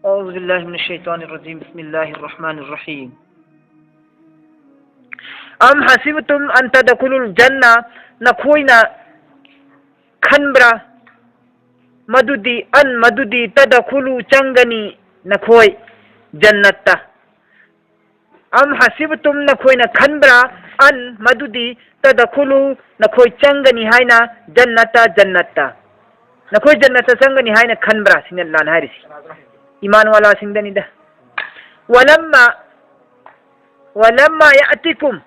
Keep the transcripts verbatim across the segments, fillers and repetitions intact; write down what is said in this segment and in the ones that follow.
أعوذ بالله من الشيطان الرجيم. بسم الله الرحمن الرحيم. أم حسبتم أن تدخلوا الجنة, ꯅꯈꯣꯏꯅ ꯈꯟꯕ꯭ꯔꯥ ꯃꯗꯨꯗꯤ, أن, ꯃꯗꯨꯗꯤ, تدخلوا, ꯆꯪꯒꯅꯤ ꯅꯈꯣꯏ ꯖꯟꯅꯠꯇ. أم حسبتم, ꯅꯈꯣꯏꯅ ꯈꯟꯕ꯭ꯔꯥ, أن, ꯃꯗꯨꯗꯤ, تدخلوا, ꯅꯈꯣꯏ ꯆꯪꯒꯅꯤ ꯍꯥꯏꯅ, الجنة, ꯖꯟꯅꯠꯇ. ꯅꯈꯣꯏ ꯖꯟꯅꯠꯇ ꯆꯪꯒꯅꯤ ꯍꯥꯏꯅ ꯈꯟꯕ꯭ꯔꯥ ꯁꯤꯅꯤ ꯑꯜꯂꯥꯍꯅ ꯍꯥꯏꯔꯤꯁꯤ. ꯏꯃꯥꯟ ꯋꯥꯂꯥꯁꯤꯡꯗꯅꯤꯗ. ولما, ولما يأتكم,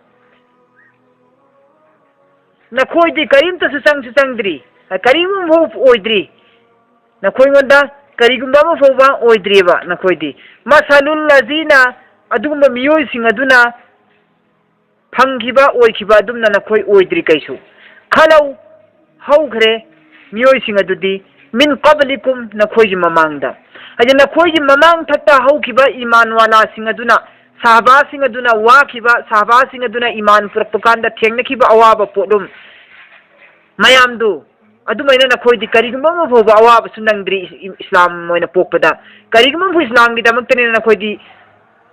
ꯅꯈꯣꯏꯗꯤ ꯀꯔꯤꯝꯇꯁꯨ ꯆꯪꯁꯨ ꯆꯪꯗ꯭ꯔꯤ, ꯀꯔꯤꯒꯨꯝꯕ ꯑꯣꯏꯗ꯭ꯔꯤ, ꯅꯈꯣꯏꯉꯣꯟꯗ ꯀꯔꯤꯒꯨꯝꯕ ꯑꯃ ꯐꯥꯎꯕ ꯑꯣꯏꯗ꯭ꯔꯤꯕ ꯅꯈꯣꯏꯗꯤ. مثل الذين, ꯑꯗꯨꯒꯨꯝꯕ ꯃꯤꯑꯣꯏꯁꯤꯡ ꯑꯗꯨꯅ ꯐꯪꯈꯤꯕ, ꯑꯣꯏꯈꯤꯕ ꯑꯗꯨꯝꯅ ꯅꯈꯣꯏ ꯑꯣꯏꯗ꯭ꯔꯤ ꯀꯩꯁꯨ. خلوا, ꯍꯧꯈ꯭ꯔꯦ ꯃꯤꯑꯣꯏꯁꯤꯡ ꯑꯗꯨꯗꯤ, من قبلكم, ꯅꯈꯣꯏꯒꯤ ꯃꯃꯥꯡꯗ. ꯍꯥꯏꯗꯤ ꯅꯈꯣꯏꯒꯤ ꯃꯃꯥꯡ ꯊꯛꯇ ꯍꯧꯈꯤꯕ ꯏꯃꯥꯟ ꯋꯥꯂꯥꯁꯤꯡ ꯑꯗꯨꯅ, ꯁꯍꯥꯕꯥꯁꯤꯡ ꯑꯗꯨꯅ ꯋꯥꯈꯤꯕ, ꯁꯍꯥꯕꯥꯁꯤꯡ ꯑꯗꯨꯅ ꯏꯃꯥꯟ ꯄꯨꯔꯛꯄ ꯀꯥꯟꯗ ꯊꯦꯡꯅꯈꯤꯕ ꯑꯋꯥꯕ ꯄꯣꯠꯂꯨꯝ ꯃꯌꯥꯝꯗꯨ, ꯑꯗꯨꯃꯥꯏꯅ ꯅꯈꯣꯏꯗꯤ ꯀꯔꯤꯒꯨꯝꯕ ꯑꯃ ꯐꯥꯎꯕ ꯑꯋꯥꯕꯁꯨ ꯅꯪꯗ꯭ꯔꯤ. ꯏꯁ-, ꯏꯁꯂꯥꯝ ꯑꯣꯏꯅ ꯄꯣꯛꯄꯗ ꯀꯔꯤꯒꯨꯝꯕ ꯑꯃ ꯐꯥꯎ ꯏꯁꯂꯥꯝꯒꯤꯗꯃꯛꯇꯅꯤꯅ ꯅꯈꯣꯏꯗꯤ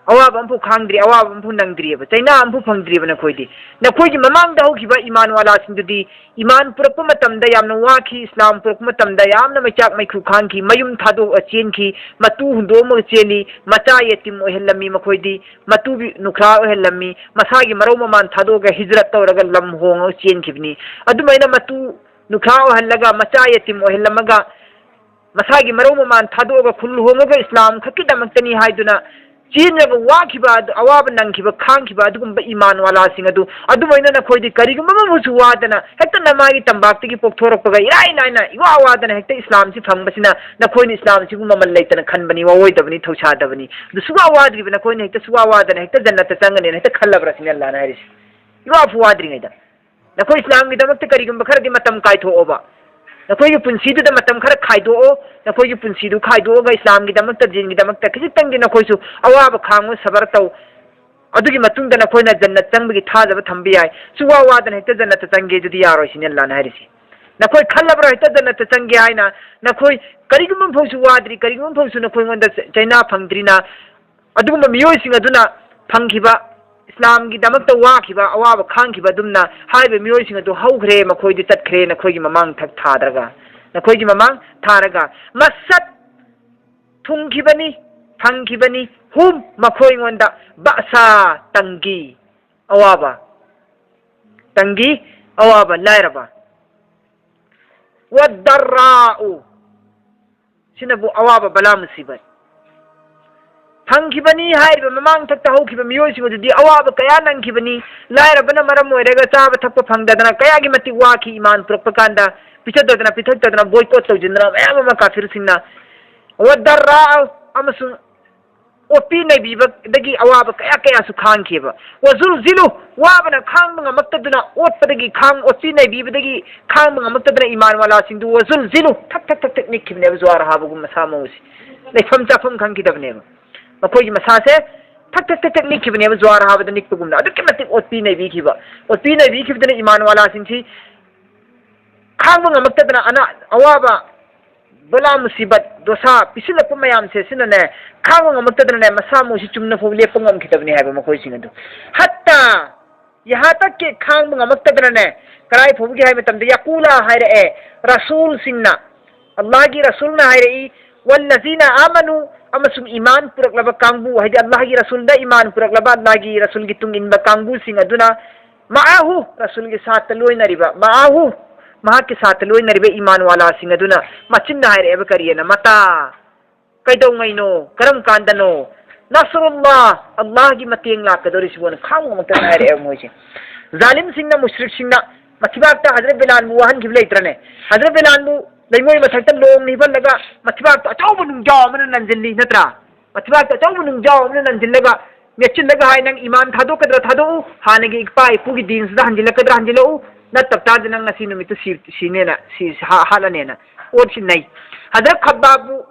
ꯑꯋꯥꯕ ꯑꯃꯐꯥꯎ ꯈꯥꯡꯗ꯭ꯔꯤ, ꯑꯋꯥꯕ ꯑꯃꯐꯥꯎ ꯅꯪꯗ꯭ꯔꯤꯑꯕ, ꯆꯩꯅꯥ ꯑꯃꯐꯥꯎ ꯐꯪꯗ꯭ꯔꯤꯑꯕ ꯅꯈꯣꯏꯗꯤ. ꯅꯈꯣꯏꯒꯤ ꯃꯃꯥꯡꯗ ꯍꯧꯈꯤꯕ ꯏꯃꯥꯟ ꯋꯥꯂꯥꯁꯤꯡꯗꯨꯗꯤ ꯏꯃꯥꯟ ꯄꯨꯔꯛꯄ ꯃꯇꯝꯗ ꯌꯥꯝꯅ ꯋꯥꯈꯤ, ꯏꯁꯂꯥꯝ ꯄꯨꯔꯛꯄ ꯃꯇꯝꯗ ꯌꯥꯝꯅ ꯃꯩꯆꯥꯛ ꯃꯩꯈꯨ ꯈꯥꯡꯈꯤ, ꯃꯌꯨꯝ ꯊꯥꯗꯣꯛꯑ ꯆꯦꯟꯈꯤ, ꯃꯇꯨ ꯍꯨꯟꯗꯣꯛꯑꯝꯃꯒ ꯆꯦꯜꯂꯤ, ꯃꯆꯥ ꯌꯦꯇꯤꯝ ꯑꯣꯏꯍꯜꯂꯝꯃꯤ ꯃꯈꯣꯏꯗꯤ, ꯃꯇꯨ ꯅꯨꯈ꯭ꯔꯥ ꯑꯣꯏꯍꯜꯂꯝꯃꯤ, ꯃꯁꯥꯒꯤ ꯃꯔꯧ ꯃꯃꯥꯟ ꯊꯥꯗꯣꯛꯑꯒ ꯍꯤꯖꯔꯠ ꯇꯧꯔꯒ ꯂꯝ ꯍꯣꯡꯉꯒ ꯆꯦꯟꯈꯤꯕꯅꯤ. ꯑꯗꯨꯃꯥꯏꯅ ꯃꯇꯨ ꯅꯨꯈ꯭ꯔꯥ ꯑꯣꯏꯍꯜꯂꯒ, ꯃꯆꯥ ꯌꯦꯇꯤꯝ ꯑꯣꯏꯍꯜꯂꯝꯃꯒ, ꯃꯁꯥꯒꯤ ꯃꯔꯧ ꯃꯃꯥꯟ ꯊꯥꯗꯣꯛꯑꯒ ꯈꯨꯜ ꯍꯣꯡꯉꯒ ꯏꯁꯂꯥꯝ ꯈꯛꯀꯤꯗꯃꯛꯇꯅꯤ ꯍꯥꯏꯗꯨꯅ ꯆꯦꯟꯖꯕ, ꯋꯥꯈꯤꯕ, ꯑꯗꯨ ꯑꯋꯥꯕ ꯅꯪꯈꯤꯕ, ꯈꯥꯡꯈꯤꯕ ꯑꯗꯨꯒꯨꯝꯕ ꯏꯃꯥꯟ ꯋꯥꯂꯥꯁꯤꯡ ꯑꯗꯨ, ꯑꯗꯨꯃꯥꯏꯅ ꯅꯈꯣꯏꯗꯤ ꯀꯔꯤꯒꯨꯝꯕ ꯑꯃꯁꯨ ꯋꯥꯗꯅ ꯍꯦꯛꯇ ꯅꯃꯥꯒꯤ ꯇꯝꯄꯥꯛꯇꯒꯤ ꯄꯣꯛꯊꯣꯔꯛꯄꯒ ꯏꯔꯥꯏ ꯂꯥꯏꯅ ꯏꯋꯥ ꯋꯥꯗꯅ ꯍꯦꯛꯇ ꯏꯁꯂꯥꯝꯁꯤ ꯐꯪꯕꯁꯤꯅ ꯅꯈꯣꯏꯅ ꯏꯁꯂꯥꯝꯁꯤꯕꯨ ꯃꯃꯜ ꯂꯩꯇꯅ ꯈꯟꯕꯅꯤ, ꯋꯥꯑꯣꯏꯗꯕꯅꯤ, ꯊꯧꯁꯥꯗꯕꯅꯤ. ꯑꯗꯨ ꯁꯨꯋꯥ ꯋꯥꯗ꯭ꯔꯤꯕ ꯅꯈꯣꯏꯅ ꯍꯦꯛꯇ ꯁꯨꯋꯥ ꯋꯥꯗꯅ ꯍꯦꯛꯇ ꯖꯟꯅꯠꯇ ꯆꯪꯒꯅꯤꯅ ꯍꯦꯛꯇ ꯈꯜꯂꯕ꯭ꯔꯥ ꯁꯤꯅꯤ ꯑꯜꯂꯥꯍꯅ ꯍꯥꯏꯔꯤꯁꯤ. ꯏꯋꯥꯐꯨ ꯋꯥꯗ꯭ꯔꯤꯉꯩꯗ ꯅꯈꯣꯏ ꯏꯁꯂꯥꯝꯒꯤꯗꯃꯛꯇ ꯀꯔꯤꯒꯨꯝꯕ ꯈꯔꯗꯤ ꯃꯇꯝ ꯀꯥꯏꯊꯣꯛꯑꯣꯕ. ꯅꯈꯣꯏꯒꯤ ꯄꯨꯟꯁꯤꯗꯨꯗ ꯃꯇꯝ ꯈꯔ ꯈꯥꯏꯗꯣꯛꯑꯣ. ꯅꯈꯣꯏꯒꯤ ꯄꯨꯟꯁꯤꯗꯨ ꯈꯥꯏꯗꯣꯛꯑꯒ ꯏꯁꯂꯥꯝꯒꯤꯗꯃꯛꯇ, ꯗꯤꯟꯒꯤꯗꯃꯛꯇ ꯈꯖꯤꯛꯇꯪꯗꯤ ꯅꯈꯣꯏꯁꯨ ꯑꯋꯥꯕ ꯈꯥꯡꯉꯨ, ꯁꯕꯔ ꯇꯧ. ꯑꯗꯨꯒꯤ ꯃꯇꯨꯡꯗ ꯅꯈꯣꯏꯅ ꯖꯟꯅꯠ ꯆꯪꯕꯒꯤ ꯊꯥꯖꯕ ꯊꯝꯕ ꯌꯥꯏ. ꯁꯨꯋꯥ ꯋꯥꯗꯅ ꯍꯦꯛꯇ ꯖꯟꯅꯠꯇ ꯆꯪꯒꯦ ꯑꯗꯨꯗꯤ ꯌꯥꯔꯣꯏ ꯁꯤꯅꯤ ꯑꯜꯂꯥꯍꯅ ꯍꯥꯏꯔꯤꯁꯤ. ꯅꯈꯣꯏ ꯈꯜꯂꯕ꯭ꯔꯥ ꯍꯦꯛꯇ ꯖꯟꯅꯠꯇ ꯆꯪꯒꯦ ꯍꯥꯏꯅ? ꯅꯈꯣꯏ ꯀꯔꯤꯒꯨꯝꯕ ꯐꯥꯎꯁꯨ ꯋꯥꯗ꯭ꯔꯤ, ꯀꯔꯤꯒꯨꯝꯕ ꯐꯥꯎꯁꯨ ꯅꯈꯣꯏꯉꯣꯟꯗ ꯆ-, ꯆꯩꯅꯥ ꯐꯪꯗ꯭ꯔꯤꯅ? ꯑꯗꯨꯒꯨꯝꯕ ꯃꯤꯑꯣꯏꯁꯤꯡ ꯑꯗꯨꯅ ꯐꯪꯈꯤꯕ ꯏꯁꯂꯥꯝꯒꯤꯗꯃꯛꯇ ꯋꯥꯈꯤꯕ, ꯑꯋꯥꯕ ꯈꯥꯡꯈꯤꯕ ꯑꯗꯨꯝꯅ ꯍꯥꯏꯔꯤꯕ ꯃꯤꯑꯣꯏꯁꯤꯡ ꯑꯗꯨ ꯍꯧꯈ꯭ꯔꯦ, ꯃꯈꯣꯏꯗꯤ ꯆꯠꯈ꯭ꯔꯦ, ꯅꯈꯣꯏꯒꯤ ꯃꯃꯥꯡ ꯊꯛ ꯊꯥꯗ꯭ꯔꯒ, ꯅꯈꯣꯏꯒꯤ ꯃꯃꯥꯡ ꯊꯥꯔꯒ꯫ ꯃꯁꯠ ꯊꯨꯡꯈꯤꯕꯅꯤ, ꯐꯪꯈꯤꯕꯅꯤ, ꯍꯨꯝ, ꯃꯈꯣꯏꯉꯣꯟꯗ ꯕꯥꯁꯥ, ꯇꯪꯒꯤ, ꯑꯋꯥꯕ, ꯇꯪꯒꯤ, ꯑꯋꯥꯕ, ꯂꯥꯏꯔꯕ꯫ ꯋꯥꯗꯔꯥꯎ, ꯁꯤꯅꯕꯨ ꯑꯋꯥꯕ ꯕꯂꯥ ꯃꯨꯁꯤꯕꯠ꯫ ꯐꯪꯈꯤꯕꯅꯤ ꯍꯥꯏꯔꯤꯕ ꯃꯃꯥꯡ ꯊꯛꯇ ꯍꯧꯈꯤꯕ ꯃꯤꯑꯣꯏꯁꯤꯡ ꯑꯗꯨꯗꯤ ꯑꯋꯥꯕ ꯀꯌꯥ ꯅꯪꯈꯤꯕꯅꯤ꯫ ꯂꯥꯏꯔꯕꯅ ꯃꯔꯝ ꯑꯣꯏꯔꯒ ꯆꯥꯕ ꯊꯛꯄ ꯐꯪꯗꯗꯅ ꯀꯌꯥꯒꯤ ꯃꯇꯤꯛ ꯋꯥꯈꯤ, ꯏꯃꯥꯟ ꯄꯨꯔꯛꯄ ꯀꯥꯟꯗ ꯄꯤꯊꯗꯗꯅ ꯄꯤꯊꯛꯇꯗꯅ boycott ꯇꯧꯁꯤꯟꯗꯅ ꯃꯌꯥꯝ ꯑꯃ ꯀꯥꯐꯤꯔꯁꯤꯡꯅ꯫ ꯋꯥꯗꯔꯥꯎ, ꯑꯃꯁꯨꯡ ꯑꯣꯠꯄꯤ ꯅꯩꯕꯤꯕꯗꯒꯤ ꯑꯋꯥꯕ ꯀꯌꯥ ꯀꯌꯥꯁꯨ ꯈꯥꯡꯈꯤꯕ꯫ ꯋꯥꯖꯨꯜꯖꯤꯂꯨ, ꯋꯥꯕꯅ ꯈꯥꯡꯕ ꯉꯝꯃꯛꯇꯗꯨꯅ ꯑꯣꯠꯄꯗꯒꯤ ꯈꯥꯡ-, ꯑꯣꯠꯄꯤ ꯅꯩꯕꯤꯕꯗꯒꯤ ꯈꯥꯡꯕ ꯉꯝꯃꯛꯇꯗꯅ ꯏꯃꯥꯟ ꯋꯥꯂꯥꯁꯤꯡꯗꯨ ꯋꯥꯖꯨꯜꯖꯤꯂꯨ, ꯊꯛ ꯊꯛ ꯊꯛ ꯊꯛ ꯅꯤꯛꯈꯤꯕꯅꯦꯕ ꯖ꯭ꯋꯥꯔ ꯍꯥꯕꯒꯨꯝ ꯃꯁꯥ ꯃꯎꯁꯦ꯫ ꯂꯩꯐꯝ ꯆꯥꯐꯝ ꯈꯪꯈꯤꯗꯕꯅꯦꯕ꯫ ꯃꯈꯣꯏꯒꯤ ꯃꯁꯥꯁꯦ ꯊꯛ ꯊꯛ ꯊꯛ ꯊꯛ ꯅꯤꯛꯈꯤꯕꯅꯦꯕ ꯖ꯭ꯋꯥꯔ ꯍꯥꯕꯗ ꯅꯤꯛꯄꯒꯨꯝꯅ꯫ ꯑꯗꯨꯛꯀꯤ ꯃꯇꯤꯛ ꯑꯣꯠꯄꯤ ꯅꯩꯕꯤꯈꯤꯕ꯫ ꯑꯣꯠꯄꯤ ꯅꯩꯕꯤꯈꯤꯕꯗꯨꯅ ꯏꯃꯥꯟ ꯋꯥꯂꯥꯁꯤꯡꯁꯤ ꯈꯥꯡꯕ ꯉꯝꯃꯛꯇꯗꯅ ꯑꯅꯥ-, ꯑꯋꯥꯕ, ꯕꯂꯥ ꯃꯨꯁꯤꯕꯠ, ꯗꯣꯁꯥ ꯄꯤꯁꯤꯜꯂꯛꯄ ꯃꯌꯥꯝꯁꯦ ꯁꯤꯅꯅꯦ, ꯈꯥꯡꯕ ꯉꯝꯃꯛꯇꯗꯅꯅꯦ, ꯃꯁꯥ ꯃꯎꯁꯤ ꯆꯨꯝꯅ ꯐꯥꯎ ꯂꯦꯞꯄ ꯉꯝꯈꯤꯗꯕꯅꯤ ꯍꯥꯏꯕ ꯃꯈꯣꯏꯁꯤꯡ ꯑꯗꯨ꯫ ꯍꯠꯇꯥ ꯌꯍꯥ ꯇꯛꯀꯤ ꯈꯥꯡꯕ ꯉꯝꯃꯛꯇꯗꯅꯅꯦ, ꯀꯗꯥꯏ ꯐꯥꯎꯕꯒꯤ ꯍꯥꯏꯕ ꯃꯇꯝꯗ ꯌꯥꯀꯨꯂꯥ ꯍꯥꯏꯔꯛꯑꯦ, ꯔꯁꯨꯜꯁꯤꯡꯅ, ꯑꯜꯂꯥꯍꯒꯤ ꯔꯁꯨꯜꯅ ꯍꯥꯏꯔꯛꯏ, "ꯋꯜꯂꯖꯤꯅ ꯑꯥꯃꯅꯨ", ꯑꯃꯁꯨꯡ ꯏꯃꯥꯟ ꯄꯨꯔꯛꯂꯕ ꯀꯥꯡꯕꯨ, ꯍꯥꯏꯗꯤ ꯑꯜꯂꯥꯍꯒꯤ ꯔꯁꯨꯜꯗ ꯏꯃꯥꯟ ꯄꯨꯔꯛꯂꯕ, ꯑꯜꯂꯥꯍꯒꯤ ꯔꯁꯨꯜꯒꯤ ꯇꯨꯡ ꯏꯟꯕ ꯀꯥꯡꯕꯨꯁꯤꯡ ꯑꯗꯨꯅ, "ꯃꯥꯑꯍꯨ", ꯔꯁꯨꯜꯒꯤ ꯁꯥꯠꯇ ꯂꯣꯏꯅꯔꯤꯕ, "ꯃꯥꯑꯍꯨ", ꯃꯍꯥꯛꯀꯤ ꯁꯥꯠꯇ ꯂꯣꯏꯅꯔꯤꯕ ꯏꯃꯥꯟ ꯋꯥꯂꯥꯁꯤꯡ ꯑꯗꯨꯅ ꯃꯆꯤꯟꯅ ꯍꯥꯏꯔꯛꯑꯦꯕ ꯀꯔꯤꯑꯅ? "ꯃꯇꯥ", ꯀꯩꯗꯧꯉꯩꯅꯣ, ꯀꯔꯝ ꯀꯥꯟꯗꯅꯣ? "ꯅꯁꯔꯨꯜꯂꯥ", ꯑꯜꯂꯥꯍꯒꯤ ꯃꯇꯦꯡ ꯂꯥꯛꯀꯗꯧꯔꯤꯁꯤꯕꯨꯅ ꯈꯥꯡꯕ ꯉꯝꯃꯛꯇꯅ ꯍꯥꯏꯔꯛꯑꯦꯕ ꯃꯣꯏꯁꯦ꯫ ꯖꯥꯂꯤꯝꯁꯤꯡꯅ, ꯃꯨꯁ꯭ꯔꯤꯛꯁꯤꯡꯅ ꯃꯊꯤꯕꯥꯛꯇ ꯍꯖꯔꯠ ꯕꯤꯂꯥꯜꯕꯨ ꯋꯥꯍꯟꯈꯤꯕ ꯂꯩꯇ꯭ꯔꯅꯦ? ꯍꯖꯔꯠ ꯕꯤꯂꯥꯜꯕꯨ ꯂꯩꯉꯣꯏ ꯃꯊꯛꯇ ꯂꯣꯡꯅ ꯍꯤꯞꯍꯜꯂꯒ ꯃꯊꯤꯕꯥꯛꯇ ꯑꯆꯧꯕ ꯅꯨꯡꯖꯥꯎ ꯑꯃꯅ ꯅꯟꯁꯤꯜꯂꯤ, ꯅꯠꯇ꯭ꯔꯥ? ꯃꯊꯤꯕꯥꯛꯇ ꯑꯆꯧꯕ ꯅꯨꯡꯖꯥꯎ ꯑꯃꯅ ꯅꯟꯁꯤꯜꯂꯒ ꯃꯦꯠꯁꯤꯜꯂꯒ ꯍꯥꯏ, "ꯅꯪ ꯏꯃꯥꯟ ꯊꯥꯗꯣꯛꯀꯗ꯭ꯔꯥ ꯊꯥꯗꯣꯛꯎ, ꯍꯥꯟꯅꯒꯤ ꯏꯄꯥ ꯏꯄꯨꯒꯤ ꯗꯤꯟꯁꯤꯗ ꯍꯟꯖꯤꯜꯂꯛꯀꯗ꯭ꯔꯥ ꯍꯟꯖꯤꯜꯂꯛꯎ, ꯅꯠꯇꯕ ꯇꯥꯔꯗꯤ ꯅꯪ ꯉꯁꯤ ꯅꯨꯃꯤꯠꯇꯨ ꯁꯤ-, ꯁꯤꯅꯦꯅ, ꯁꯤ-, ꯍꯥ-, ꯍꯥꯠꯂꯅꯦꯅ" ꯑꯣꯠꯁꯤ ꯅꯩ꯫ ꯍꯖꯔꯠ ꯈꯕꯥꯕꯕꯨ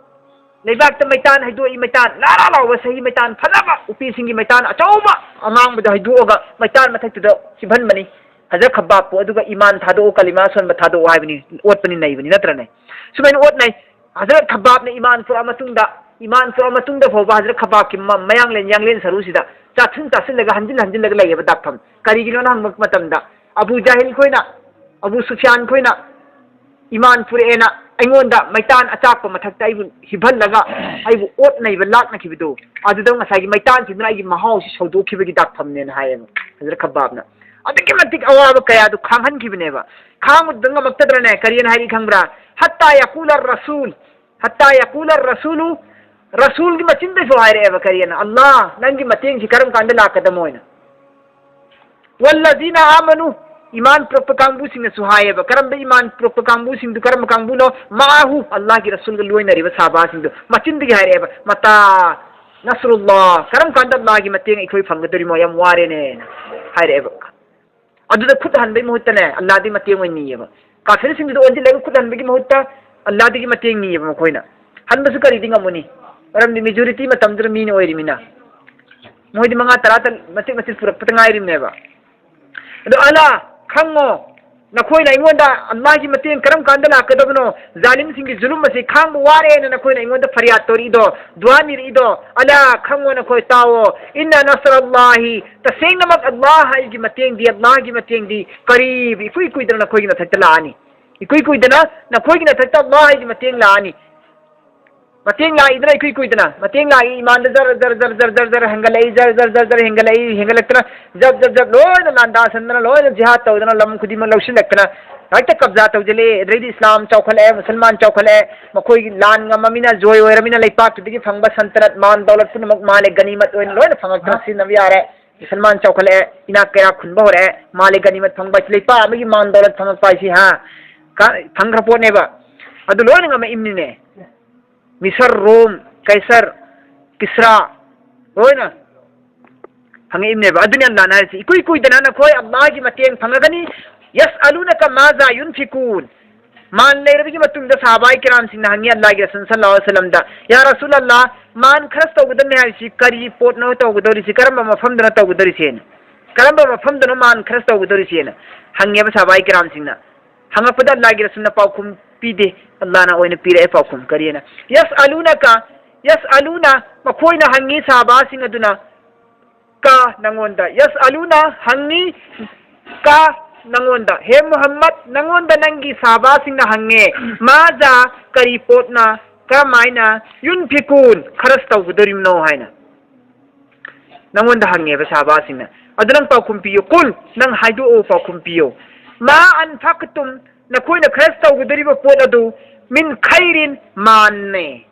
ꯂꯩꯕꯥꯛꯇ ꯃꯩꯇꯥꯟ ꯍꯩꯗꯣꯛꯏ, ꯃꯩꯇꯥꯟ ꯂꯥꯔꯥ ꯂꯥꯎꯕ ꯁꯍꯤ ꯃꯩꯇꯥꯟ ꯐꯖꯕ, ꯎꯄꯤꯁꯤꯡꯒꯤ ꯃꯩꯇꯥꯟ ꯑꯆꯧꯕ ꯑꯉꯥꯡꯕꯗ ꯍꯩꯗꯣꯛꯑꯒ ꯃꯩꯇꯥꯟ ꯃꯊꯛꯇꯨꯗ ꯁꯤꯕꯟꯕꯅꯤ꯫ ꯍꯖꯔꯠ ꯈꯕꯥꯕꯄꯨ ꯑꯗꯨꯒ ꯏꯃꯥꯟ ꯊꯥꯗꯣꯛꯑꯣ, ꯀꯂꯤꯃꯥ ꯑꯁꯣꯟꯕ ꯊꯥꯗꯣꯛꯑꯣ ꯍꯥꯏꯕꯅꯤ, ꯑꯣꯠꯄꯅꯤ ꯅꯩꯕꯅꯤ, ꯅꯠꯇ꯭ꯔꯅꯦ? ꯁꯨꯃꯥꯏꯅ ꯑꯣꯠꯅꯩ꯫ ꯍꯖꯔꯠ ꯈꯕꯥꯕꯅ ꯏꯃꯥꯟ ꯄꯨꯔꯛꯑ ꯃꯇꯨꯡꯗ, ꯏꯃꯥꯟ ꯄꯨꯔꯛꯑ ꯃꯇꯨꯡꯗ ꯐꯥꯎꯕ ꯍꯖꯔꯠ ꯈꯕꯥꯕꯀꯤ ꯃ-, ꯃꯌꯥꯡꯂꯦꯟ ꯌꯥꯡꯂꯦꯟ ꯁꯔꯨꯁꯤꯗ ꯆꯥꯁꯤꯟ ꯆꯥꯁꯤꯜꯂꯒ ꯍꯟꯖꯤꯟ ꯍꯟꯖꯤꯜꯂꯒ ꯂꯩꯌꯦꯕ ꯗꯥꯛꯐꯝ꯫ ꯀꯔꯤꯒꯤꯅꯣꯅ ꯍꯪꯕ ꯃꯇꯝꯗ, ꯑꯕꯨ ꯖꯥꯍꯤꯜ ꯈꯣꯏꯅ, ꯑꯕꯨ ꯁꯨꯐꯤꯌꯥꯟ ꯈꯣꯏꯅ ꯏꯃꯥꯟ ꯄꯨꯔꯛꯑꯦꯅ ꯑꯩꯉꯣꯟꯗ ꯃꯩꯇꯥꯟ ꯑꯆꯥꯛꯄ ꯃꯊꯛꯇ ꯑꯩꯕꯨ ꯍꯤꯞꯍꯜꯂꯒ ꯑꯩꯕꯨ ꯑꯣꯠ ꯅꯩꯕ ꯂꯥꯛꯅꯈꯤꯕꯗꯣ, ꯑꯗꯨꯗ ꯉꯁꯥꯏꯒꯤ ꯃꯩꯇꯥꯟꯁꯤꯡꯗꯨꯅ ꯑꯩꯒꯤ ꯃꯍꯥꯎꯁꯤ ꯁꯧꯗꯣꯛꯈꯤꯕꯒꯤ ꯗꯥꯛꯐꯝꯅꯦꯅ ꯍꯥꯏꯌꯦꯕ ꯍꯖꯔꯠ ꯈꯕꯥꯕꯅ꯫ ꯑꯗꯨꯛꯀꯤ ꯃꯇꯤꯛ ꯑꯋꯥꯕ ꯀꯌꯥꯗꯨ ꯈꯥꯡꯍꯟꯈꯤꯕꯅꯦꯕ꯫ ꯈꯥꯡꯕꯗꯨꯗ ꯉꯝꯃꯛꯇꯗꯅꯅꯦ ꯀꯔꯤꯅ ꯍꯥꯏꯔꯤ ꯈꯪꯕ꯭ꯔꯥ? "ꯍꯠꯇꯥ ꯌꯥꯀꯨꯂ ꯔꯁꯨꯜ, ꯍꯠꯇꯥ ꯌꯥꯀꯨꯂ ꯔꯁꯨꯂꯨ", ꯔꯁꯨꯜꯒꯤ ꯃꯆꯤꯟꯗꯁꯨ ꯍꯥꯏꯔꯛꯑꯦꯕ ꯀꯔꯤꯅ, "ꯑꯜꯂꯥ, ꯅꯪꯒꯤ ꯃꯇꯦꯡꯁꯤ ꯀꯔꯝ ꯀꯥꯟꯗ ꯂꯥꯛꯀꯗꯃꯣ?" ꯍꯥꯏꯅ꯫ "ꯋꯜꯂꯖꯤꯅ ꯑꯥꯃꯅꯨ", ꯏꯃꯥꯟ ꯄꯨꯔꯛꯄ ꯀꯥꯡꯕꯨꯁꯤꯡꯅꯁꯨ ꯍꯥꯏꯌꯦꯕ꯫ ꯀꯔꯝꯕ ꯏꯃꯥꯟ ꯄꯨꯔꯛꯄ ꯀꯥꯡꯕꯨꯁꯤꯡꯗꯨ ꯀꯔꯝꯕ ꯀꯥꯡꯕꯨꯅꯣ? "ꯃꯥꯍꯨ", ꯑꯜꯂꯥꯍꯒꯤ ꯔꯁꯨꯜꯒ ꯂꯣꯏꯅꯔꯤꯕ ꯁꯥꯕꯥꯁꯤꯡꯗꯨ ꯃꯆꯤꯟꯗꯒꯤ ꯍꯥꯏꯔꯛꯑꯦꯕ, "ꯃꯇꯥ ꯅꯁꯔꯨꯜꯂꯥ", ꯀꯔꯝ ꯀꯥꯟꯗ ꯑꯜꯂꯥꯍꯒꯤ ꯃꯇꯦꯡ ꯑꯩꯈꯣꯏ ꯐꯪꯒꯗꯧꯔꯤꯃꯣ? ꯌꯥꯝ ꯋꯥꯔꯦꯅꯦꯅ ꯍꯥꯏꯔꯛꯑꯦꯕ꯫ ꯑꯗꯨꯗ ꯈꯨꯠ ꯍꯟꯕꯒꯤ ꯃꯍꯨꯠꯇꯅꯦ, ꯑꯜꯂꯥꯗꯒꯤ ꯃꯇꯦꯡ ꯑꯣꯏꯅ ꯅꯤꯌꯦꯕ꯫ ꯀꯥꯐꯤꯔꯁꯤꯡꯗꯨꯗ ꯑꯣꯟꯁꯤꯜꯂꯒ ꯈꯨꯠ ꯍꯟꯕꯒꯤ ꯃꯍꯨꯠꯇ ꯑꯜꯂꯥꯗꯒꯤ ꯃꯇꯦꯡ ꯅꯤꯌꯦꯕ ꯃꯈꯣꯏꯅ꯫ ꯍꯟꯕꯁꯨ ꯀꯔꯤꯗꯤ ꯉꯝꯃꯨꯅꯤ? ꯃꯔꯝꯗꯤ majority ꯃꯇꯝꯗꯨꯗ ꯃꯤꯅ ꯑꯣꯏꯔꯤꯃꯤꯅ꯫ ꯃꯣꯏꯗꯤ ꯃꯉꯥ ꯇꯔꯥꯇ ꯃꯆꯤꯠ ꯃꯆꯤꯠ ꯄꯨꯔꯛꯄꯇ ꯉꯥꯏꯔꯤꯕꯅꯦꯕ꯫ ꯑꯗꯣ, "ꯑꯜꯂꯥ, ꯈꯪꯉꯣ, ꯅꯈꯣꯏꯅ ꯑꯩꯉꯣꯟꯗ ꯑꯜꯂꯥꯍꯒꯤ ꯃꯇꯦꯡ ꯀꯔꯝ ꯀꯥꯟꯗ ꯂꯥꯛꯀꯗꯕꯅꯣ? ꯖꯥꯂꯤꯝꯁꯤꯡꯒꯤ ꯖꯨꯂꯨꯝ ꯑꯁꯤ ꯈꯥꯡꯕ ꯋꯥꯔꯦꯅ ꯅꯈꯣꯏꯅ ꯑꯩꯉꯣꯟꯗ ꯐꯔꯤꯌꯥꯗ ꯇꯧꯔꯤꯗꯣ, ꯗꯨꯋꯥ ꯅꯤꯔꯛꯏꯗꯣ, ꯑꯜꯂꯥ, ꯈꯪꯉꯣ, ꯅꯈꯣꯏ ꯇꯥꯋꯣ꯫ ꯏꯟꯅ ꯅꯁꯔ ꯑꯜꯂꯥꯍꯤ, ꯇꯁꯦꯡꯅꯃꯛ ꯑꯜꯂꯥꯍꯒꯤ ꯃꯇꯦꯡꯗꯤ, ꯑꯜꯂꯥꯍꯒꯤ ꯃꯇꯦꯡꯗꯤ ꯀꯔꯤꯕ, ꯏꯀꯨꯏ ꯀꯨꯏꯗꯅ ꯅꯈꯣꯏꯒꯤ ꯃꯊꯛꯇ ꯂꯥꯛꯑꯅꯤ꯫ ꯏꯀꯨꯏ ꯀꯨꯏꯗꯅ ꯅꯈꯣꯏꯒꯤ ꯃꯊꯛꯇ ꯑꯜꯂꯥꯍꯒꯤ ꯃꯇꯦꯡ ꯂꯥꯛꯑꯅꯤ꯫ ꯃꯇꯦꯡ ꯂꯥꯛꯏꯗꯅ, ꯏꯀꯨꯏ ꯀꯨꯏꯗꯅ ꯃꯇꯦꯡ ꯂꯥꯛꯏ, ꯏꯃꯥꯟꯗ ꯖꯔ ꯖꯔ ꯖꯔ ꯖꯔ ꯖꯔ ꯍꯦꯟꯒꯠꯂꯛꯏ, ꯖꯔ ꯖꯔ ꯖꯔ ꯖꯔ ꯍꯦꯟꯒꯠꯂꯛꯏ, ꯍꯦꯟꯒꯠꯂꯛꯇꯅ ꯖꯞ ꯖꯞ ꯖꯞ ꯂꯣꯏꯅ ꯂꯥꯟꯗꯥꯁꯟꯗꯅ, ꯂꯣꯏꯅ ꯖꯤꯍꯥꯗ ꯇꯧꯗꯅ, ꯂꯝ ꯈꯨꯗꯤꯡꯃꯛ ꯂꯧꯁꯤꯜꯂꯛꯇꯅ, ꯍꯦꯛꯇ ꯀꯕꯖꯥ ꯇꯧꯁꯤꯜꯂꯛꯑꯦ꯫ ꯑꯗꯩꯗꯤ ꯏꯁꯂꯥꯝ ꯆꯥꯎꯈꯠꯂꯛꯑꯦ, ꯃꯨꯁꯜꯃꯥꯟ ꯆꯥꯎꯈꯠꯂꯛꯑꯦ꯫ ꯃꯈꯣꯏꯒꯤ ꯂꯥꯟ ꯉꯝꯃꯃꯤꯅ, ꯖꯣꯏ ꯑꯣꯏꯔꯃꯤꯅ, ꯂꯩꯄꯥꯛꯇꯨꯗꯒꯤ ꯐꯪꯕ ꯁꯟꯇꯅꯠ, ꯃꯥꯟ ꯗꯧꯂꯠ ꯄꯨꯝꯅꯃꯛ ꯃꯥꯂꯦ ꯒꯅꯤꯃꯠ ꯑꯣꯏꯅ ꯂꯣꯏꯅ ꯐꯪꯉꯛꯇꯅ ꯁꯤꯖꯤꯟꯅꯕ ꯌꯥꯔꯦ꯫ ꯃꯨꯁꯜꯃꯥꯟ ꯆꯥꯎꯈꯠꯂꯛꯑꯦ, ꯏꯅꯥꯛ ꯀꯩꯔꯥꯛ ꯈꯨꯟꯕ ꯍꯧꯔꯛꯑꯦ, ꯃꯥꯂꯦ ꯒꯅꯤꯃꯠ ꯐꯪꯕ ꯍꯥꯏꯁꯤ, ꯂꯩꯄꯥꯛ ꯑꯃꯒꯤ ꯃꯥꯟ ꯗꯧꯂꯠ ꯐꯪꯉꯛꯄ ꯍꯥꯏꯁꯤ, ꯍꯥ? ꯀ-, ꯐꯪꯈ꯭ꯔ ꯄꯣꯠꯅꯦꯕ꯫ ꯑꯗꯨ ꯂꯣꯏꯅ ꯉꯝꯃꯛꯏꯕꯅꯤꯅꯦ꯫ ꯃꯤꯁꯔ, ꯔꯣꯝ, ꯀꯩꯁꯔ, ꯀꯤꯁ꯭ꯔꯥ, ꯂꯣꯏꯅ ꯐꯪꯉꯛꯏꯕꯅꯦꯕ꯫ ꯑꯗꯨꯅꯤ ꯑꯜꯂꯥꯅ ꯍꯥꯏꯔꯤꯁꯤ, "ꯏꯀꯨꯏ ꯀꯨꯏꯗꯅ ꯅꯈꯣꯏ ꯑꯜꯂꯥꯍꯒꯤ ꯃꯇꯦꯡ ꯐꯪꯉꯒꯅꯤ꯫ ꯌꯁ ꯑꯂꯨꯅꯀ ꯃꯥꯖꯥ ꯌꯨꯟꯐꯤꯀꯨꯟ"꯫ ꯃꯥꯟ ꯂꯩꯔꯕꯒꯤ ꯃꯇꯨꯡꯗ ꯁꯥꯍꯥꯕꯥꯏ ꯀꯤꯔꯥꯝꯁꯤꯡꯅ ꯍꯪꯉꯤ ꯑꯜꯂꯥꯍꯒꯤ ꯔꯁꯨꯜ ꯁꯜꯂꯜꯂꯥꯍꯨ ꯑꯂꯩꯍꯤ ꯋꯁꯜꯂꯝꯗ, "ꯌꯥ ꯔꯁꯨꯜ ꯑꯜꯂꯥꯍ, ꯃꯥꯟ ꯈꯔꯁ ꯇꯧꯒꯗꯕꯅꯤ ꯍꯥꯏꯔꯤꯁꯤ ꯀꯔꯤ ꯄꯣꯠꯅꯣ ꯇꯧꯒꯗꯧꯔꯤꯁꯤ? ꯀꯔꯝꯕ ꯃꯐꯝꯗꯅꯣ ꯇꯧꯒꯗꯧꯔꯤꯁꯦꯅ?" ꯀꯔꯝꯕ ꯃꯐꯝꯗꯅꯣ ꯃꯥꯟ ꯈꯔꯁ ꯇꯧꯒꯗꯧꯔꯤꯁꯦꯅ ꯍꯪꯉꯦꯕ ꯁꯍꯥꯕꯥꯏ ꯀꯤꯔꯥꯝꯁꯤꯡꯅ꯫ ꯍꯪꯉꯛꯄꯗ ꯑꯜꯂꯥꯍꯒꯤ ꯔꯁꯨꯜꯅ ꯄꯥꯎꯈꯨꯝ ꯄꯤꯗꯦ, ꯑꯜꯂꯥꯍꯅ ꯑꯣꯏꯅ ꯄꯤꯔꯛꯑꯦ ꯄꯥꯎꯈꯨꯝ꯫ ꯀꯔꯤꯅ? "ꯌꯁ ꯑꯂꯨꯅꯀ, ꯌꯁ ꯑꯂꯨꯅ", ꯃꯈꯣꯏꯅ ꯍꯪꯉꯤ ꯁꯍꯥꯕꯥꯁꯤꯡ ꯑꯗꯨꯅ, "ꯀ ꯅꯪꯉꯣꯟꯗ", ꯌꯁ ꯑꯂꯨꯅ ꯍꯪꯉꯤ, "ꯀ ꯅꯪꯉꯣꯟꯗ", ꯍꯦ ꯃꯨꯍꯝꯃꯗ, ꯅꯪꯉꯣꯟꯗ ꯅꯪꯒꯤ ꯁꯍꯥꯕꯥꯁꯤꯡꯅ ꯍꯪꯉꯦ, "ꯃꯥꯖꯥ", ꯀꯔꯤ ꯄꯣꯠꯅ, "ꯀꯔꯝꯍꯥꯏꯅ", "ꯌꯨꯟꯐꯤꯀꯨꯟ", ꯈꯔꯁ ꯇꯧꯒꯗꯧꯔꯤꯕꯅꯣ ꯍꯥꯏꯅ ꯅꯪꯉꯣꯟꯗ ꯍꯪꯉꯦꯕ ꯁꯍꯥꯕꯥꯁꯤꯡꯅ꯫ ꯑꯗꯨ ꯅꯪ ꯄꯥꯎꯈꯨꯝ ꯄꯤꯌꯨ꯫ "ꯀꯨꯜ", ꯅꯪ ꯍꯥꯏꯗꯣꯛꯑꯣ, ꯄꯥꯎꯈꯨꯝ ꯄꯤꯌꯨ꯫ "ꯃꯥ ꯑꯟꯐꯛꯇꯨꯝ", ꯅꯈꯣꯏꯅ ꯈꯔꯁ ꯇꯧꯒꯗꯧꯔꯤꯕ ꯄꯣꯠ ꯑꯗꯨ, "ꯃꯤꯟ ꯈꯩꯔꯤꯟ", ꯃꯥꯟꯅꯦ꯫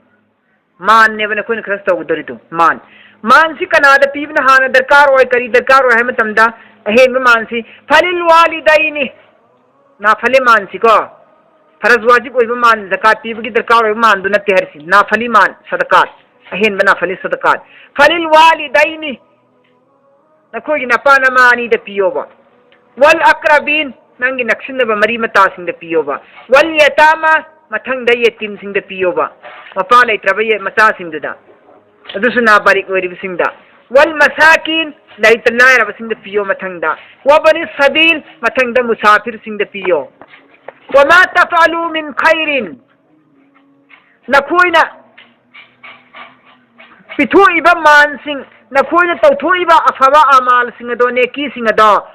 ꯃꯥꯟꯅꯦꯕ ꯅꯈꯣꯏꯅ ꯈꯔꯁ ꯇꯧꯒꯗꯧꯔꯤꯗꯨ꯫ ꯃꯥꯟ, ꯃꯥꯟꯁꯤ ꯀꯅꯥꯗ ꯄꯤꯕꯅ ꯍꯥꯟꯅ ꯗꯔꯀꯥꯔ ꯑꯣꯏ, ꯀꯔꯤ ꯗꯔꯀꯥꯔ ꯑꯣꯏ ꯍꯥꯏꯕ ꯃꯇꯝꯗ, ꯑꯍꯦꯟꯕ ꯃꯥꯟꯁꯤ, "ꯐꯂꯤꯜ ꯋꯥꯂꯤꯗꯩꯅꯤ", ꯅꯥꯐꯂꯦ ꯃꯥꯟꯁꯤꯀꯣ꯫ ꯐꯔꯖ ꯋꯥꯖꯤꯕ ꯑꯣꯏꯕ ꯃꯥꯟ, ꯖꯀꯥꯠ ꯄꯤꯕꯒꯤ ꯗꯔꯀꯥꯔ ꯑꯣꯏꯕ ꯃꯥꯟꯗꯨ ꯅꯠꯇꯦ ꯍꯥꯏꯔꯤꯁꯤ꯫ ꯅꯥꯐꯂꯤ ꯃꯥꯟ, ꯁꯗꯀꯥꯠ, ꯑꯍꯦꯟꯕ ꯅꯥꯐꯂꯤ ꯁꯗꯀꯥꯠ꯫ "ꯐꯂꯤꯜ ꯋꯥꯂꯤꯗꯩꯅꯤ", ꯅꯈꯣꯏꯒꯤ ꯅꯄꯥ ꯅꯃꯥ ꯑꯅꯤꯗ ꯄꯤꯌꯣꯕ꯫ "ꯋꯜ ꯑꯛꯔꯕꯤꯟ", ꯅꯪꯒꯤ ꯅꯛꯁꯤꯟꯅꯕ ꯃꯔꯤ ꯃꯇꯥꯁꯤꯡꯗ ꯄꯤꯌꯣꯕ꯫ "ꯋꯜ ꯌꯇꯥꯃꯥ", ꯃꯊꯪꯗ ꯌꯦꯇꯤꯝꯁꯤꯡꯗ ꯄꯤꯌꯣꯕ, ꯃꯄꯥ ꯂꯩꯇ꯭ꯔꯕ ꯌꯦ-, ꯃꯆꯥꯁꯤꯡꯗꯨꯗ, ꯑꯗꯨꯁꯨ ꯅꯥꯕꯥꯔꯤꯛ ꯑꯣꯏꯔꯤꯕꯁꯤꯡꯗ꯫ "ꯋꯜ ꯃꯁꯥꯀꯤꯟ", ꯂꯩꯇ ꯂꯥꯏꯔꯕꯁꯤꯡꯗ ꯄꯤꯌꯣ ꯃꯊꯪꯗ꯫ "ꯋꯕꯅꯤ ꯁꯕꯤꯜ", ꯃꯊꯪꯗ ꯃꯨꯁꯥꯐꯤꯔꯁꯤꯡꯗ ꯄꯤꯌꯣ꯫ "ꯋꯃꯥ ꯇꯐꯑꯂꯨ ꯃꯤꯟ ꯈꯩꯔꯤꯟ", ꯅꯈꯣꯏꯅ ꯄꯤꯊꯣꯛꯏꯕ ꯃꯥꯟꯁꯤꯡ, ꯅꯈꯣꯏꯅ ꯇꯧꯊꯣꯛꯏꯕ ꯑꯐꯕ ꯑꯃꯥꯜꯁꯤꯡ ꯑꯗꯣ, ꯅꯦꯀꯤꯁꯤꯡ ꯑꯗꯣ,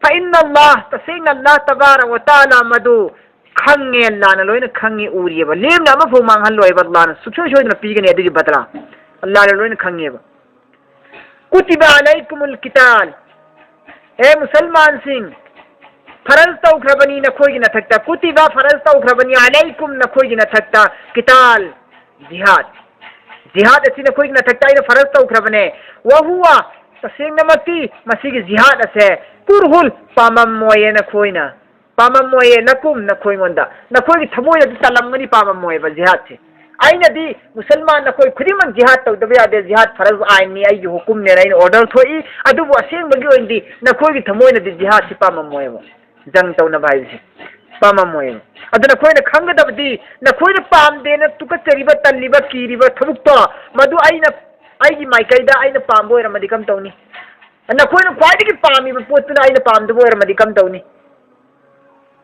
"ꯐꯏꯟꯅ ꯑꯜꯂꯥꯍ", ꯇꯁꯦꯡꯅ ꯑꯜꯂꯥꯍ ꯇꯕꯥꯔꯛ ꯋ ꯇꯥꯂꯥ ꯃꯗꯨ ꯈꯪꯉꯦ, ꯑꯜꯂꯥꯍꯅ ꯂꯣꯏꯅ ꯈꯪꯉꯤ, ꯎꯔꯤꯑꯕ꯫ ꯂꯦꯝꯅ ꯑꯃꯐꯥꯎ ꯃꯥꯡꯍꯜꯂꯣꯏꯕ, ꯑꯜꯂꯥꯍꯅ ꯁꯨꯡꯁꯣꯏ ꯁꯣꯏꯗꯅ ꯄꯤꯒꯅꯤ ꯑꯗꯨꯒꯤ ꯕꯗꯂꯥ꯫ ꯑꯜꯂꯥꯍꯅ ꯂꯣꯏꯅ ꯈꯪꯉꯦꯕ꯫ "ꯀꯨꯇꯤꯕ ꯑꯂꯩꯀꯨꯃꯨꯜ ꯀꯤꯇꯥꯜ", ꯍꯦ ꯃꯨꯁꯜꯃꯥꯟꯁꯤꯡ, ꯐꯔꯖ ꯇꯧꯈ꯭ꯔꯕꯅꯤ ꯅꯈꯣꯏꯒꯤ ꯅꯊꯛꯇ꯫ "ꯀꯨꯇꯤꯕ", ꯐꯔꯖ ꯇꯧꯈ꯭ꯔꯕꯅꯤ, "ꯑꯂꯩꯀꯨꯝ", ꯅꯈꯣꯏꯒꯤ ꯅꯊꯛꯇ, "ꯀꯤꯇꯥꯜ", ꯖꯤꯍꯥꯗ꯫ ꯖꯤꯍꯥꯗ ꯑꯁꯤ ꯅꯈꯣꯏꯒꯤ ꯅꯊꯛꯇ ꯑꯩꯅ ꯐꯔꯖ ꯇꯧꯈ꯭ꯔꯕꯅꯦ꯫ "ꯋꯍꯨꯋ", ꯇꯁꯦꯡꯅꯃꯛꯀꯤ ꯃꯁꯤꯒꯤ ꯖꯤꯍꯥꯗ ꯑꯁꯦ, "ꯀꯨꯔꯍꯨꯜ", ꯄꯥꯝꯃꯝꯃꯣꯏꯌꯦ ꯅꯈꯣꯏꯅ꯫ ꯄꯥꯝꯃꯝꯃꯣꯏꯌꯦ, "ꯂꯀꯨꯝ", ꯅꯈꯣꯏꯉꯣꯟꯗ꯫ ꯅꯈꯣꯏꯒꯤ ꯊꯃꯣꯏꯗꯗꯤ ꯇꯜꯂꯝꯒꯅꯤ, ꯄꯥꯝꯃꯝꯃꯣꯏꯌꯦꯕ ꯖꯤꯍꯥꯗꯁꯦ꯫ ꯑꯩꯅꯗꯤ ꯃꯨꯁꯜꯃꯥꯟ ꯅꯈꯣꯏ ꯈꯨꯗꯤꯡꯃꯛ ꯖꯤꯍꯥꯗ ꯇꯧꯗꯕ ꯌꯥꯗꯦ, ꯖꯤꯍꯥꯗ ꯐꯔꯖ ꯑꯥꯏꯟꯅꯤ, ꯑꯩꯒꯤ ꯍꯨꯀꯨꯝꯅꯦꯅ ꯑꯩꯅ ꯑꯣꯔꯗꯔ ꯊꯣꯛꯏ, ꯑꯗꯨꯕꯨ ꯑꯁꯦꯡꯕꯒꯤ ꯑꯣꯏꯅꯗꯤ ꯅꯈꯣꯏꯒꯤ ꯊꯃꯣꯏꯅꯗꯤ ꯖꯤꯍꯥꯗꯁꯤ ꯄꯥꯝꯃꯝꯃꯣꯏꯌꯦꯕ, ꯖꯪ ꯇꯧꯅꯕ ꯍꯥꯏꯕꯁꯦ ꯄꯥꯝꯃꯝꯃꯣꯏꯌꯦꯕ꯫ ꯑꯗꯨ ꯅꯈꯣꯏꯅ ꯈꯪꯒꯗꯕꯗꯤ, ꯅꯈꯣꯏꯅ ꯄꯥꯝꯗꯦꯅ ꯇꯨꯀꯠꯆꯔꯤꯕ, ꯇꯜꯂꯤꯕ, ꯀꯤꯔꯤꯕ ꯊꯕꯛꯇꯣ, ꯃꯗꯨ ꯑꯩꯅ, ꯑꯩꯒꯤ ꯃꯥꯏꯀꯩꯗ ꯑꯩꯅ ꯄꯥꯝꯕ ꯑꯣꯏꯔꯝꯃꯗꯤ ꯀꯝ ꯇꯧꯅꯤ? ꯅꯈꯣꯏꯅ ꯈ꯭ꯋꯥꯏꯗꯒꯤ ꯄꯥꯝꯃꯤꯕ ꯄꯣꯠꯇꯨꯅ ꯑꯩꯅ ꯄꯥꯝꯗꯕ ꯑꯣꯏꯔꯝꯃꯗꯤ ꯀꯝ ꯇꯧꯅꯤ?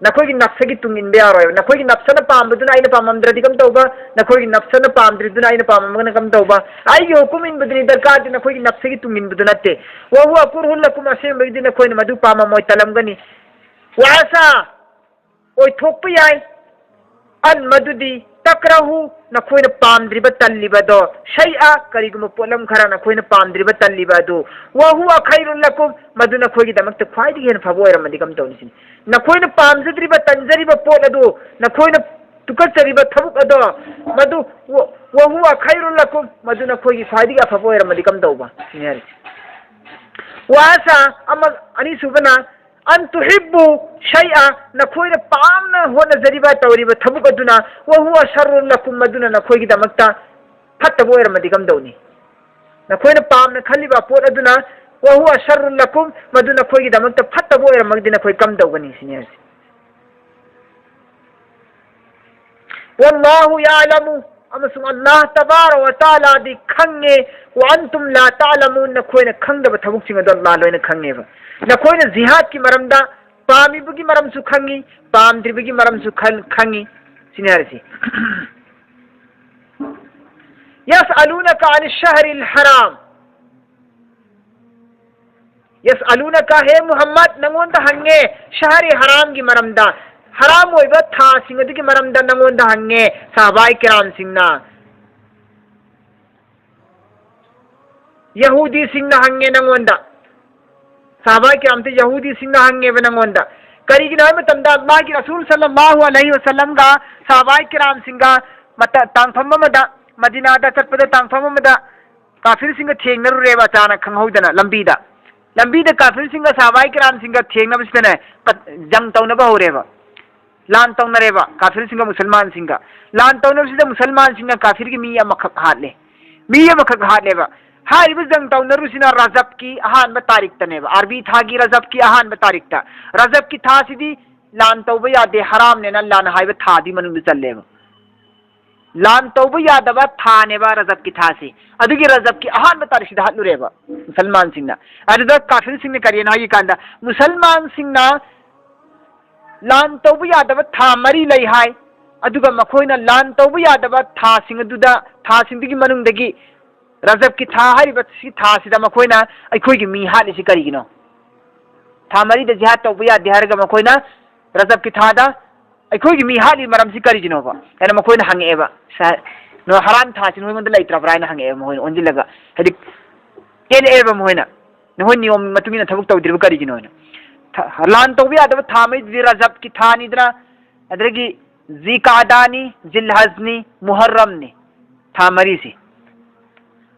ꯅꯈꯣꯏꯒꯤ ꯅꯞꯁꯒꯤ ꯇꯨꯡ ꯏꯟꯕ ꯌꯥꯔꯣꯏꯕ꯫ ꯅꯈꯣꯏꯒꯤ ꯅꯞꯁꯅ ꯄꯥꯝꯕꯗꯨꯅ ꯑꯩꯅ ꯄꯥꯝꯃꯝꯗ꯭ꯔꯗꯤ ꯀꯝ ꯇꯧꯕ? ꯅꯈꯣꯏꯒꯤ ꯅꯞꯁꯅ ꯄꯥꯝꯗ꯭ꯔꯤꯗꯨꯅ ꯑꯩꯅ ꯄꯥꯝꯃꯝꯃꯒꯅ ꯀꯝ ꯇꯧꯕ? ꯑꯩꯒꯤ ꯍꯨꯀꯨꯝ ꯏꯟꯕꯗꯨꯅꯤ ꯗꯔꯀꯥꯔꯗꯤ, ꯅꯈꯣꯏꯒꯤ ꯅꯞꯁꯒꯤ ꯇꯨꯡ ꯏꯟꯕꯗꯨ ꯅꯠꯇꯦ꯫ وهو كره لكم, ꯑꯁꯦꯡꯕꯒꯤꯗꯤ ꯅꯈꯣꯏꯅ ꯃꯗꯨ ꯄꯥꯝꯃꯝꯃꯣꯏ, ꯇꯜꯂꯝꯒꯅꯤ꯫ وعسى, ꯑꯣꯏꯊꯣꯛꯄ ꯌꯥꯏ, أن, ꯃꯗꯨꯗꯤ, تكرهوا, ꯅꯈꯣꯏꯅ ꯄꯥꯝꯗ꯭ꯔꯤꯕ, ꯇꯜꯂꯤꯕ ꯑꯗꯣ, شيئا, ꯀꯔꯤꯒꯨꯝꯕ ꯄꯣꯠꯂꯝ ꯈꯔ ꯅꯈꯣꯏꯅ ꯄꯥꯝꯗ꯭ꯔꯤꯕ, ꯇꯜꯂꯤꯕ ꯑꯗꯨ, وهو خير لكم, ꯃꯗꯨ ꯅꯈꯣꯏꯒꯤꯗꯃꯛꯇ ꯈ꯭ꯋꯥꯏꯗꯒꯤ ꯍꯦꯟꯅ ꯐꯕ ꯑꯣꯏꯔꯝꯃꯗꯤ ꯀꯝ ꯇꯧꯅꯤ ꯁꯤꯅꯤ? ꯅꯈꯣꯏꯅ ꯄꯥꯝꯖꯗ꯭ꯔꯤꯕ, ꯇꯟꯖꯔꯤꯕ ꯄꯣꯠ ꯑꯗꯨ, ꯅꯈꯣꯏꯅ ꯇꯨꯀꯠꯆꯔꯤꯕ ꯊꯕꯛ ꯑꯗꯣ, ꯃꯗꯨ, و-, وهو خير لكم, ꯃꯗꯨ ꯅꯈꯣꯏꯒꯤ ꯈ꯭ꯋꯥꯏꯗꯒꯤ ꯑꯐꯕ ꯑꯣꯏꯔꯝꯃꯗꯤ ꯀꯝ ꯇꯧꯕ ꯁꯤꯅꯤ ꯍꯥꯏꯔꯤꯁꯦ꯫ وعسى, ꯑꯃ, ꯑꯅꯤꯁꯨꯕꯅ, أن تحبوا شيئا, ꯅꯈꯣꯏꯅ ꯄꯥꯝꯅ ꯍꯣꯠꯅꯖꯔꯤꯕ, ꯇꯧꯔꯤꯕ ꯊꯕꯛ ꯑꯗꯨꯅ, وهو شر لكم, ꯃꯗꯨꯅ ꯅꯈꯣꯏꯒꯤꯗꯃꯛꯇ ꯐꯠꯇꯕ ꯑꯣꯏꯔꯝꯃꯗꯤ ꯀꯝꯗꯧꯅꯤ? ꯅꯈꯣꯏꯅ ꯄꯥꯝꯅ ꯈꯜꯂꯤꯕ ꯄꯣꯠ ꯑꯗꯨꯅ, وهو شر لكم, ꯃꯗꯨ ꯅꯈꯣꯏꯒꯤꯗꯃꯛꯇ ꯐꯠꯇꯕ ꯑꯣꯏꯔꯝꯃꯒꯗꯤ ꯅꯈꯣꯏ ꯀꯝꯗꯧꯒꯅꯤ ꯁꯤꯅꯤ ꯍꯥꯏꯁꯦ꯫ والله يعلم, ꯑꯃꯁꯨꯡ ꯑꯜꯂꯥꯍ ꯇꯕꯥꯔꯛ ꯋ ꯇꯥꯂꯥꯗꯤ ꯈꯪꯉꯦ, وأنتم لا تعلمون, ꯅꯈꯣꯏꯅ ꯈꯪꯗꯕ ꯊꯕꯛꯁꯤꯡ ꯑꯗꯨ ꯑꯜꯂꯥꯍ ꯂꯣꯏꯅ ꯈꯪꯉꯦꯕ꯫ ꯅꯈꯣꯏꯅ ꯖꯤꯍꯥꯗꯀꯤ ꯃꯔꯝꯗ ꯄꯥꯝꯃꯤꯕꯒꯤ ꯃꯔꯝꯁꯨ ꯈꯪꯉꯤ, ꯄꯥꯝꯗ꯭ꯔꯤꯕꯒꯤ ꯃꯔꯝꯁꯨ ꯈꯪ-, ꯈꯪꯉꯤ, ꯁꯤꯅꯤ ꯍꯥꯏꯔꯤꯁꯤ꯫ يسألونك عن الشهر الحرام. يسألونك, ꯍꯦ ꯃꯨꯍꯝꯃꯗ, ꯅꯉꯣꯟꯗ ꯍꯪꯉꯦ, ꯁꯍꯔꯤ ꯍꯔꯥꯝꯒꯤ ꯃꯔꯝꯗ, ꯍꯔꯥꯝ ꯑꯣꯏꯕ ꯊꯥꯁꯤꯡ ꯑꯗꯨꯒꯤ ꯃꯔꯝꯗ ꯅꯉꯣꯟꯗ ꯍꯪꯉꯦ, ꯁꯍꯥꯕꯥꯏ ꯀꯤꯔꯥꯝꯁꯤꯡꯅ, ꯌꯍꯨꯗꯤꯁꯤꯡꯅ ꯍꯪꯉꯦ ꯅꯉꯣꯟꯗ꯫ ꯁꯍꯥꯕꯥꯏ ꯀꯤꯔꯥꯝꯗ ꯌꯍꯨꯗꯤꯁꯤꯡꯅ ꯍꯪꯉꯦꯕ ꯅꯉꯣꯟꯗ꯫ ꯀꯔꯤꯒꯤꯅꯣ ꯍꯥꯏꯕ ꯃꯇꯝꯗ, ꯃꯥꯒꯤ ꯔꯁꯨꯜ ꯁꯜꯂꯜꯂꯥꯍꯨ ꯑꯂꯩꯍꯤ ꯋꯁꯜꯂꯝꯒ ꯁꯍꯥꯕꯥꯏ ꯀꯤꯔꯥꯝꯁꯤꯡꯒ ꯃꯇ-, ꯇꯥꯡꯐꯝ ꯑꯃꯗ, ꯃꯗꯤꯅꯥꯗ ꯆꯠꯄꯗ ꯇꯥꯡꯐꯝ ꯑꯃꯗ ꯀꯥꯐꯤꯔꯁꯤꯡꯒ ꯊꯦꯡꯅꯔꯨꯔꯦꯕ, ꯑꯆꯥꯅꯛ ꯈꯪꯍꯧꯗꯅ ꯂꯝꯕꯤꯗ꯫ ꯂꯝꯕꯤꯗ ꯀꯥꯐꯤꯔꯁꯤꯡꯒ ꯁꯍꯥꯕꯥꯏ ꯀꯤꯔꯥꯝꯁꯤꯡꯒ ꯊꯦꯡꯅꯕꯁꯤꯗꯅꯦ, ꯀ-, ꯖꯪ ꯇꯧꯅꯕ ꯍꯧꯔꯦꯕ꯫ ꯂꯥꯟ ꯇꯧꯅꯔꯦꯕ ꯀꯥꯐꯤꯔꯁꯤꯡꯒ ꯃꯨꯁꯜꯃꯥꯟꯁꯤꯡꯒ꯫ ꯂꯥꯟ ꯇꯧꯅꯕꯁꯤꯗ ꯃꯨꯁꯜꯃꯥꯟꯁꯤꯡꯅ ꯀꯥꯐꯤꯔꯒꯤ ꯃꯤ ꯑꯃꯈꯛ ꯍꯥꯠꯂꯦ꯫ ꯃꯤ ꯑꯃꯈꯛ ꯍꯥꯠꯂꯦꯕ꯫ ꯍꯥꯏꯔꯤꯕ ꯖꯪ ꯇꯧꯅꯔꯨꯁꯤꯅ ꯔꯖꯕꯀꯤ ꯑꯍꯥꯟꯕ ꯇꯥꯔꯤꯛꯇꯅꯦꯕ, ꯑꯥꯔꯕꯤ ꯊꯥꯒꯤ ꯔꯖꯕꯀꯤ ꯑꯍꯥꯟꯕ ꯇꯥꯔꯤꯛꯇ꯫ ꯔꯖꯕꯀꯤ ꯊꯥꯁꯤꯗꯤ ꯂꯥꯟ ꯇꯧꯕ ꯌꯥꯗꯦ, ꯍꯔꯥꯝꯅꯦꯅ ꯂꯥꯟ ꯍꯥꯏꯕ ꯊꯥꯗꯤ ꯃꯅꯨꯡꯗ ꯆꯜꯂꯦꯕ꯫ ꯂꯥꯟ ꯇꯧꯕ ꯌꯥꯗꯕ ꯊꯥꯅꯦꯕ ꯔꯖꯕꯀꯤ ꯊꯥꯁꯤ꯫ ꯑꯗꯨꯒꯤ ꯔꯖꯕꯀꯤ ꯑꯍꯥꯟꯕ ꯇꯥꯔꯤꯛꯁꯤꯗ ꯍꯥꯠꯂꯨꯔꯦꯕ ꯃꯨꯁꯜꯃꯥꯟꯁꯤꯡꯅ꯫ ꯑꯗꯨꯗ ꯀꯥꯐꯤꯔꯁꯤꯡꯅ ꯀꯔꯤꯅꯣ ꯍꯥꯏꯒꯤ ꯀꯥꯟꯗ, ꯃꯨꯁꯜꯃꯥꯟꯁꯤꯡꯅ ꯂꯥꯟ ꯇꯧꯕ ꯌꯥꯗꯕ ꯊꯥ ꯃꯔꯤ ꯂꯩ ꯍꯥꯏ꯫ ꯑꯗꯨꯒ ꯃꯈꯣꯏꯅ ꯂꯥꯟ ꯇꯧꯕ ꯌꯥꯗꯕ ꯊꯥꯁꯤꯡ ꯑꯗꯨꯗ, ꯊꯥꯁꯤꯡꯗꯨꯒꯤ ꯃꯅꯨꯡꯗꯒꯤ ꯔꯖꯕꯀꯤ ꯊꯥ ꯍꯥꯏꯔꯤꯕ ꯁꯤ ꯊꯥꯁꯤꯗ ꯃꯈꯣꯏꯅ ꯑꯩꯈꯣꯏꯒꯤ ꯃꯤ ꯍꯥꯠꯂꯤꯁꯤ ꯀꯔꯤꯒꯤꯅꯣ? ꯊꯥ ꯃꯔꯤꯗ ꯖꯤꯍꯥꯗ ꯇꯧꯕ ꯌꯥꯗꯦ ꯍꯥꯏꯔꯒ ꯃꯈꯣꯏꯅ ꯔꯖꯕꯀꯤ ꯊꯥꯗ ꯑꯩꯈꯣꯏꯒꯤ ꯃꯤ ꯍꯥꯠꯂꯤ ꯃꯔꯝꯁꯤ ꯀꯔꯤꯒꯤꯅꯣꯕ ꯍꯥꯏꯅ ꯃꯈꯣꯏꯅ ꯍꯪꯉꯛꯑꯦꯕ꯫ ꯁ-, ꯅꯣ, ꯍꯔꯥꯝ ꯊꯥꯁꯤ ꯅꯣꯏꯉꯣꯟꯗ ꯂꯩꯇ꯭ꯔꯕ꯭ꯔꯥ ꯍꯥꯏꯅ ꯍꯪꯉꯛꯑꯦꯕ ꯃꯈꯣꯏꯅ ꯑꯣꯟꯁꯤꯜꯂꯒ꯫ ꯍꯥꯏꯗꯤ ꯀꯦꯜꯂꯛꯑꯦꯕ ꯃꯈꯣꯏꯅ, "ꯅꯈꯣꯏ ꯅꯤꯌꯣꯝ ꯃꯇꯨꯡ ꯏꯟꯅ ꯊꯕꯛ ꯇꯧꯗ꯭ꯔꯤꯕ ꯀꯔꯤꯒꯤꯅꯣ?" ꯍꯥꯏꯅ꯫ ꯊ-, ꯂꯥꯟ ꯇꯧꯕ ꯌꯥꯗꯕ ꯊꯥ ꯃꯔꯤꯗꯨꯗꯤ ꯔꯖꯕꯀꯤ ꯊꯥꯅꯤꯗꯅ, ꯑꯗꯨꯗꯒꯤ ꯖꯤꯀꯥꯗꯥꯅꯤ, ꯖꯤꯜꯍꯖꯅꯤ, ꯃꯨꯍꯔꯝꯅꯤ, ꯊꯥ ꯃꯔꯤꯁꯤ꯫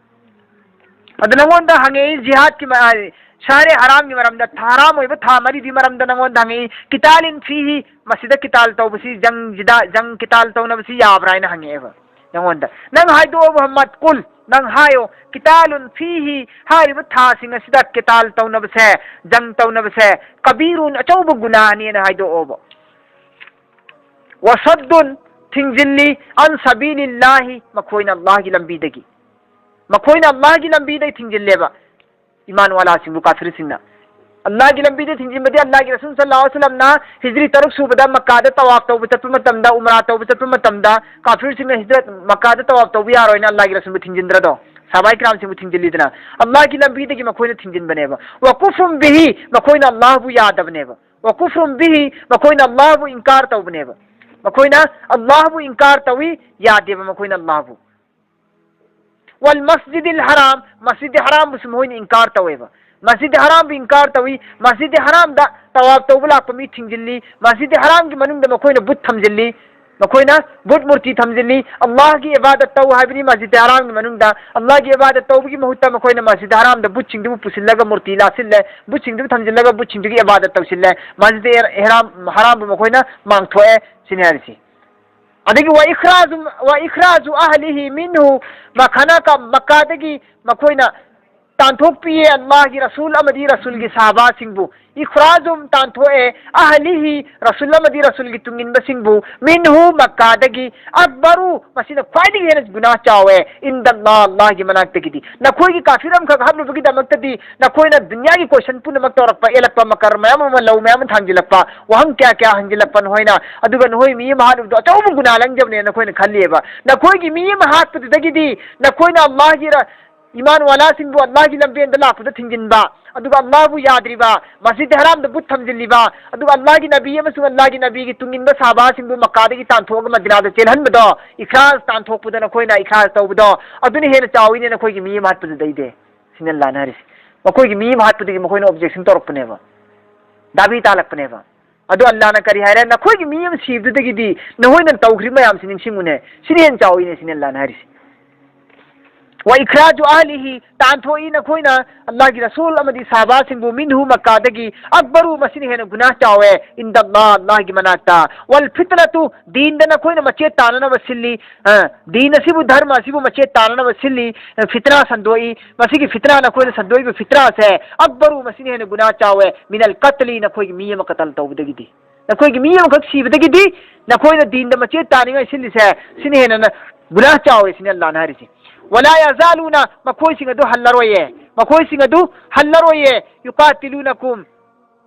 ꯑꯗꯨ ꯅꯉꯣꯟꯗ ꯍꯪꯉꯛꯏ ꯖꯤꯍꯥꯗꯀꯤ ꯃ-, ꯑ, ꯁꯍꯔꯦ ꯍꯔꯥꯝꯒꯤ ꯃꯔꯝꯗ, ꯊꯥ ꯍꯔꯥꯝ ꯑꯣꯏꯕ ꯊꯥ ꯃꯔꯤꯗꯤ ꯃꯔꯝꯗ ꯅꯉꯣꯟꯗ ꯍꯪꯉꯛꯏ꯫ ꯀꯤꯇꯥꯂꯤꯟ ꯐꯤꯍꯤ, ꯃꯁꯤꯗ ꯀꯤꯇꯥꯜ ꯇꯧꯕꯁꯤ, ꯖꯪꯁꯤꯗ, ꯖꯪ ꯀꯤꯇꯥꯜ ꯇꯧꯅꯕꯁꯤ ꯌꯥꯕ꯭ꯔꯥ ꯍꯥꯏꯅ ꯍꯪꯉꯛꯑꯦꯕ ꯅꯉꯣꯟꯗ꯫ ꯅꯪ ꯍꯥꯏꯗꯣꯛꯑꯣ ꯃꯨꯍꯝꯃꯗ, ꯀꯨꯜ, ꯅꯪ ꯍꯥꯏꯌꯣ, ꯀꯤꯇꯥꯂꯨꯟ ꯐꯤꯍꯤ, ꯍꯥꯏꯔꯤꯕ ꯊꯥꯁꯤꯡ ꯑꯁꯤꯗ ꯀꯤꯇꯥꯜ ꯇꯧꯅꯕꯁꯦ, ꯖꯪ ꯇꯧꯅꯕꯁꯦ, ꯀꯕꯤꯔꯨꯟ, ꯑꯆꯧꯕ ꯒꯨꯅꯥꯅꯦꯅ ꯍꯥꯏꯗꯣꯛꯑꯣꯕ꯫ ꯋꯁꯗꯨꯟ, ꯊꯤꯡꯖꯤꯜꯂꯤ, ꯑꯟ ꯁꯕꯤꯂꯤꯜꯂꯥꯍꯤ, ꯃꯈꯣꯏꯅ ꯑꯜꯂꯥꯍꯒꯤ ꯂꯝꯕꯤꯗꯒꯤ꯫ ꯃꯈꯣꯏꯅ ꯑꯜꯂꯥꯍꯒꯤ ꯂꯝꯕꯤꯗꯒꯤ ꯊꯤꯡꯖꯤꯜꯂꯦꯕ ꯏꯃꯥꯟ ꯋꯥꯂꯥꯁꯤꯡꯕꯨ ꯀꯥꯐꯤꯔꯁꯤꯡꯅ꯫ ꯑꯜꯂꯥꯍꯒꯤ ꯂꯝꯕꯤꯗ ꯊꯤꯡꯖꯤꯟꯕꯗꯤ ꯑꯜꯂꯥꯍꯒꯤ ꯔꯁꯨꯜ ꯁꯜꯂꯜꯂꯥꯍꯨ ꯑꯂꯩꯍꯤ ꯋꯁꯜꯂꯝꯅ ꯍꯤꯖ꯭ꯔꯤ ꯇꯔꯨꯛ ꯁꯨꯕꯗ ꯃꯛꯀꯥꯗ ꯇꯋꯥꯐ ꯇꯧꯕ ꯆꯠꯄ ꯃꯇꯝꯗ, ꯎꯝꯔꯥ ꯇꯧꯕ ꯆꯠꯄ ꯃꯇꯝꯗ, ꯀꯥꯐꯤꯔꯁꯤꯡꯅ ꯍꯤꯖ꯭ꯔꯠ, ꯃꯛꯀꯥꯗ ꯇꯋꯥꯐ ꯇꯧꯕ ꯌꯥꯔꯣꯏꯅ ꯑꯜꯂꯥꯍꯒꯤ ꯔꯁꯨꯜꯕꯨ ꯊꯤꯡꯖꯤꯟꯗ꯭ꯔꯗꯣ? ꯁꯍꯥꯕꯥꯏ ꯀꯤꯔꯥꯝꯁꯤꯡꯕꯨ ꯊꯤꯡꯖꯤꯜꯂꯤꯗꯅ꯫ ꯑꯜꯂꯥꯍꯒꯤ ꯂꯝꯕꯤꯗꯒꯤ ꯃꯈꯣꯏꯅ ꯊꯤꯡꯖꯤꯟꯕꯅꯦꯕ꯫ ꯋꯀꯨꯐ꯭ꯔꯨꯝ ꯕꯤꯍꯤ, ꯃꯈꯣꯏꯅ ꯑꯜꯂꯥꯍꯕꯨ ꯌꯥꯗꯕꯅꯦꯕ꯫ ꯋꯀꯨꯐ꯭ꯔꯨꯝ ꯕꯤꯍꯤ, ꯃꯈꯣꯏꯅ ꯑꯜꯂꯥꯍꯕꯨ ꯏꯟꯀꯥꯔ ꯇꯧꯕꯅꯦꯕ꯫ ꯃꯈꯣꯏꯅ ꯑꯜꯂꯥꯍꯕꯨ ꯏꯟꯀꯥꯔ ꯇꯧꯏ, ꯌꯥꯗꯦꯕ ꯃꯈꯣꯏꯅ ꯑꯜꯂꯥꯍꯕꯨ꯫ ꯋꯜ ꯃꯁꯖꯤꯗꯤꯜ ꯍꯔꯥꯝ, ꯃꯁꯖꯤꯗ ꯍꯔꯥꯝꯕꯨꯁꯨ ꯃꯈꯣꯏꯅ ꯏꯟꯀꯥꯔ ꯇꯧꯋꯦꯕ꯫ ꯃꯁꯖꯤꯗ ꯍꯔꯥꯝꯕꯨ ꯏꯟꯀꯥꯔ ꯇꯧꯏ, ꯃꯁꯖꯤꯗ ꯍꯔꯥꯝꯗ ꯇꯋꯥꯐ ꯇꯧꯕ ꯂꯥꯛꯄ ꯃꯤ ꯊꯤꯡꯖꯤꯜꯂꯤ, ꯃꯁꯖꯤꯗ ꯍꯔꯥꯝꯒꯤ ꯃꯅꯨꯡꯗ ꯃꯈꯣꯏꯅ ꯕꯨꯠ ꯊꯝꯖꯤꯜꯂꯤ, ꯃꯈꯣꯏꯅ ꯕꯨꯠ ꯃꯨꯔꯇꯤ ꯊꯝꯖꯤꯜꯂꯤ꯫ ꯑꯜꯂꯥꯍꯒꯤ ꯏꯕꯥꯗꯠ ꯇꯧ ꯍꯥꯏꯕꯅꯤ ꯃꯁꯖꯤꯗ ꯍꯔꯥꯝꯒꯤ ꯃꯅꯨꯡꯗ꯫ ꯑꯜꯂꯥꯍꯒꯤ ꯏꯕꯥꯗꯠ ꯇꯧꯕꯒꯤ ꯃꯍꯨꯠꯇ ꯃꯈꯣꯏꯅ ꯃꯁꯖꯤꯗ ꯍꯔꯥꯝꯗ ꯕꯨꯠꯁꯤꯡꯗꯨꯕꯨ ꯄꯨꯁꯤꯜꯂꯒ ꯃꯨꯔꯇꯤ ꯂꯥꯠꯁꯤꯜꯂꯦ, ꯕꯨꯠꯁꯤꯡꯗꯨꯕꯨ ꯊꯝꯖꯤꯜꯂꯒ ꯕꯨꯠꯁꯤꯡꯗꯨꯒꯤ ꯏꯕꯥꯗꯠ ꯇꯧꯁꯤꯜꯂꯦ꯫ ꯃꯁꯖꯤꯗ ꯍꯔꯥꯝ, ꯍꯔꯥꯝꯕꯨ ꯃꯈꯣꯏꯅ ꯃꯥꯡꯊꯣꯛꯑꯦ ꯁꯤꯅꯤ ꯍꯥꯏꯔꯤꯁꯤ꯫ ꯑꯗꯒꯤ ꯋ ꯏꯈ꯭ꯔꯥꯖꯨ, ꯋ ꯏꯈ꯭ꯔꯥꯖꯨ ꯑꯍꯂꯤꯍꯤ ꯃꯤꯟꯍꯨ, ꯃꯈꯅꯀ ꯃꯛꯀꯥꯗꯒꯤ ꯃꯈꯣꯏꯅ ꯇꯥꯟꯊꯣꯛꯄꯤꯌꯦ ꯑꯜꯂꯥꯍꯒꯤ ꯔꯁꯨꯜ ꯑꯃꯗꯤ ꯔꯁꯨꯜꯒꯤ ꯁꯍꯥꯕꯥꯁꯤꯡꯕꯨ꯫ ꯏꯈ꯭ꯔꯥꯖꯨꯝ ꯇꯥꯟꯊꯣꯛꯑꯦ ꯑꯍꯂꯤꯍꯤ, ꯔꯁꯨꯜ ꯑꯃꯗꯤ ꯔꯁꯨꯜꯒꯤ ꯇꯨꯡꯏꯟꯕꯁꯤꯡꯕꯨ, ꯃꯤꯟꯍꯨ ꯃꯛꯀꯥꯗꯒꯤ, ꯑꯛꯕꯔꯨ, ꯃꯁꯤꯅ ꯈ꯭ꯋꯥꯏꯗꯒꯤ ꯍꯦꯟꯅ ꯒꯨꯅꯥ ꯆꯥꯎꯋꯦ, ꯏꯟꯗꯜꯂꯥꯍ, ꯑꯜꯂꯥꯍꯒꯤ ꯃꯅꯥꯛꯇꯒꯤꯗꯤ꯫ ꯅꯈꯣꯏꯒꯤ ꯀꯥꯐꯤꯔ ꯑꯃꯈꯛ ꯍꯥꯠꯂꯨꯕꯒꯤꯗꯃꯛꯇꯗꯤ ꯅꯈꯣꯏꯅ ꯗꯨꯅꯤꯌꯥꯒꯤ ꯀꯣꯏꯁꯟ ꯄꯨꯝꯅꯃꯛ ꯇꯧꯔꯛꯄ, ꯑꯦꯜꯂꯛꯄ, ꯃꯀꯔ ꯃꯌꯥꯝ ꯑꯃ, ꯂꯧ ꯃꯌꯥꯝ ꯑꯃ ꯊꯥꯡꯖꯤꯜꯂꯛꯄ, ꯋꯥꯍꯪ ꯀꯌꯥ ꯀꯌꯥ ꯍꯪꯖꯤꯜꯂꯛꯄ ꯅꯈꯣꯏꯅ, ꯑꯗꯨꯒ ꯅꯈꯣꯏ ꯃꯤ ꯑꯃ ꯍꯥꯠꯂꯨꯕꯗꯣ ꯑꯆꯧꯕ ꯒꯨꯅꯥ ꯂꯪꯖꯕꯅꯦ ꯅꯈꯣꯏꯅ ꯈꯜꯂꯤꯑꯕ꯫ ꯅꯈꯣꯏꯒꯤ ꯃꯤ ꯑꯃ ꯍꯥꯠꯄꯗꯨꯗꯒꯤꯗꯤ ꯅꯈꯣꯏꯅ ꯑꯜꯂꯥꯍꯒꯤ ꯔ-, ꯏꯃꯥꯟ ꯋꯥꯂꯥꯁꯤꯡꯕꯨ ꯑꯜꯂꯥꯍꯒꯤ ꯂꯝꯕꯦꯟꯗ ꯂꯥꯛꯄꯗ ꯊꯤꯡꯖꯤꯟꯕ, ꯑꯗꯨꯒ ꯑꯜꯂꯥꯍꯕꯨ ꯌꯥꯗ꯭ꯔꯤꯕ, ꯃꯁꯖꯤꯗ ꯍꯔꯥꯝꯗ ꯕꯨꯠ ꯊꯝꯖꯤꯜꯂꯤꯕ, ꯑꯗꯨꯒ ꯑꯜꯂꯥꯍꯒꯤ ꯅꯕꯤ ꯑꯃꯁꯨꯡ ꯑꯜꯂꯥꯍꯒꯤ ꯅꯕꯤꯒꯤ ꯇꯨꯡꯏꯟꯕ ꯁꯍꯥꯕꯥꯁꯤꯡꯕꯨ ꯃꯛꯀꯥꯗꯒꯤ ꯇꯥꯟꯊꯣꯛꯑꯒ ꯃꯗꯤꯅꯥꯗ ꯆꯦꯜꯍꯟꯕꯗꯣ, ꯏꯈ꯭ꯔꯥꯖ ꯇꯥꯟꯊꯣꯛꯄꯗ ꯅꯈꯣꯏꯅ ꯏꯈ꯭ꯔꯥꯖ ꯇꯧꯕꯗꯣ, ꯑꯗꯨꯅ ꯍꯦꯟꯅ ꯆꯥꯎꯋꯤꯅꯦ ꯅꯈꯣꯏꯒꯤ ꯃꯤ ꯑꯃ ꯍꯥꯠꯄꯗꯨꯗꯩꯗꯤ꯫ ꯁꯤꯅ ꯑꯜꯂꯥꯍꯅ ꯍꯥꯏꯔꯤꯁꯦ꯫ ꯃꯈꯣꯏꯒꯤ ꯃꯤ ꯑꯃ ꯍꯥꯠꯄꯗꯒꯤ ꯃꯈꯣꯏꯅ ꯑꯣꯕꯖꯦꯛꯁꯟ ꯇꯧꯔꯛꯄꯅꯦꯕ, ꯗꯥꯕꯤ ꯇꯥꯜꯂꯛꯄꯅꯦꯕ꯫ ꯑꯗꯣ ꯑꯜꯂꯥꯍꯅ ꯀꯔꯤ ꯍꯥꯏꯔꯦ? ꯅꯈꯣꯏꯒꯤ ꯃꯤ ꯑꯃ ꯁꯤꯕꯗꯨꯗꯒꯤꯗꯤ ꯅꯈꯣꯏꯅ ꯇꯧꯈ꯭ꯔꯤꯕ ꯃꯌꯥꯝꯁꯤ ꯅꯤꯡꯁꯤꯡꯉꯨꯅꯦ, ꯁꯤꯅ ꯍꯦꯟꯅ ꯆꯥꯎꯋꯤꯅꯦ, ꯁꯤꯅ ꯑꯜꯂꯥꯍꯅ ꯍꯥꯏꯔꯤꯁꯦ꯫ ꯋꯥ ꯏꯈ꯭ꯔꯥꯖꯨ ꯑꯍꯂꯤꯍꯤ, ꯇꯥꯟꯊꯣꯛꯏ ꯅꯈꯣꯏꯅ ꯑꯜꯂꯥꯍꯒꯤ ꯔꯁꯨꯜ ꯑꯃꯗꯤ ꯁꯍꯥꯕꯥꯁꯤꯡꯕꯨ, ꯃꯤꯟꯍꯨ ꯃꯛꯀꯥꯗꯒꯤ, ꯑꯛꯕꯔꯨ, ꯃꯁꯤꯅ ꯍꯦꯟꯅ ꯒꯨꯅꯥ ꯆꯥꯎꯋꯦ, ꯏꯟꯗꯜꯂꯥꯍ, ꯑꯜꯂꯥꯍꯒꯤ ꯃꯅꯥꯛꯇ, ꯋꯜ ꯐꯤꯠꯅꯇꯨ, ꯗꯤꯟꯗ ꯅꯈꯣꯏꯅ ꯃꯆꯦꯠ ꯇꯥꯅꯅꯕ ꯁꯤꯜꯂꯤ, ꯑ, ꯗꯤꯟ ꯑꯁꯤꯕꯨ, ꯙꯔꯃ ꯑꯁꯤꯕꯨ ꯃꯆꯦꯠ ꯇꯥꯅꯅꯕ ꯁꯤꯜꯂꯤ, ꯑ, ꯐꯤꯠꯅꯥ ꯁꯟꯗꯣꯛꯏ, ꯃꯁꯤꯒꯤ ꯐꯤꯠꯅꯥ ꯅꯈꯣꯏꯅ ꯁꯟꯗꯣꯛꯏꯕ ꯐꯤꯠꯅꯥꯁꯦ, ꯑꯛꯕꯔꯨ, ꯃꯁꯤꯅ ꯍꯦꯟꯅ ꯒꯨꯅꯥ ꯆꯥꯎꯋꯦ, ꯃꯤꯅꯜ ꯀꯠꯂꯤ, ꯅꯈꯣꯏꯒꯤ ꯃꯤ ꯑꯃ ꯀꯇꯜ ꯇꯧꯕꯗꯒꯤꯗꯤ꯫ ꯅꯈꯣꯏꯒꯤ ꯃꯤ ꯑꯃꯈꯛ ꯁꯤꯕꯗꯒꯤꯗꯤ ꯅꯈꯣꯏꯅ ꯗꯤꯟꯗ ꯃꯆꯦꯠ ꯇꯥꯅꯤꯡꯉꯥꯏ ꯁꯤꯜꯂꯤꯁꯦ, ꯁꯤꯅ ꯍꯦꯟꯅ ꯒꯨꯅꯥ ꯆꯥꯎꯋꯦ, ꯁꯤꯅ ꯑꯜꯂꯥꯍꯅ ꯍꯥꯏꯔꯤꯁꯦ꯫ ꯋꯂꯥ ꯌꯥꯖꯥꯂꯨꯅ, ꯃꯈꯣꯏꯁꯤꯡ ꯑꯗꯨ ꯍꯜꯂꯔꯣꯏꯌꯦ, ꯃꯈꯣꯏꯁꯤꯡ ꯑꯗꯨ ꯍꯜꯂꯔꯣꯏꯌꯦ, ꯌꯨꯀꯥꯇꯤꯂꯨꯅꯀꯨꯝ,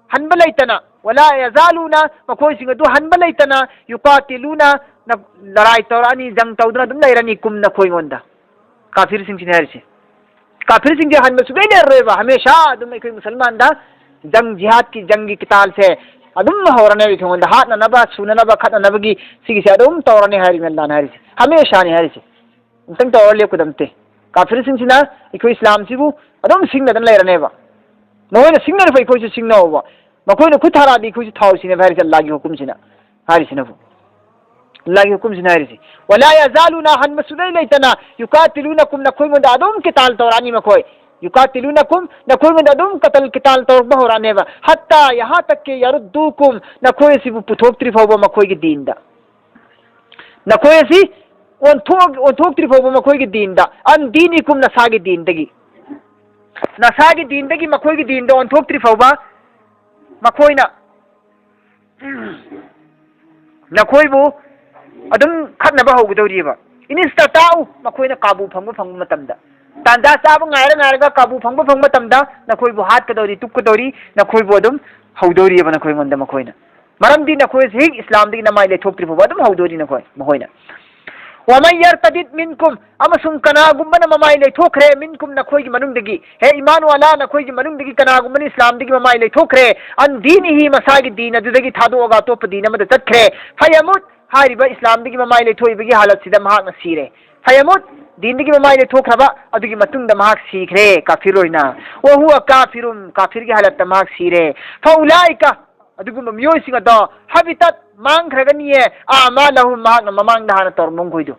ꯍꯟꯕ ꯂꯩꯇꯅ, ꯋꯂꯥ ꯌꯥꯖꯥꯂꯨꯅ, ꯃꯈꯣꯏꯁꯤꯡ ꯑꯗꯨ ꯍꯟꯕ ꯂꯩꯇꯅ, ꯌꯨꯀꯥꯇꯤꯂꯨꯅ, ꯅ-, ꯂꯔꯥꯏ ꯇꯧꯔꯛꯑꯅꯤ, ꯖꯪ ꯇꯧꯗꯨꯅ ꯑꯗꯨꯝ ꯂꯩꯔꯅꯤ ꯀꯨꯝ ꯅꯈꯣꯏꯉꯣꯟꯗ꯫ ꯀꯥꯐꯤꯔꯁꯤꯡꯁꯤꯅ ꯍꯥꯏꯔꯤꯁꯦ꯫ ꯀꯥꯐꯤꯔꯁꯤꯡꯁꯦ ꯍꯟꯕ ꯁꯨꯡꯂꯩ ꯂꯩꯔꯔꯣꯏꯕ꯫ ꯍꯃꯦꯁꯥ ꯑꯗꯨꯝ ꯑꯩꯈꯣꯏ ꯃꯨꯁꯜꯃꯥꯟꯗ ꯖꯪ, ꯖꯤꯍꯥꯗꯀꯤ ꯖꯪꯒꯤ ꯀꯤꯇꯥꯜꯁꯦ ꯑꯗꯨꯝ ꯍꯧꯔꯅꯦꯕ ꯑꯩꯈꯣꯏꯉꯣꯟꯗ꯫ ꯍꯥꯠꯅꯅꯕ, ꯁꯨꯅꯅꯕ, ꯈꯠꯅꯅꯕꯒꯤ ꯁꯤꯒꯤꯁꯦ ꯑꯗꯨꯝ ꯇꯧꯔꯅꯤ ꯍꯥꯏꯔꯤꯕꯅꯤ ꯑꯜꯂꯥꯍꯅ ꯍꯥꯏꯔꯤꯁꯦ꯫ ꯍꯃꯦꯁꯥꯅꯤ ꯍꯥꯏꯔꯤꯁꯦ꯫ ꯑꯃꯨꯛꯇꯪ ꯇꯧꯔ ꯂꯦꯞꯀꯗꯕ ꯅꯠꯇꯦ꯫ ꯀꯥꯐꯤꯔꯁꯤꯡꯁꯤꯅ ꯑꯩꯈꯣꯏ ꯏꯁꯂꯥꯝꯁꯤꯕꯨ ꯑꯗꯨꯝ ꯁꯤꯡꯅꯗꯅ ꯂꯩꯔꯅꯦꯕ꯫ ꯃꯈꯣꯏꯅ ꯁꯤꯡꯅꯔꯛꯄ ꯑꯩꯈꯣꯏꯁꯨ ꯁꯤꯡꯅꯍꯧꯕ꯫ ꯃꯈꯣꯏꯅ ꯈꯨꯠ ꯊꯥꯔꯛꯑꯗꯤ ꯑꯩꯈꯣꯏꯁꯨ ꯊꯥꯎꯁꯤꯅꯦꯕ ꯍꯥꯏꯔꯤꯁꯦ ꯑꯜꯂꯥꯍꯒꯤ ꯍꯨꯀꯨꯝꯁꯤꯅ꯫ ꯍꯥꯏꯔꯤꯁꯤꯅꯕꯨ꯫ ꯑꯜꯂꯥꯍꯒꯤ ꯍꯨꯀꯨꯝꯁꯤꯅ ꯍꯥꯏꯔꯤꯁꯤ꯫ ꯋꯂꯥ ꯌꯥꯖꯥꯂꯨꯅ, ꯍꯟꯕ ꯁꯨꯡꯂꯩ ꯂꯩꯇꯅ, ꯌꯨꯀꯥꯇꯤꯂꯨꯅꯀꯨꯝ, ꯅꯈꯣꯏꯉꯣꯟꯗ ꯑꯗꯨꯝ ꯀꯤꯇꯥꯜ ꯇꯧꯔꯛꯑꯅꯤ ꯃꯈꯣꯏ꯫ ꯌꯨꯀꯥꯇꯤꯂꯨꯅꯀꯨꯝ, ꯅꯈꯣꯏꯉꯣꯟꯗ ꯑꯗꯨꯝ ꯀꯇꯜ ꯀꯤꯇꯥꯜ ꯇꯧꯔꯛꯄ ꯍꯧꯔꯛꯑꯅꯦꯕ꯫ ꯍꯠꯇꯥ, ꯌꯍꯥ ꯇꯛ ꯀꯦ ꯌꯥꯔꯨꯗꯨꯀꯨꯝ, ꯅꯈꯣꯏ ꯑꯁꯤꯕꯨ ꯄꯨꯊꯣꯛꯇ꯭ꯔꯤ ꯐꯥꯎꯕ ꯃꯈꯣꯏꯒꯤ ꯗꯤꯟꯗ꯫ ꯅꯈꯣꯏ ꯑꯁꯤ ꯑꯣꯟꯊꯣꯛ-, ꯑꯣꯟꯊꯣꯛꯇ꯭ꯔꯤ ꯐꯥꯎꯕ ꯃꯈꯣꯏꯒꯤ ꯗꯤꯟꯗ꯫ ꯑꯟ ꯗꯤꯅꯤꯀꯨꯝ, ꯅꯁꯥꯒꯤ ꯗꯤꯟꯗꯒꯤ꯫ ꯅꯁꯥꯒꯤ ꯗꯤꯟꯗꯒꯤ ꯃꯈꯣꯏꯒꯤ ꯗꯤꯟꯗ ꯑꯣꯟꯊꯣꯛꯇ꯭ꯔꯤ ꯐꯥꯎꯕ ꯃꯈꯣꯏꯅ ꯅꯈꯣꯏꯕꯨ ꯑꯗꯨꯝ ꯈꯠꯅꯕ ꯍꯧꯒꯗꯧꯔꯤꯕ꯫ ꯏꯟ ꯏꯁꯇꯇꯥꯎ, ꯃꯈꯣꯏꯅ ꯀꯥꯕꯨ ꯐꯪꯕ ꯐꯪꯕ ꯃꯇꯝꯗ, ꯇꯥꯟꯖꯥ ꯆꯥꯕ ꯉꯥꯏꯔ ꯉꯥꯏꯔꯒ ꯀꯥꯕꯨ ꯐꯪꯕ ꯐꯪꯕ ꯃꯇꯝꯗ ꯅꯈꯣꯏꯕꯨ ꯍꯥꯠꯀꯗꯧꯔꯤ, ꯇꯨꯞꯀꯗꯧꯔꯤ, ꯅꯈꯣꯏꯕꯨ ꯑꯗꯨꯝ ꯍꯧꯗꯧꯔꯤꯕ ꯅꯈꯣꯏꯉꯣꯟꯗ ꯃꯈꯣꯏꯅ꯫ ꯃꯔꯝꯗꯤ ꯅꯈꯣꯏꯁꯦ ꯍꯦꯛ ꯏꯁꯂꯥꯝꯗꯒꯤ ꯅꯃꯥꯏ ꯂꯩꯊꯣꯛꯇ꯭ꯔꯤ ꯐꯥꯎꯕ ꯑꯗꯨꯝ ꯍꯧꯗꯣꯔꯤ ꯅꯈꯣꯏ, ꯃꯈꯣꯏꯅ꯫ "ꯋꯃꯟ ꯌꯔꯇꯗꯤꯗ ꯃꯤꯟꯀꯨꯝ", ꯑꯃꯁꯨꯡ ꯀꯅꯥꯒꯨꯝꯕꯅ ꯃꯃꯥꯏ ꯂꯩꯊꯣꯛꯈ꯭ꯔꯦ, "ꯃꯤꯟꯀꯨꯝ", ꯅꯈꯣꯏꯒꯤ ꯃꯅꯨꯡꯗꯒꯤ, ꯍꯦ ꯏꯃꯥꯟ ꯋꯥꯂꯥ, ꯅꯈꯣꯏꯒꯤ ꯃꯅꯨꯡꯗꯒꯤ ꯀꯅꯥꯒꯨꯝꯕꯅ ꯏꯁꯂꯥꯝꯗꯒꯤ ꯃꯃꯥꯏ ꯂꯩꯊꯣꯛꯈ꯭ꯔꯦ, "ꯑꯟ ꯗꯤꯅꯤꯍꯤ", ꯃꯁꯥꯒꯤ ꯗꯤꯟ ꯑꯗꯨꯗꯒꯤ ꯊꯥꯗꯣꯛꯑꯒ ꯑꯇꯣꯞꯄ ꯗꯤꯟ ꯑꯃꯗ ꯆꯠꯈ꯭ꯔꯦ, "ꯐꯌꯃꯨꯠ", ꯍꯥꯏꯔꯤꯕ ꯏꯁꯂꯥꯝꯗꯒꯤ ꯃꯃꯥꯏ ꯂꯩꯊꯣꯛꯏꯕꯒꯤ ꯍꯥꯂꯠꯁꯤꯗ ꯃꯍꯥꯛꯅ ꯁꯤꯔꯦ꯫ "ꯐꯌꯃꯨꯠ", ꯗꯤꯟꯗꯒꯤ ꯃꯃꯥꯏ ꯂꯩꯊꯣꯛꯈ꯭ꯔꯕ ꯑꯗꯨꯒꯤ ꯃꯇꯨꯡꯗ ꯃꯍꯥꯛ ꯁꯤꯈ꯭ꯔꯦ, ꯀꯥꯐꯤꯔ ꯑꯣꯏꯅ꯫ "ꯋꯍꯨꯋ ꯀꯥꯐꯤꯔꯨꯟ", ꯀꯥꯐꯤꯔꯒꯤ ꯍꯥꯂꯠꯇ ꯃꯍꯥꯛ ꯁꯤꯔꯦ꯫ "ꯐꯎꯂꯥꯏꯀ", ꯑꯗꯨꯒꯨꯝꯕ ꯃꯤꯑꯣꯏꯁꯤꯡ ꯑꯗꯣ, "ꯍꯕꯤꯇꯠ", ꯃꯥꯡꯈ꯭ꯔꯒꯅꯤꯌꯦ, "ꯑꯃꯥꯂꯍꯨꯝ", ꯃꯍꯥꯛꯅ ꯃꯃꯥꯡꯗ ꯍꯥꯟꯅ ꯇꯧꯔꯝꯕ ꯃꯈꯣꯏꯗꯣ꯫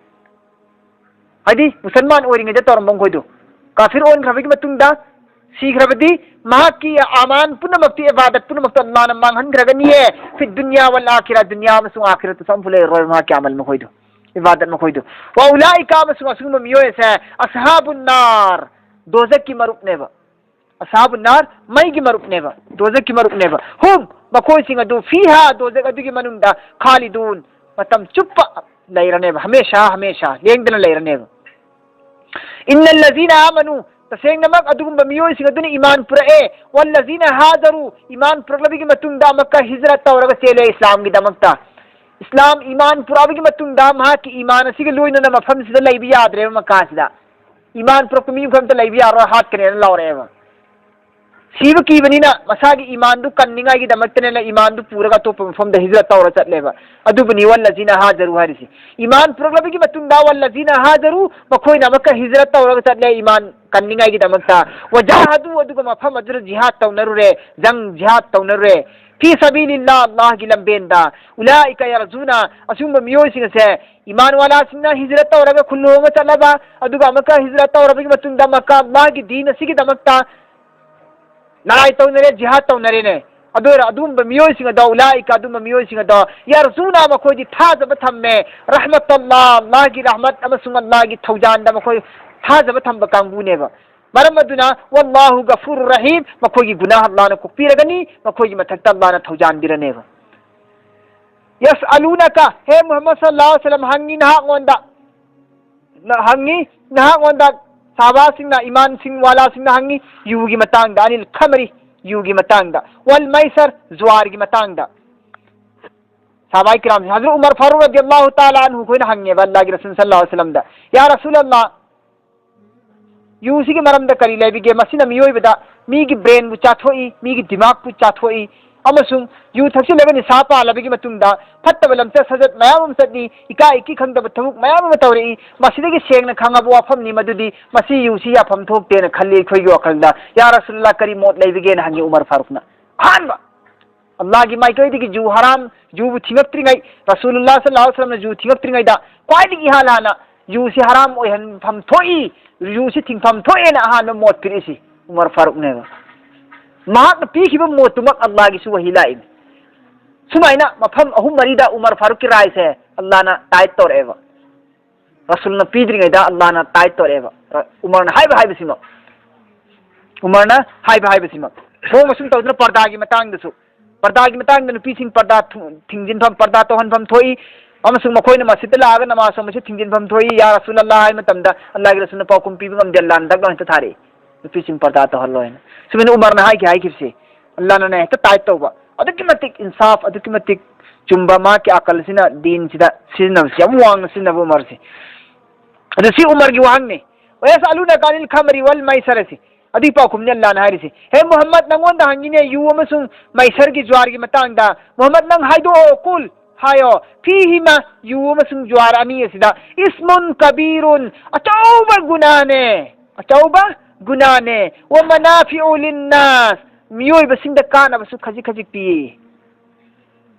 ꯍꯥꯏꯗꯤ ꯃꯨꯁꯜꯃꯥꯟ ꯑꯣꯏꯔꯤꯉꯩꯗ ꯇꯧꯔꯝꯕ ꯃꯈꯣꯏꯗꯣ꯫ ꯀꯥꯐꯤꯔ ꯑꯣꯟꯈ꯭ꯔꯕꯒꯤ ꯃꯇꯨꯡꯗ, ꯁꯤꯈ꯭ꯔꯕꯗꯤ, ꯃꯍꯥꯛꯀꯤ ꯑꯃꯥꯟ ꯄꯨꯝꯅꯃꯛꯇꯤ, ꯏꯕꯥꯗꯠ ꯄꯨꯝꯅꯃꯛꯇꯣ ꯑꯜꯂꯥꯍꯅ ꯃꯥꯡꯍꯟꯈ꯭ꯔꯒꯅꯤꯌꯦ꯫ ꯐꯤ ꯗꯨꯅꯤꯌꯥ ꯋꯜ ꯑꯥꯈꯤꯔꯥ, ꯗꯨꯅꯤꯌꯥ ꯑꯃꯁꯨꯡ ꯑꯥꯈꯤꯔꯥꯠꯇꯁꯨ ꯑꯃꯐꯥꯎ ꯂꯩꯔꯔꯣꯏ ꯃꯍꯥꯛꯀꯤ ꯑꯃꯜ ꯃꯈꯣꯏꯗꯣ, ꯏꯕꯥꯗꯠ ꯃꯈꯣꯏꯗꯣ꯫ "ꯋ ꯎꯂꯥꯏꯀ", ꯑꯃꯁꯨꯡ ꯑꯁꯤꯒꯨꯝꯕ ꯃꯤꯑꯣꯏ ꯑꯁꯦ, "ꯑꯁꯍꯥꯕꯨꯟ ꯅꯥꯔ", ꯗꯣꯖꯛꯀꯤ ꯃꯔꯨꯞꯅꯦꯕ꯫ "ꯑꯁꯍꯥꯕꯨꯟ ꯅꯥꯔ", ꯃꯩꯒꯤ ꯃꯔꯨꯞꯅꯦꯕ, ꯗꯣꯖꯛꯀꯤ ꯃꯔꯨꯞꯅꯦꯕ꯫ "ꯍꯨꯝ", ꯃꯈꯣꯏꯁꯤꯡ ꯑꯗꯨ, "ꯐꯤꯍꯥ", ꯗꯣꯖꯛ ꯑꯗꯨꯒꯤ ꯃꯅꯨꯡꯗ, "ꯈꯥꯂꯤꯗꯨꯟ", ꯃꯇꯝ ꯆꯨꯞꯄ ꯂꯩꯔꯅꯦꯕ, ꯍꯃꯦꯁꯥ ꯍꯃꯦꯁꯥ ꯂꯦꯡꯗꯅ ꯂꯩꯔꯅꯦꯕ꯫ "ꯏꯟꯅꯜꯂꯖꯤꯅ ꯑꯥꯃꯅꯨ", ꯇꯁꯦꯡꯅꯃꯛ ꯑꯗꯨꯒꯨꯝꯕ ꯃꯤꯑꯣꯏꯁꯤꯡ ꯑꯗꯨꯅ ꯏꯃꯥꯟ ꯄꯨꯔꯛꯑꯦ, "ꯋꯜꯂꯖꯤꯅ ꯍꯥꯖꯔꯨ", ꯏꯃꯥꯟ ꯄꯨꯔꯛꯂꯕꯒꯤ ꯃꯇꯨꯡꯗ ꯑꯃꯨꯛꯀ ꯍꯤꯖꯔꯠ ꯇꯧꯔꯒ ꯆꯦꯜꯂꯦ ꯏꯁꯂꯥꯝꯒꯤꯗꯃꯛꯇ꯫ ꯏꯁꯂꯥꯝ ꯏꯃꯥꯟ ꯄꯨꯔꯛꯑꯕꯒꯤ ꯃꯇꯨꯡꯗ ꯃꯍꯥꯛꯀꯤ ꯏꯃꯥꯟ ꯑꯁꯤꯒ ꯂꯣꯏꯅꯅ ꯃꯐꯝꯁꯤꯗ ꯂꯩꯕ ꯌꯥꯗ꯭ꯔꯦꯕ, ꯃꯀꯥꯁꯤꯗ꯫ "ꯏꯃꯥꯟ ꯄꯨꯔꯛꯄ ꯃꯤ ꯑꯃꯈꯛ ꯑꯝꯇ ꯂꯩꯕ ꯌꯥꯔꯣꯏ, ꯍꯥꯠꯀꯅꯦꯅ" ꯂꯥꯎꯔꯛꯑꯦꯕ꯫ ꯁꯤꯕ ꯀꯤꯕꯅꯤꯅ ꯃꯁꯥꯒꯤ ꯏꯃꯥꯟꯗꯨ ꯀꯟꯅꯤꯡꯉꯥꯏꯒꯤꯗꯃꯛꯇꯅꯦꯅ ꯏꯃꯥꯟꯗꯨ ꯄꯨꯔꯒ ꯑꯇꯣꯞꯄ ꯃꯐꯝꯗ ꯍꯤꯖꯔꯠ ꯇꯧꯔ ꯆꯠꯂꯦꯕ꯫ ꯑꯗꯨꯕꯨꯅꯤ "ꯋꯜꯂꯖꯤꯅ ꯍꯥꯖꯔꯨ" ꯍꯥꯏꯔꯤꯁꯤ꯫ ꯏꯃꯥꯟ ꯄꯨꯔꯛꯂꯕꯒꯤ ꯃꯇꯨꯡꯗ "ꯋꯜꯂꯖꯤꯅ ꯍꯥꯖꯔꯨ", ꯃꯈꯣꯏꯅ ꯑꯃꯨꯛꯀ ꯍꯤꯖꯔꯠ ꯇꯧꯔꯒ ꯆꯠꯂꯦ ꯏꯃꯥꯟ ꯀꯟꯅꯤꯡꯉꯥꯏꯒꯤꯗꯃꯛꯇ꯫ "ꯋꯖꯥꯍꯗꯨ", ꯑꯗꯨꯒ ꯃꯐꯝ ꯑꯗꯨꯗ ꯖꯤꯍꯥꯗ ꯇꯧꯅꯔꯨꯔꯦ, ꯖꯪ ꯖꯤꯍꯥꯗ ꯇꯧꯅꯔꯨꯔꯦ꯫ "ꯐꯤ ꯁꯕꯤꯂꯤꯜꯂꯥꯍ", ꯑꯜꯂꯥꯍꯒꯤ ꯂꯝꯕꯦꯟꯗ꯫ "ꯎꯂꯥꯏꯀ ꯌꯔꯖꯨꯅ", ꯑꯁꯤꯒꯨꯝꯕ ꯃꯤꯑꯣꯏꯁꯤꯡ ꯑꯁꯦ, ꯏꯃꯥꯟ ꯋꯥꯂꯥꯁꯤꯡꯅ ꯍꯤꯖꯔꯠ ꯇꯧꯔꯒ ꯈꯨꯜ ꯍꯣꯡꯉ ꯆꯠꯂꯕ, ꯑꯗꯨꯒ ꯑꯃꯨꯛꯀ ꯍꯤꯖꯔꯠ ꯇꯧꯔꯕꯒꯤ ꯃꯇꯨꯡꯗ ꯃꯀꯥ ꯑꯜꯂꯥꯍꯒꯤ ꯗꯤꯟ ꯑꯁꯤꯒꯤꯗꯃꯛꯇ ꯂꯥꯏ ꯇꯧꯅꯔꯦ, ꯖꯤꯍꯥꯗ ꯇꯧꯅꯔꯦꯅꯦ꯫ ꯑꯗꯨ ꯑꯣꯏꯔ ꯑꯗꯨꯒꯨꯝꯕ ꯃꯤꯑꯣꯏꯁꯤꯡ ꯑꯗꯣ, "ꯎꯂꯥꯏꯀ", ꯑꯗꯨꯒꯨꯝꯕ ꯃꯤꯑꯣꯏꯁꯤꯡ ꯑꯗꯣ, "ꯌꯔꯖꯨꯅ", ꯃꯈꯣꯏꯗꯤ ꯊꯥꯖꯕ ꯊꯝꯃꯦ, "ꯔꯍꯃꯇꯜꯂꯥꯍ", ꯑꯜꯂꯥꯍꯒꯤ ꯔꯍꯃꯠ ꯑꯃꯁꯨꯡ ꯑꯜꯂꯥꯍꯒꯤ ꯊꯧꯖꯥꯟꯗ ꯃꯈꯣꯏ ꯊꯥꯖꯕ ꯊꯝꯕ ꯀꯥꯡꯕꯨꯅꯦꯕ꯫ ꯃꯔꯝ ꯑꯗꯨꯅ, "ꯋꯜꯂꯥꯍꯨ ꯒꯐꯨꯔꯨꯔ ꯔꯍꯤꯝ", ꯃꯈꯣꯏꯒꯤ ꯒꯨꯅꯥꯍ ꯑꯜꯂꯥꯍꯅ ꯀꯣꯛꯄꯤꯔꯒꯅꯤ, ꯃꯈꯣꯏꯒꯤ ꯃꯊꯛꯇ ꯑꯜꯂꯥꯍꯅ ꯊꯧꯖꯥꯟꯕꯤꯔꯅꯦꯕ꯫ "ꯌꯁꯑꯂꯨꯅꯀ", ꯍꯦ ꯃꯨꯍꯝꯃꯗ ꯁꯜꯂꯜꯂꯥꯍꯨ ꯑꯂꯩꯍꯤ ꯋꯁꯜꯂꯝ, ꯍꯪꯉꯤ ꯅꯍꯥꯛꯉꯣꯟꯗ, ꯅ-, ꯍꯪꯉꯤ ꯅꯍꯥꯛꯉꯣꯟꯗ, ꯁꯍꯥꯕꯥꯁꯤꯡꯅ, ꯏꯃꯥꯟꯁꯤꯡ, ꯋꯥꯂꯥꯁꯤꯡꯅ ꯍꯪꯉꯤ, ꯌꯨꯒꯤ ꯃꯇꯥꯡꯗ, "ꯑꯅꯤꯜ ꯈꯃꯔꯤ", ꯌꯨꯒꯤ ꯃꯇꯥꯡꯗ, "ꯋꯜ ꯃꯩꯁꯔ", ꯖꯨꯋꯥꯔꯒꯤ ꯃꯇꯥꯡꯗ꯫ ꯁꯍꯥꯕꯥꯏ ꯀꯤꯔꯥꯝꯁꯤꯡ, ꯍꯖꯔꯠ ꯎꯃꯔ ꯐꯥꯔꯨꯛ ꯔꯗꯤꯌꯜꯂꯥꯍꯨ ꯇꯥꯂꯥ ꯑꯟꯍꯨ ꯈꯣꯏꯅ ꯍꯪꯉꯦꯕ ꯑꯜꯂꯥꯍꯒꯤ ꯔꯁꯨꯜ ꯁꯜꯂꯜꯂꯥꯍꯨ ꯑꯂꯩꯍꯤ ꯋꯁꯜꯂꯝꯗ, "ꯌꯥ ꯔꯁꯨꯜ ꯑꯜꯂꯥꯍ, ꯌꯨꯁꯤꯒꯤ ꯃꯔꯝꯗ ꯀꯔꯤ ꯂꯩꯕꯤꯒꯦ? ꯃꯁꯤꯅ ꯃꯤꯑꯣꯏꯕꯗ, ꯃꯤꯒꯤ ꯕ꯭ꯔꯦꯟꯕꯨ ꯆꯥꯊꯣꯛꯏ, ꯃꯤꯒꯤ ꯗꯤꯃꯥꯒꯄꯨ ꯆꯥꯊꯣꯛꯏ, ꯑꯃꯁꯨꯡ ꯌꯨ ꯊꯛꯆꯤꯜꯂꯒ ꯅꯤꯁꯥ ꯄꯥꯜꯂꯕꯒꯤ ꯃꯇꯨꯡꯗ ꯐꯠꯇꯕ ꯂꯝꯆꯠ ꯁꯥꯖꯠ ꯃꯌꯥꯝ ꯑꯃ ꯆꯠꯂꯤ, ꯏꯀꯥꯏ ꯏꯀꯤ ꯈꯪꯗꯕ ꯊꯕꯛ ꯃꯌꯥꯝ ꯑꯃ ꯇꯧꯔꯛꯏ꯫ ꯃꯁꯤꯗꯒꯤ ꯁꯦꯡꯅ ꯈꯪꯉꯕ ꯋꯥꯐꯝꯅꯤ ꯃꯗꯨꯗꯤ ꯃꯁꯤ ꯌꯨꯁꯤ ꯌꯥꯐꯝ ꯊꯣꯛꯇꯦꯅ ꯈꯜꯂꯤ ꯑꯩꯈꯣꯏꯒꯤ ꯋꯥꯈꯜꯗ꯫ ꯌꯥ ꯔꯁꯨꯜꯂꯥꯍ, ꯀꯔꯤ ꯃꯣꯠ ꯂꯩꯕꯒꯦꯅ?" ꯍꯪꯉꯤ ꯎꯃꯔ ꯐꯥꯔꯨꯛꯅ꯫ ꯑꯍꯥꯟꯕ ꯑꯜꯂꯥꯍꯒꯤ ꯃꯥꯏꯀꯩꯗꯒꯤ ꯖꯨ ꯍꯔꯥꯝ, ꯖꯨꯕꯨ ꯊꯤꯡꯉꯛꯇ꯭ꯔꯤꯉꯩ, ꯔꯁꯨꯂꯨꯜꯂꯥꯍ ꯁꯜꯂꯜꯂꯥꯍꯨ ꯑꯂꯩꯍꯤ ꯋꯁꯜꯂꯝꯅ ꯖꯨ ꯊꯤꯡꯉꯛꯇ꯭ꯔꯤꯉꯩꯗ ꯈ꯭ꯋꯥꯏꯗꯒꯤ ꯏꯍꯥꯟ ꯍꯥꯟꯅ ꯌꯨꯁꯤ ꯍꯔꯥꯝ ꯑꯣꯏꯍꯟꯐꯝ ꯊꯣꯛꯏ, ꯌꯨꯁꯤ ꯊꯤꯡꯐꯝ ꯊꯣꯛꯑꯦꯅ ꯑꯍꯥꯟꯕ ꯃꯣꯠ ꯄꯤꯔꯛꯏꯁꯤ ꯎꯃꯔ ꯐꯥꯔꯨꯛꯅꯦꯕ꯫ ꯃꯍꯥꯛꯅ ꯄꯤꯈꯤꯕ ꯃꯣꯠꯇꯨꯃꯛ ꯑꯜꯂꯥꯍꯒꯤꯁꯨ ꯋꯥꯍꯤ ꯂꯥꯛꯏꯅꯤ꯫ ꯁꯨꯃꯥꯏꯅ ꯃꯐꯝ ꯑꯍꯨꯝ ꯃꯔꯤꯗ ꯎꯃꯔ ꯐꯥꯔꯨꯛꯀꯤ ꯔꯥꯏꯁꯦ ꯑꯜꯂꯥꯍꯅ ꯇꯥꯏꯠ ꯇꯧꯔꯛꯑꯦꯕ꯫ ꯔꯁꯨꯜꯅ ꯄꯤꯗ꯭ꯔꯤꯉꯩꯗ ꯑꯜꯂꯥꯍꯅ ꯇꯥꯏꯠ ꯇꯧꯔꯛꯑꯦꯕ꯫ ꯎꯃꯔꯅ ꯍꯥꯏꯕ ꯍꯥꯏꯕꯁꯤꯃꯛ꯫ ꯎꯃꯔꯅ ꯍꯥꯏꯕ ꯍꯥꯏꯕꯁꯤꯃꯛ꯫ ꯃꯑꯣꯡ ꯑꯁꯨꯝ ꯇꯧꯗꯅ ꯄꯔꯗꯥꯒꯤ ꯃꯇꯥꯡꯗꯁꯨ, ꯄꯔꯗꯥꯒꯤ ꯃꯇꯥꯡꯗ ꯅꯨꯄꯤꯁꯤꯡ ꯄꯔꯗꯥ ꯊꯨ-, ꯊꯤꯡꯖꯤꯟꯐꯝ, ꯄꯔꯗꯥ ꯇꯧꯍꯟꯐꯝ ꯊꯣꯛꯏ, ꯑꯃꯁꯨꯡ ꯃꯈꯣꯏꯅ ꯃꯁꯖꯤꯗꯇ ꯂꯥꯛꯑꯒ ꯅꯃꯥꯖ ꯁꯣꯟꯕꯁꯤ ꯊꯤꯡꯖꯤꯟꯐꯝ ꯊꯣꯛꯏ, "ꯌꯥ ꯔꯁꯨꯂꯜꯂꯥꯍ" ꯍꯥꯏꯕ ꯃꯇꯝꯗ ꯑꯜꯂꯥꯍꯒꯤ ꯔꯁꯨꯜꯅ ꯄꯥꯎꯈꯨꯝ ꯄꯤꯕ ꯉꯝꯗꯦ, ꯑꯜꯂꯥꯍꯅ ꯗꯛ ꯂꯥꯎꯅ ꯍꯦꯛꯇ ꯊꯥꯔꯛꯏ, ꯅꯨꯄꯤꯁꯤꯡ ꯄꯔꯗꯥ ꯇꯧꯍꯜꯂꯣ ꯍꯥꯏꯅ꯫ ꯁꯨꯃꯥꯏꯅ ꯎꯃꯔꯅ ꯍꯥꯏꯈꯤ ꯍꯥꯏꯈꯤꯕꯁꯤ ꯑꯜꯂꯥꯍꯅꯅꯦ ꯍꯦꯛꯇ ꯇꯥꯏꯠ ꯇꯧꯕ꯫ ꯑꯗꯨꯛꯀꯤ ꯃꯇꯤꯛ ꯏꯟꯁꯥꯐ, ꯑꯗꯨꯛꯀꯤ ꯃꯇꯤꯛ ꯆꯨꯝꯕ, ꯃꯍꯥꯛꯀꯤ ꯑꯀꯜꯁꯤꯅ ꯗꯤꯟꯁꯤꯗ ꯁꯤꯖꯤꯟꯅꯕꯁꯤ ꯌꯥꯝ ꯋꯥꯡꯅ ꯁꯤꯖꯤꯟꯅꯕ ꯎꯃꯔꯁꯤ꯫ ꯑꯗꯨ ꯁꯤ ꯎꯃꯔꯒꯤ ꯋꯥꯍꯪꯅꯤ꯫ "ꯋꯌꯁꯑꯂꯨꯅꯀ ꯑꯅꯤꯜ ꯈꯃꯔꯤ ꯋꯜ ꯃꯩꯁꯔ" ꯑꯁꯤ꯫ ꯑꯗꯨꯒꯤ ꯄꯥꯎꯈꯨꯝꯅꯤ ꯑꯜꯂꯥꯍꯅ ꯍꯥꯏꯔꯤꯁꯤ꯫ "ꯍꯦ ꯃꯨꯍꯝꯃꯗ, ꯅꯪꯉꯣꯟꯗ ꯍꯪꯉꯤꯅꯦ, ꯌꯨ ꯑꯃꯁꯨꯡ ꯃꯩꯁꯔꯒꯤ, ꯖꯨꯋꯥꯔꯒꯤ ꯃꯇꯥꯡꯗ꯫ ꯃꯨꯍꯝꯃꯗ, ꯅꯪ ꯍꯥꯏꯗꯣꯛꯑꯣ, ꯀꯨꯜ", ꯍꯥꯏꯌꯣ꯫ "ꯐꯤꯍꯤꯃ", ꯌꯨ ꯑꯃꯁꯨꯡ ꯖꯨꯋꯥꯔ ꯑꯅꯤ ꯑꯁꯤꯗ, "ꯏꯁꯃꯨꯟ ꯀꯕꯤꯔꯨꯟ", ꯑꯆꯧꯕ ꯒꯨꯅꯥꯅꯦ, ꯑꯆꯧꯕ ꯒꯨꯅꯥꯅꯦ꯫ "ꯋ ꯃꯅꯥꯐꯤꯎ ꯂꯤꯟꯅꯥꯁ", ꯃꯤꯑꯣꯏꯕꯁꯤꯡꯗ ꯀꯥꯟꯅꯕꯁꯨ ꯈꯖꯤꯛ ꯈꯖꯤꯛ ꯄꯤꯌꯦ꯫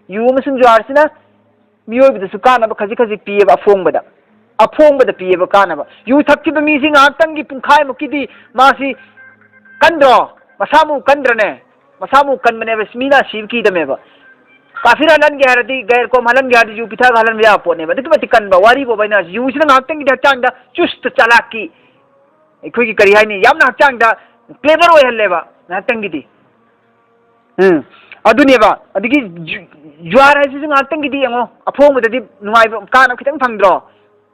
ꯌꯨ ꯑꯃꯁꯨꯡ ꯖꯨꯋꯥꯔꯁꯤꯅ ꯃꯤꯑꯣꯏꯕꯗꯁꯨ ꯀꯥꯟꯅꯕ ꯈꯖꯤꯛ ꯈꯖꯤꯛ ꯄꯤꯌꯦꯕ ꯑꯐꯣꯡꯕꯗ꯫ ꯑꯐꯣꯡꯕꯗ ꯄꯤꯌꯦꯕ ꯀꯥꯟꯅꯕ꯫ ꯌꯨ ꯊꯛꯈꯤꯕ ꯃꯤꯁꯤ ꯉꯥꯏꯍꯥꯛꯇꯪꯒꯤ ꯄꯨꯡꯈꯥꯏꯃꯨꯛꯀꯤꯗꯤ ꯃꯥꯁꯤ ꯀꯟꯗ꯭ꯔꯣ? ꯃꯁꯥ ꯃꯎ ꯀꯟꯗ꯭ꯔꯅꯦ? ꯃꯁꯥ ꯃꯎ ꯀꯟꯕꯅꯦꯕ, ꯃꯤ ꯅꯥꯁꯤꯕ ꯀꯤꯗꯕꯅꯦꯕ꯫ ꯀꯥꯐꯤꯔ ꯍꯜꯍꯟꯒꯦ ꯍꯥꯏꯔꯗꯤ, ꯒꯩꯔ ꯀꯣꯝ ꯍꯜꯍꯟꯒꯦ ꯍꯥꯏꯔꯗꯤ ꯌꯨ ꯄꯤꯊꯛꯑꯒ ꯍꯜꯍꯟꯕ ꯌꯥꯕ ꯄꯣꯠꯅꯦꯕ꯫ ꯑꯗꯨꯛꯀꯤ ꯃꯇꯤꯛ ꯀꯟꯕ ꯋꯥꯔꯤ ꯐꯥꯎꯕ ꯑꯩꯅ ꯍꯥꯏꯁꯤ, ꯌꯨꯁꯤꯅ ꯉꯥꯏꯍꯥꯛꯇꯪꯒꯤꯗꯤ ꯍꯛꯆꯥꯡꯗ ꯆꯨꯁꯇ ꯆꯥꯂꯥꯛꯀꯤ ꯑꯩꯈꯣꯏꯒꯤ ꯀꯔꯤ ꯍꯥꯏꯅꯤ, ꯌꯥꯝꯅ ꯍꯛꯆꯥꯡꯗ clever ꯑꯣꯏꯍꯜꯂꯦꯕ ꯉꯥꯏꯍꯥꯛꯇꯪꯒꯤꯗꯤ꯫ ꯎꯝ, ꯑꯗꯨꯅꯦꯕ꯫ ꯑꯗꯒꯤ ꯖꯨ-, ꯖꯨꯋꯥꯔ ꯍꯥꯏꯁꯤꯁꯨ ꯉꯥꯏꯍꯥꯛꯇꯪꯒꯤꯗꯤ ꯌꯦꯡꯉꯣ, ꯑꯐꯣꯡꯕꯗꯗꯤ ꯅꯨꯡꯉꯥꯏꯕ, ꯀꯥꯟꯅꯕ ꯈꯤꯇꯪ ꯐꯪꯗ꯭ꯔꯣ?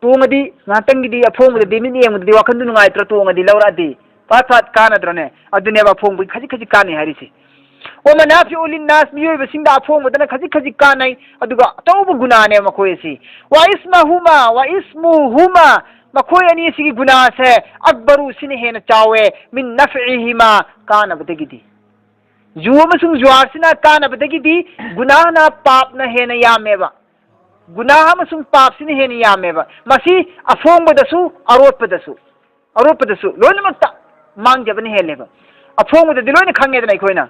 ꯇꯣꯡꯉꯗꯤ ꯉꯥꯏꯍꯥꯛꯇꯪꯒꯤꯗꯤ, ꯑꯐꯣꯡꯕꯗꯗꯤ ꯃꯤꯠ ꯌꯦꯡꯕꯗꯗꯤ ꯋꯥꯈꯟꯗꯨ ꯅꯨꯡꯉꯥꯏꯇ꯭ꯔꯣ? ꯇꯣꯡꯉꯗꯤ ꯂꯧꯔꯛꯑꯗꯤ ꯐꯠ ꯐꯠ ꯀꯥꯟꯅꯗ꯭ꯔꯣꯅꯦ? ꯑꯗꯨꯅꯦꯕ ꯑꯐꯣꯡꯕꯒꯤ ꯈꯖꯤꯛ ꯈꯖꯤꯛ ꯀꯥꯟꯅꯩ ꯍꯥꯏꯔꯤꯁꯦ꯫ ꯋꯃꯅꯥꯐꯤꯎ ꯂꯤꯟꯅꯥꯁ, ꯃꯤꯑꯣꯏꯕꯁꯤꯡꯗ ꯑꯐꯣꯡꯕꯗꯅ ꯈꯖꯤꯛ ꯈꯖꯤꯛ ꯀꯥꯟꯅꯩ, ꯑꯗꯨꯒ ꯑꯆꯧꯕ ꯒꯨꯅꯥꯅꯦ ꯃꯈꯣꯏ ꯑꯁꯤ꯫ ꯋꯥ ꯏꯁꯃꯍꯨꯃꯥ, ꯋꯥ ꯏꯁꯃꯨꯍꯨꯃꯥ, ꯃꯈꯣꯏ ꯑꯅꯤ ꯑꯁꯤꯒꯤ ꯒꯨꯅꯥꯁꯦ ꯑꯛꯕꯔꯨ, ꯁꯤꯅ ꯍꯦꯟꯅ ꯆꯥꯎꯋꯦ, ꯃꯤꯟ ꯅꯐꯏꯍꯤꯃꯥ, ꯀꯥꯟꯅꯕꯗꯒꯤꯗꯤ꯫ ꯖꯨ ꯑꯃꯁꯨꯡ ꯖꯨꯋꯥꯔꯁꯤꯅ ꯀꯥꯟꯅꯕꯗꯒꯤꯗꯤ ꯒꯨꯅꯥꯍꯅ, ꯄꯥꯞꯅ ꯍꯦꯟꯅ ꯌꯥꯝꯃꯦꯕ꯫ ꯒꯨꯅꯥꯍ ꯑꯃꯁꯨꯡ ꯄꯥꯞꯁꯤꯅ ꯍꯦꯟꯅ ꯌꯥꯝꯃꯦꯕ꯫ ꯃꯁꯤ ꯑꯐꯣꯡꯕꯗꯁꯨ, ꯑꯔꯣꯠꯄꯗꯁꯨ, ꯑꯔꯣꯠꯄꯗꯁꯨ ꯂꯣꯏꯅꯃꯛꯇ ꯃꯥꯡꯖꯕꯅ ꯍꯦꯜꯂꯦꯕ꯫ ꯑꯐꯣꯡꯕꯗꯗꯤ ꯂꯣꯏꯅ ꯈꯪꯉꯦꯗꯅ ꯑꯩꯈꯣꯏꯅ꯫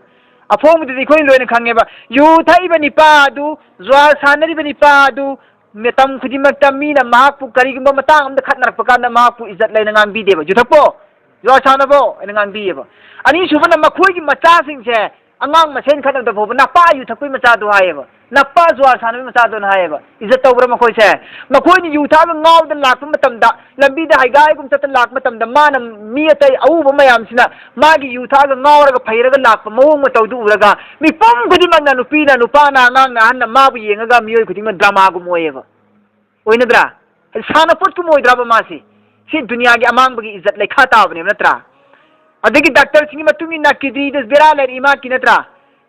ꯑꯐꯣꯡꯕꯗꯗꯤ ꯑꯩꯈꯣꯏꯅ ꯂꯣꯏꯅ ꯈꯪꯉꯦꯕ꯫ ꯌꯨ ꯊꯛꯏꯕ ꯅꯤꯄꯥ ꯑꯗꯨ, ꯖꯨꯋꯥꯔ ꯁꯥꯟꯅꯔꯤꯕ ꯅꯤꯄꯥ ꯑꯗꯨ, ꯃꯇꯝ ꯈꯨꯗꯤꯡꯃꯛꯇ ꯃꯤꯅ ꯃꯍꯥꯛꯄꯨ ꯀꯔꯤꯒꯨꯝꯕ ꯃꯇꯥꯡ ꯑꯃꯗ ꯈꯠꯅꯔꯛꯄ ꯀꯥꯟꯗ ꯃꯍꯥꯛꯄꯨ ꯏꯖꯠ ꯂꯩꯅ ꯉꯥꯡꯕꯤꯗꯦꯕ꯫ "ꯌꯨ ꯊꯛꯄꯣ, ꯖꯨꯋꯥꯔ ꯁꯥꯟꯅꯕꯣ" ꯍꯥꯏꯅ ꯉꯥꯡꯕꯤꯌꯦꯕ꯫ ꯑꯅꯤꯁꯨꯕꯅ ꯃꯈꯣꯏꯒꯤ ꯃꯆꯥꯁꯤꯡꯁꯦ, ꯑꯉꯥꯡ ꯃꯁꯦꯟ ꯈꯠꯅꯕꯗ ꯐꯥꯎꯕ "ꯅꯄꯥ ꯌꯨ ꯊꯛꯄꯒꯤ ꯃꯆꯥꯗꯣ" ꯍꯥꯏꯌꯦꯕ, "ꯅꯄꯥ ꯖꯨꯋꯥꯔ ꯁꯥꯟꯅꯕꯒꯤ ꯃꯆꯥꯗꯣꯅ" ꯍꯥꯏꯌꯦꯕ꯫ ꯏꯖꯠ ꯇꯧꯕ꯭ꯔꯥ ꯃꯈꯣꯏꯁꯦ? ꯃꯈꯣꯏꯅ ꯌꯨ ꯊꯛꯑꯒ ꯉꯥꯎꯗꯅ ꯂꯥꯛꯄ ꯃꯇꯝꯗ, ꯂꯝꯕꯤꯗ ꯍꯩꯒꯥꯏꯒꯨꯝ ꯆꯠꯇꯅ ꯂꯥꯛꯄ ꯃꯇꯝꯗ, ꯃꯥꯅ ꯃꯤ ꯑꯇꯩ ꯑꯎꯕ ꯃꯌꯥꯝꯁꯤꯅ ꯃꯥꯒꯤ ꯌꯨ ꯊꯛꯑꯒ ꯉꯥꯎꯔꯒ ꯐꯩꯔꯒ ꯂꯥꯛꯄ ꯃꯑꯣꯡ ꯃꯇꯧꯗꯨ ꯎꯔꯒ ꯃꯤꯄꯨꯝ ꯈꯨꯗꯤꯡꯃꯛꯅ, ꯅꯨꯄꯤꯅ, ꯅꯨꯄꯥꯅ, ꯑꯉꯥꯡꯅ, ꯑꯍꯟꯅ ꯃꯥꯕꯨ ꯌꯦꯡꯉꯒ ꯃꯤꯑꯣꯏ ꯈꯨꯗꯤꯡꯃꯛ drama ꯒꯨꯝ ꯑꯣꯏꯌꯦꯕ꯫ ꯑꯣꯏꯅꯗ꯭ꯔꯥ? ꯁꯥꯟꯅꯄꯣꯠꯀꯨꯝ ꯑꯣꯏꯗ꯭ꯔꯕ ꯃꯥꯁꯤ? ꯁꯤ ꯗꯨꯅꯤꯌꯥꯒꯤ ꯑꯃꯥꯡꯕꯒꯤ ꯏꯖꯠ ꯂꯩꯈꯥ ꯇꯥꯕꯅꯦꯕ, ꯅꯠꯇ꯭ꯔꯥ? ꯑꯗꯒꯤ doctor ꯁꯤꯡꯒꯤ ꯃꯇꯨꯡ ꯏꯟꯅ kidney ꯗ ꯕꯦꯔꯥ ꯂꯩꯔꯦ ꯏꯃꯥꯒꯤ, ꯅꯠꯇ꯭ꯔꯥ?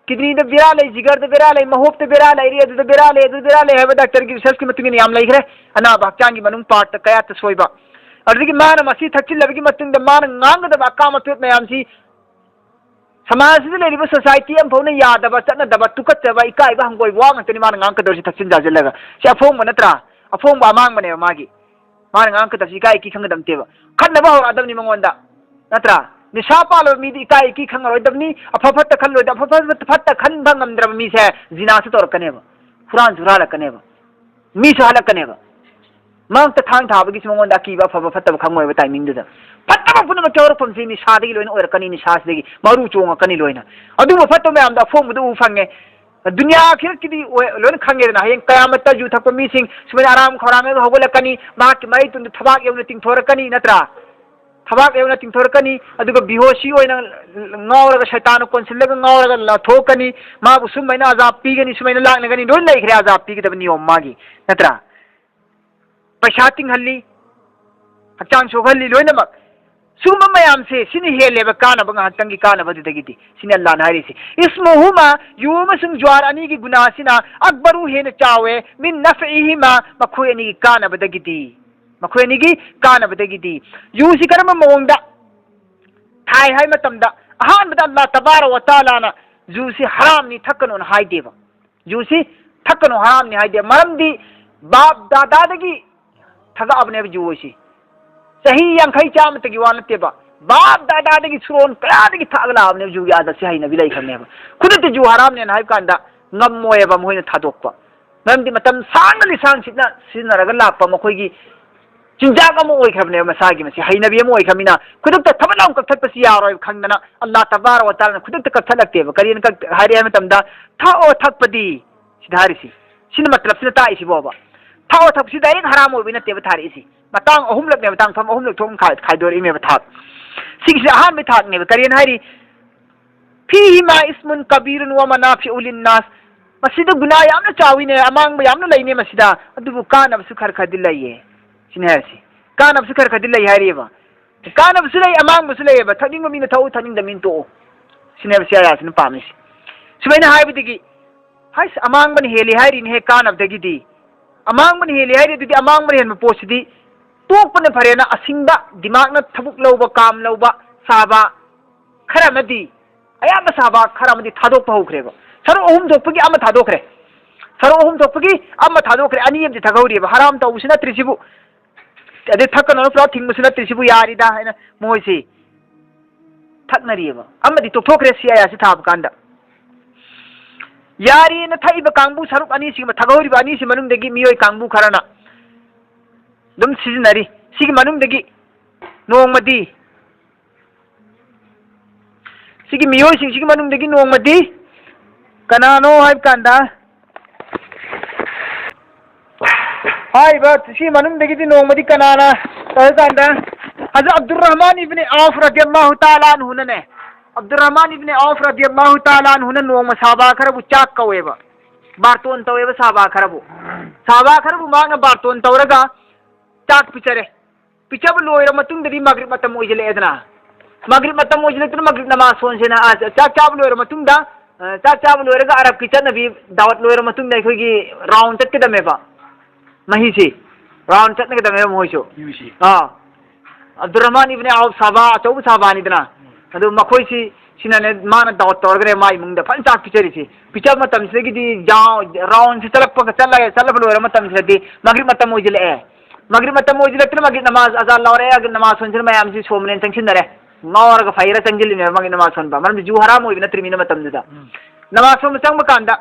Kidney ꯗ ꯕꯦꯔꯥ ꯂꯩ, ꯖꯤꯒꯔꯗ ꯕꯦꯔꯥ ꯂꯩ, ꯃꯍꯣꯞꯇ ꯕꯦꯔꯥ ꯂꯩꯔꯦ, ꯑꯗꯨꯗ ꯕꯦꯔꯥ ꯂꯩ, ꯑꯗꯨꯗ ꯕꯦꯔꯥ ꯂꯩ ꯍꯥꯏꯕ doctor ꯒꯤ research ꯀꯤ ꯃꯇꯨꯡ ꯏꯟꯅ ꯌꯥꯝ ꯂꯩꯈ꯭ꯔꯦ꯫ ꯑꯅꯥꯕ ꯍꯛꯆꯥꯡꯒꯤ ꯃꯅꯨꯡ part ꯇ ꯀꯌꯥꯠꯇ ꯁꯣꯏꯕ꯫ ꯑꯗꯨꯗꯒꯤ ꯃꯥꯅ ꯃꯁꯤ ꯊꯛꯆꯤꯜꯂꯕꯒꯤ ꯃꯇꯨꯡꯗ ꯃꯥꯅ ꯉꯥꯡꯒꯗꯕ ꯑꯀꯥꯝ ꯑꯇꯣꯠ ꯃꯌꯥꯝꯁꯤ ꯁꯃꯥꯖꯁꯤꯗ ꯂꯩꯔꯤꯕ society ꯑꯃ ꯐꯥꯎꯅ ꯌꯥꯗꯕ, ꯆꯠꯅꯗꯕ, ꯇꯨꯀꯠꯆꯕ, ꯏꯀꯥꯏꯕ ꯍꯪꯒꯣꯏꯕ ꯋꯥ ꯉꯥꯛꯇꯅꯤ ꯃꯥꯅ ꯉꯥꯡꯉꯛꯀꯗꯧꯔꯤꯁꯤ ꯊꯛꯆꯤꯟ ꯆꯥꯁꯤꯜꯂꯒ꯫ ꯁꯤ ꯑꯐꯣꯡꯕ ꯅꯠꯇ꯭ꯔꯥ? ꯑꯐꯣꯡꯕ ꯑꯃꯥꯡꯕꯅꯦꯕ ꯃꯥꯒꯤ꯫ ꯃꯥꯅ ꯉꯥꯡꯉꯛꯀꯗꯕꯁꯤ ꯏꯀꯥꯏ ꯏꯀꯤ ꯈꯪꯒꯗꯕ ꯅꯠꯇꯦꯕ꯫ ꯈꯠꯅꯕ ꯍꯧꯔꯛꯑꯗꯕꯅꯤ ꯃꯉꯣꯟꯗ꯫ ꯅꯠꯇ꯭ꯔꯥ? ꯅꯤꯁꯥ ꯄꯥꯜꯂꯕ ꯃꯤꯗꯤ ꯏꯀꯥꯏ ꯏꯀꯤ ꯈꯪꯉꯔꯣꯏꯗꯕꯅꯤ, ꯑꯐ ꯐꯠꯇ ꯈꯜꯂꯣꯏꯗꯕ, ꯑꯐ ꯐꯠꯇ, ꯐꯠꯇ ꯈꯟꯕ ꯉꯝꯗ꯭ꯔꯕ ꯃꯤꯁꯦ ꯖꯤꯅꯥꯁꯨ ꯇꯧꯔꯛꯀꯅꯦꯕ, ꯍꯨꯔꯥꯟꯁꯨ ꯍꯨꯔꯥꯜꯂꯛꯀꯅꯦꯕ, ꯃꯤꯁꯨ ꯍꯥꯠꯂꯛꯀꯅꯦꯕ꯫ ꯃꯉꯛꯇ ꯊꯥꯡ ꯊꯥꯕꯒꯤꯁꯨ ꯃꯉꯣꯟꯗ ꯑꯀꯤꯕ, ꯑꯐꯕ ꯐꯠꯇꯕ ꯈꯪꯉꯣꯏꯕ timing ꯗꯨꯗ꯫ ꯐꯠꯇꯕ ꯄꯨꯝꯅꯃꯛꯀꯤ ꯍꯧꯔꯛꯐꯝꯁꯤ ꯅꯤꯁꯥꯗꯒꯤ ꯂꯣꯏꯅ ꯑꯣꯏꯔꯛꯀꯅꯤ, ꯅꯤꯁꯥꯁꯤꯗꯒꯤ ꯃꯔꯨ ꯆꯣꯡꯉꯛꯀꯅꯤ ꯂꯣꯏꯅ꯫ ꯑꯗꯨꯒꯨꯝꯕ ꯐꯠꯇꯕ ꯃꯌꯥꯝꯗꯣ ꯑꯐꯣꯡꯕꯗ ꯎꯕ ꯐꯪꯉꯦ꯫ ꯗꯨꯅꯤꯌꯥ ꯑꯈꯤꯔꯠꯀꯤꯗꯤ ꯑꯣꯏ-, ꯂꯣꯏꯅ ꯈꯪꯉꯦꯗꯅ꯫ ꯍꯌꯦꯡ ꯀꯌꯥꯃꯠꯇ ꯌꯨ ꯊꯛꯄ ꯃꯤꯁꯤꯡ ꯁꯨꯃꯥꯏꯅ ꯑꯔꯥꯝ ꯈꯧꯔꯥꯡꯉꯒ ꯍꯧꯒꯠꯂꯛꯀꯅꯤ, ꯃꯍꯥꯛꯀꯤ ꯃꯔꯩ ꯇꯨꯡꯗ ꯊꯕꯥꯛ ꯌꯧꯅ ꯇꯤꯡꯊꯣꯔꯛꯀꯅꯤ, ꯅꯠꯇ꯭ꯔꯥ? ꯊꯕꯥꯛ ꯌꯧꯅ ꯇꯤꯡꯊꯣꯔꯛꯀꯅꯤ, ꯑꯗꯨꯒ ꯕꯤꯍꯣꯁꯤ ꯑꯣꯏꯅ ꯉꯥꯎꯔꯒ, ꯁꯩꯇꯥꯟꯅ ꯀꯣꯟꯁꯤꯜꯂꯒ ꯉꯥꯎꯔꯒ ꯂꯥꯊꯣꯛꯀꯅꯤ, ꯃꯥꯕꯨ ꯁꯨꯝꯃꯥꯏꯅ ꯑꯖꯥꯕ ꯄꯤꯒꯅꯤ, ꯁꯨꯃꯥꯏꯅ ꯂꯥꯛꯅꯒꯅꯤ, ꯂꯣꯏ ꯂꯩꯈ꯭ꯔꯦ ꯑꯖꯥꯕ ꯄꯤꯒꯗꯕ ꯅꯤꯌꯣꯝ ꯃꯥꯒꯤ, ꯅꯠꯇ꯭ꯔꯥ? ꯄꯩꯁꯥ ꯇꯤꯡꯍꯜꯂꯤ, ꯍꯛꯆꯥꯡ ꯁꯣꯛꯍꯜꯂꯤ, ꯂꯣꯏꯅꯃꯛ꯫ ꯁꯤꯒꯨꯝꯕ ꯃꯌꯥꯝꯁꯦ, ꯁꯤꯅ ꯍꯦꯜꯂꯦꯕ ꯀꯥꯟꯅꯕ, ꯉꯥꯏꯍꯥꯛꯇꯪꯒꯤ ꯀꯥꯟꯅꯕꯗꯨꯗꯒꯤꯗꯤ꯫ ꯁꯤꯅꯤ ꯑꯜꯂꯥꯅ ꯍꯥꯏꯔꯤꯁꯦ, "ꯏꯁꯃꯨꯍꯨꯃꯥ", ꯌꯨ ꯑꯃꯁꯨꯡ ꯖꯨꯋꯥꯔ ꯑꯅꯤꯒꯤ ꯒꯨꯅꯥꯁꯤꯅ, "ꯑꯛꯕꯔꯨ", ꯍꯦꯟꯅ ꯆꯥꯎꯋꯦ, "ꯃꯤꯟ ꯅꯐꯏꯍꯤꯃꯥ", ꯃꯈꯣꯏ ꯑꯅꯤꯒꯤ ꯀꯥꯟꯅꯕꯗꯒꯤꯗꯤ꯫ ꯃꯈꯣꯏ ꯑꯅꯤꯒꯤ ꯀꯥꯟꯅꯕꯗꯒꯤꯗꯤ꯫ ꯌꯨꯁꯤ ꯀꯔꯝꯕ ꯃꯑꯣꯡꯗ ꯊꯥꯏ ꯍꯥꯏ ꯃꯇꯝꯗ, ꯑꯍꯥꯟꯕꯗ ꯑꯜꯂꯥ ꯇꯕꯥꯔꯛ ꯋ ꯇꯥꯂꯥꯅ ꯌꯨꯁꯤ ꯍꯔꯥꯝꯅꯤ, ꯊꯛꯀꯅꯣꯅ ꯍꯥꯏꯗꯦꯕ꯫ ꯌꯨꯁꯤ ꯊꯛꯀꯅꯨ, ꯍꯔꯥꯝꯅꯤ ꯍꯥꯏꯗꯦ꯫ ꯃꯔꯝꯗꯤ ꯕꯥꯞ ꯗꯥꯗꯥꯗꯒꯤ ꯊꯛꯂꯛꯑꯕꯅꯦꯕ ꯌꯨ ꯍꯥꯏꯁꯤ꯫ ꯆꯍꯤ ꯌꯥꯡꯈꯩ ꯆꯥꯝꯃꯇꯒꯤ ꯋꯥ ꯅꯠꯇꯦꯕ꯫ ꯕꯥꯞ ꯗꯥꯗꯥꯗꯒꯤ ꯁꯨꯔꯣꯟ ꯀꯌꯥꯗꯒꯤ ꯊꯛꯂꯛꯑꯕꯅꯦꯕ ꯌꯨꯒꯤ ꯑꯥꯗꯠꯁꯤ ꯍꯩꯅꯕꯤ ꯂꯩꯈ꯭ꯔꯕꯅꯦꯕ꯫ ꯈꯨꯗꯛꯇ ꯌꯨ ꯍꯔꯥꯝꯅꯦꯅ ꯍꯥꯏꯕ ꯀꯥꯟꯗ ꯉꯝꯃꯣꯏꯕ ꯃꯈꯣꯏꯅ ꯊꯥꯗꯣꯛꯄ꯫ ꯃꯔꯝꯗꯤ ꯃꯇꯝ ꯁꯥꯡꯅ ꯂꯤꯁꯥꯡ ꯁꯤꯠꯅ ꯁꯤꯖꯤꯟꯅꯔꯒ ꯂꯥꯛꯄ ꯃꯈꯣꯏꯒꯤ ꯆꯤꯟꯖꯥꯛ ꯑꯃ ꯑꯣꯏꯈ꯭ꯔꯕꯅꯦꯕ ꯃꯁꯥꯒꯤ꯫ ꯃꯁꯤ ꯍꯩꯅꯕꯤ ꯑꯃ ꯑꯣꯏꯈ꯭ꯔꯕꯅꯤꯅ ꯈꯨꯗꯛꯇ ꯊꯕꯛ ꯂꯥꯎꯅ ꯀꯛꯊꯠꯄꯁꯤ ꯌꯥꯔꯣꯏ ꯈꯪꯗꯅ ꯑꯜꯂꯥ ꯇꯕꯥꯔꯛ ꯋ ꯇꯥꯂꯥꯅ ꯈꯨꯗꯛꯇ ꯀꯛꯊꯠꯂꯛꯇꯦꯕ꯫ ꯀꯔꯤꯅ ꯀꯛ-, ꯍꯥꯏꯔꯛꯑꯦ ꯍꯥꯏ ꯃꯇꯝꯗ, "ꯊꯛꯑꯣ ꯊꯛꯄꯗꯤ"꯫ ꯁꯤꯗ ꯍꯥꯏꯔꯤꯁꯤ꯫ ꯁꯤꯅ ꯃꯇꯂꯕꯁꯤꯅ ꯇꯥꯛꯏꯁꯤꯕꯣꯕ꯫ ꯊꯛꯑꯣ ꯊꯛꯄꯁꯤ direct ꯍꯔꯥꯝ ꯑꯣꯏꯕꯩ ꯅꯠꯇꯦꯕ ꯊꯥꯔꯛꯏꯁꯤ꯫ ꯃꯇꯥꯡ ꯑꯍꯨꯝꯂꯛꯅꯦꯕ, ꯇꯥꯡꯐꯝ ꯑꯍꯨꯝꯂꯛ ꯊꯣꯛꯅ ꯈꯥꯏ-, ꯈꯥꯏꯗꯣꯔꯛꯏꯅꯦꯕ ꯊꯥꯛ꯫ ꯁꯤꯒꯤꯁꯤ ꯑꯍꯥꯟꯕ ꯊꯥꯛꯅꯦꯕ꯫ ꯀꯔꯤꯅ ꯍꯥꯏꯔꯤ? "ꯐꯤꯍꯤꯃꯥ ꯏꯁꯃꯨꯟ ꯀꯕꯤꯔꯨꯟ ꯋ ꯃꯅꯥꯐꯤꯎ ꯂꯤꯟꯅꯥꯁ"꯫ ꯃꯁꯤꯗ ꯒꯨꯅꯥ ꯌꯥꯝꯅ ꯆꯥꯎꯏꯅꯦ, ꯑꯃꯥꯡꯕ ꯌꯥꯝꯅ ꯂꯩꯅꯦ ꯃꯁꯤꯗ, ꯑꯗꯨꯕꯨ ꯀꯥꯟꯅꯕꯁꯨ ꯈꯔ ꯈꯔꯗꯤ ꯂꯩꯌꯦ꯫ ꯁꯤꯅꯤ ꯍꯥꯏꯔꯤꯁꯤ꯫ ꯀꯥꯟꯅꯕꯁꯨ ꯈꯔ ꯈꯔꯗꯤ ꯂꯩ ꯍꯥꯏꯔꯤꯑꯕ꯫ ꯀꯥꯟꯅꯕꯁꯨ ꯂꯩ, ꯑꯃꯥꯡꯕꯁꯨ ꯂꯩꯌꯦꯕ꯫ ꯊꯛꯅꯤꯡꯕ ꯃꯤꯅ ꯊꯛꯎ, ꯊꯛꯅꯤꯡꯗꯕ ꯃꯤꯅ ꯇꯣꯛꯎ꯫ ꯁꯤꯅꯦꯕ ꯁꯤ ꯑꯥꯌꯥꯠꯁꯤꯅ ꯄꯥꯝꯃꯤꯁꯤ꯫ ꯁꯨꯃꯥꯏꯅ ꯍꯥꯏꯕꯗꯒꯤ, ꯍꯥꯏꯁ, ꯑꯃꯥꯡꯕꯅ ꯍꯦꯜꯂꯤ ꯍꯥꯏꯔꯤꯅꯦꯍꯦ ꯀꯥꯟꯅꯕꯗꯒꯤꯗꯤ꯫ ꯑꯃꯥꯡꯕꯅ ꯍꯦꯜꯂꯤ ꯍꯥꯏꯔꯤ, ꯑꯗꯨꯗꯤ ꯑꯃꯥꯡꯕꯅ ꯍꯦꯟꯕ ꯄꯣꯠꯁꯤꯗꯤ ꯇꯣꯛꯄꯅ ꯐꯔꯦꯅ ꯑꯁꯤꯡꯕ ꯗꯤꯃꯥꯛꯅ ꯊꯕꯛ ꯂꯧꯕ, ꯀꯥꯝ ꯂꯧꯕ, ꯁꯥꯕ ꯈꯔ ꯑꯃꯗꯤ, ꯑꯌꯥꯝꯕ ꯁꯥꯕ ꯈꯔ ꯑꯃꯗꯤ ꯊꯥꯗꯣꯛꯄ ꯍꯧꯈ꯭ꯔꯦꯕ꯫ ꯁꯔꯨꯛ ꯑꯍꯨꯝ ꯊꯣꯛꯄꯒꯤ ꯑꯃ ꯊꯥꯗꯣꯛꯈ꯭ꯔꯦ꯫ ꯁꯔꯨꯛ ꯑꯍꯨꯝ ꯊꯣꯛꯄꯒꯤ ꯑꯃ ꯊꯥꯗꯣꯛꯈ꯭ꯔꯦ, ꯑꯅꯤ ꯑꯃꯗꯤ ꯊꯥꯗꯧꯔꯤꯕ꯫ ꯍꯔꯥꯝ ꯇꯧꯕꯁꯨ ꯅꯠꯇ꯭ꯔꯤ ꯁꯤꯕꯨ꯫ ꯑꯗꯩ ꯊꯛꯀꯅꯣꯅ ꯄꯨꯔꯥ ꯊꯤꯡꯕꯁꯨ ꯅꯠꯇ꯭ꯔꯤ ꯁꯤꯕꯨ, ꯌꯥꯔꯤꯗ ꯍꯥꯏꯅ ꯃꯣꯏꯁꯤ ꯊꯛꯅꯔꯤꯑꯕ꯫ ꯑꯃꯗꯤ ꯇꯣꯛꯊꯣꯛꯈ꯭ꯔꯦ ꯁꯤ ꯑꯥꯌꯥꯠꯁꯤ ꯊꯥꯕ ꯀꯥꯟꯗ꯫ ꯌꯥꯔꯤꯅ ꯊꯛꯏꯕ ꯀꯥꯡꯕꯨ ꯁꯔꯨꯛ ꯑꯅꯤꯁꯤꯒꯤ, ꯊꯛꯍꯧꯔꯤꯕ ꯑꯅꯤꯁꯤ ꯃꯅꯨꯡꯗꯒꯤ ꯃꯤꯑꯣꯏ ꯀꯥꯡꯕꯨ ꯈꯔꯅ ꯑꯗꯨꯝ ꯁꯤꯖꯤꯟꯅꯔꯤ꯫ ꯁꯤꯒꯤ ꯃꯅꯨꯡꯗꯒꯤ ꯅꯣꯡꯃꯗꯤ, ꯁꯤꯒꯤ ꯃꯤꯑꯣꯏꯁꯤꯡꯁꯤꯒꯤ ꯃꯅꯨꯡꯗꯒꯤ ꯅꯣꯡꯃꯗꯤ ꯀꯅꯥꯅꯣ ꯍꯥꯏꯕ ꯀꯥꯟꯗ, ꯍꯥꯏꯔꯤꯕ ꯁꯤ ꯃꯅꯨꯡꯗꯒꯤꯗꯤ ꯅꯣꯡꯃꯗꯤ ꯀꯅꯥꯅ ꯇꯧꯔꯀꯥꯟꯗ ꯑꯗꯨ ꯑꯕꯗꯨꯔ ꯔꯍꯃꯥꯟ ꯏꯕꯅꯤ ꯑꯥꯎꯐ ꯔꯗꯤꯌꯜꯂꯥꯍꯨ ꯇꯥꯂꯥ ꯑꯟꯍꯨꯅꯅꯦ, ꯑꯕꯗꯨꯔ ꯔꯍꯃꯥꯟ ꯏꯕꯅꯤ ꯑꯥꯎꯐ ꯔꯗꯤꯌꯜꯂꯥꯍꯨ ꯇꯥꯂꯥ ꯑꯟꯍꯨꯅ ꯅꯣꯡꯃ ꯁꯥꯕꯥ ꯈꯔꯕꯨ ꯆꯥꯛ ꯀꯧꯋꯦꯕ, ꯕꯥꯔꯇꯣꯟ ꯇꯧꯋꯦꯕ ꯁꯥꯕꯥ ꯈꯔꯕꯨ꯫ ꯁꯥꯕꯥ ꯈꯔꯕꯨ ꯃꯍꯥꯛꯅ ꯕꯥꯔꯇꯣꯟ ꯇꯧꯔꯒ ꯆꯥꯛ ꯄꯤꯖꯔꯦ꯫ ꯄꯤꯖꯕ ꯂꯣꯏꯔ ꯃꯇꯨꯡꯗꯗꯤ ꯃꯒ꯭ꯔꯤꯕ ꯃꯇꯝ ꯑꯣꯏꯁꯤꯜꯂꯛꯑꯦꯗꯅ꯫ ꯃꯒ꯭ꯔꯤꯕ ꯃꯇꯝ ꯑꯣꯏꯁꯤꯜꯂꯛꯇꯨꯅ ꯃꯒ꯭ꯔꯤꯕ ꯅꯃꯥꯖ ꯁꯣꯟꯁꯦꯅ, ꯑ, ꯆꯥꯛ ꯆꯥꯕ ꯂꯣꯏꯔ ꯃꯇꯨꯡꯗ, ꯑ, ꯆꯥꯛ ꯆꯥꯕ ꯂꯣꯏꯔꯒ ꯑꯔꯕꯀꯤ ꯆꯠꯅꯕꯤ ꯗꯥꯋꯠ ꯂꯣꯏꯔ ꯃꯇꯨꯡꯗ ꯑꯩꯈꯣꯏꯒꯤ ꯔꯥꯎꯟ ꯆꯠꯀꯗꯕꯅꯦꯕ꯫ ꯃꯍꯤꯁꯤ ꯔꯥꯎꯟ ꯆꯠꯅꯒꯗꯕꯅꯦꯕ ꯃꯣꯏꯁꯨ꯫ ꯌꯨꯁꯤ꯫ ꯑꯥ꯫ ꯑꯕꯗꯨꯔ ꯔꯍꯃꯥꯟ ꯏꯕꯅꯤ ꯑꯥꯎꯐ ꯁꯥꯕꯥ, ꯑꯆꯧꯕ ꯁꯥꯕꯥꯅꯤꯗꯅ꯫ ꯑꯗꯨ ꯃꯈꯣꯏꯁꯤ, ꯁꯤꯅꯅꯦ ꯃꯥꯅ ꯗꯥꯋꯠ ꯇꯧꯔꯒꯅꯦ ꯃꯥ ꯏꯃꯨꯡꯗ ꯐꯖꯅ ꯆꯥꯛ ꯄꯤꯖꯔꯤꯁꯤ꯫ ꯄꯤꯖꯕ ꯃꯇꯝꯁꯤꯗꯒꯤꯗꯤ ꯖꯥꯎ-, ꯔꯥꯎꯟꯁꯤ ꯆꯠꯂꯛꯄꯒ ꯆꯠꯂꯒ, ꯆꯠꯂꯕ ꯂꯣꯏꯔ ꯃꯇꯝꯁꯤꯗꯗꯤ ꯃꯒ꯭ꯔꯤꯕ ꯃꯇꯝ ꯑꯣꯏꯁꯤꯜꯂꯛꯑꯦ꯫ ꯃꯒ꯭ꯔꯤꯕ ꯃꯇꯝ ꯑꯣꯏꯁꯤꯜꯂꯛꯇꯅ ꯃꯒ꯭ꯔꯤꯕ ꯅꯃꯥꯖ ꯑꯖꯥꯟ ꯂꯥꯎꯔꯛꯑꯦ, ꯃꯒ꯭ꯔꯤꯕ ꯅꯃꯥꯖ ꯁꯣꯟꯁꯤꯅ ꯃꯌꯥꯝꯁꯤ ꯁꯣꯝꯕꯅꯦꯅ ꯆꯪꯁꯤꯟꯅꯔꯦ꯫ ꯉꯥꯎꯔꯒ ꯐꯩꯔ ꯆꯪꯁꯤꯜꯂꯤꯅꯦꯕ ꯃꯒ꯭ꯔꯤꯕ ꯅꯃꯥꯖ ꯁꯣꯟꯕ꯫ ꯃꯔꯝꯗꯤ ꯖꯨ ꯍꯔꯥꯝ ꯑꯣꯏꯕ ꯅꯠꯇ꯭ꯔꯤꯕꯅꯤꯅ ꯃꯇꯝꯗꯨꯗ꯫ ꯎꯝ꯫ ꯅꯃꯥꯖ ꯁꯣꯟꯕ ꯆꯪꯕ ꯀꯥꯟꯗ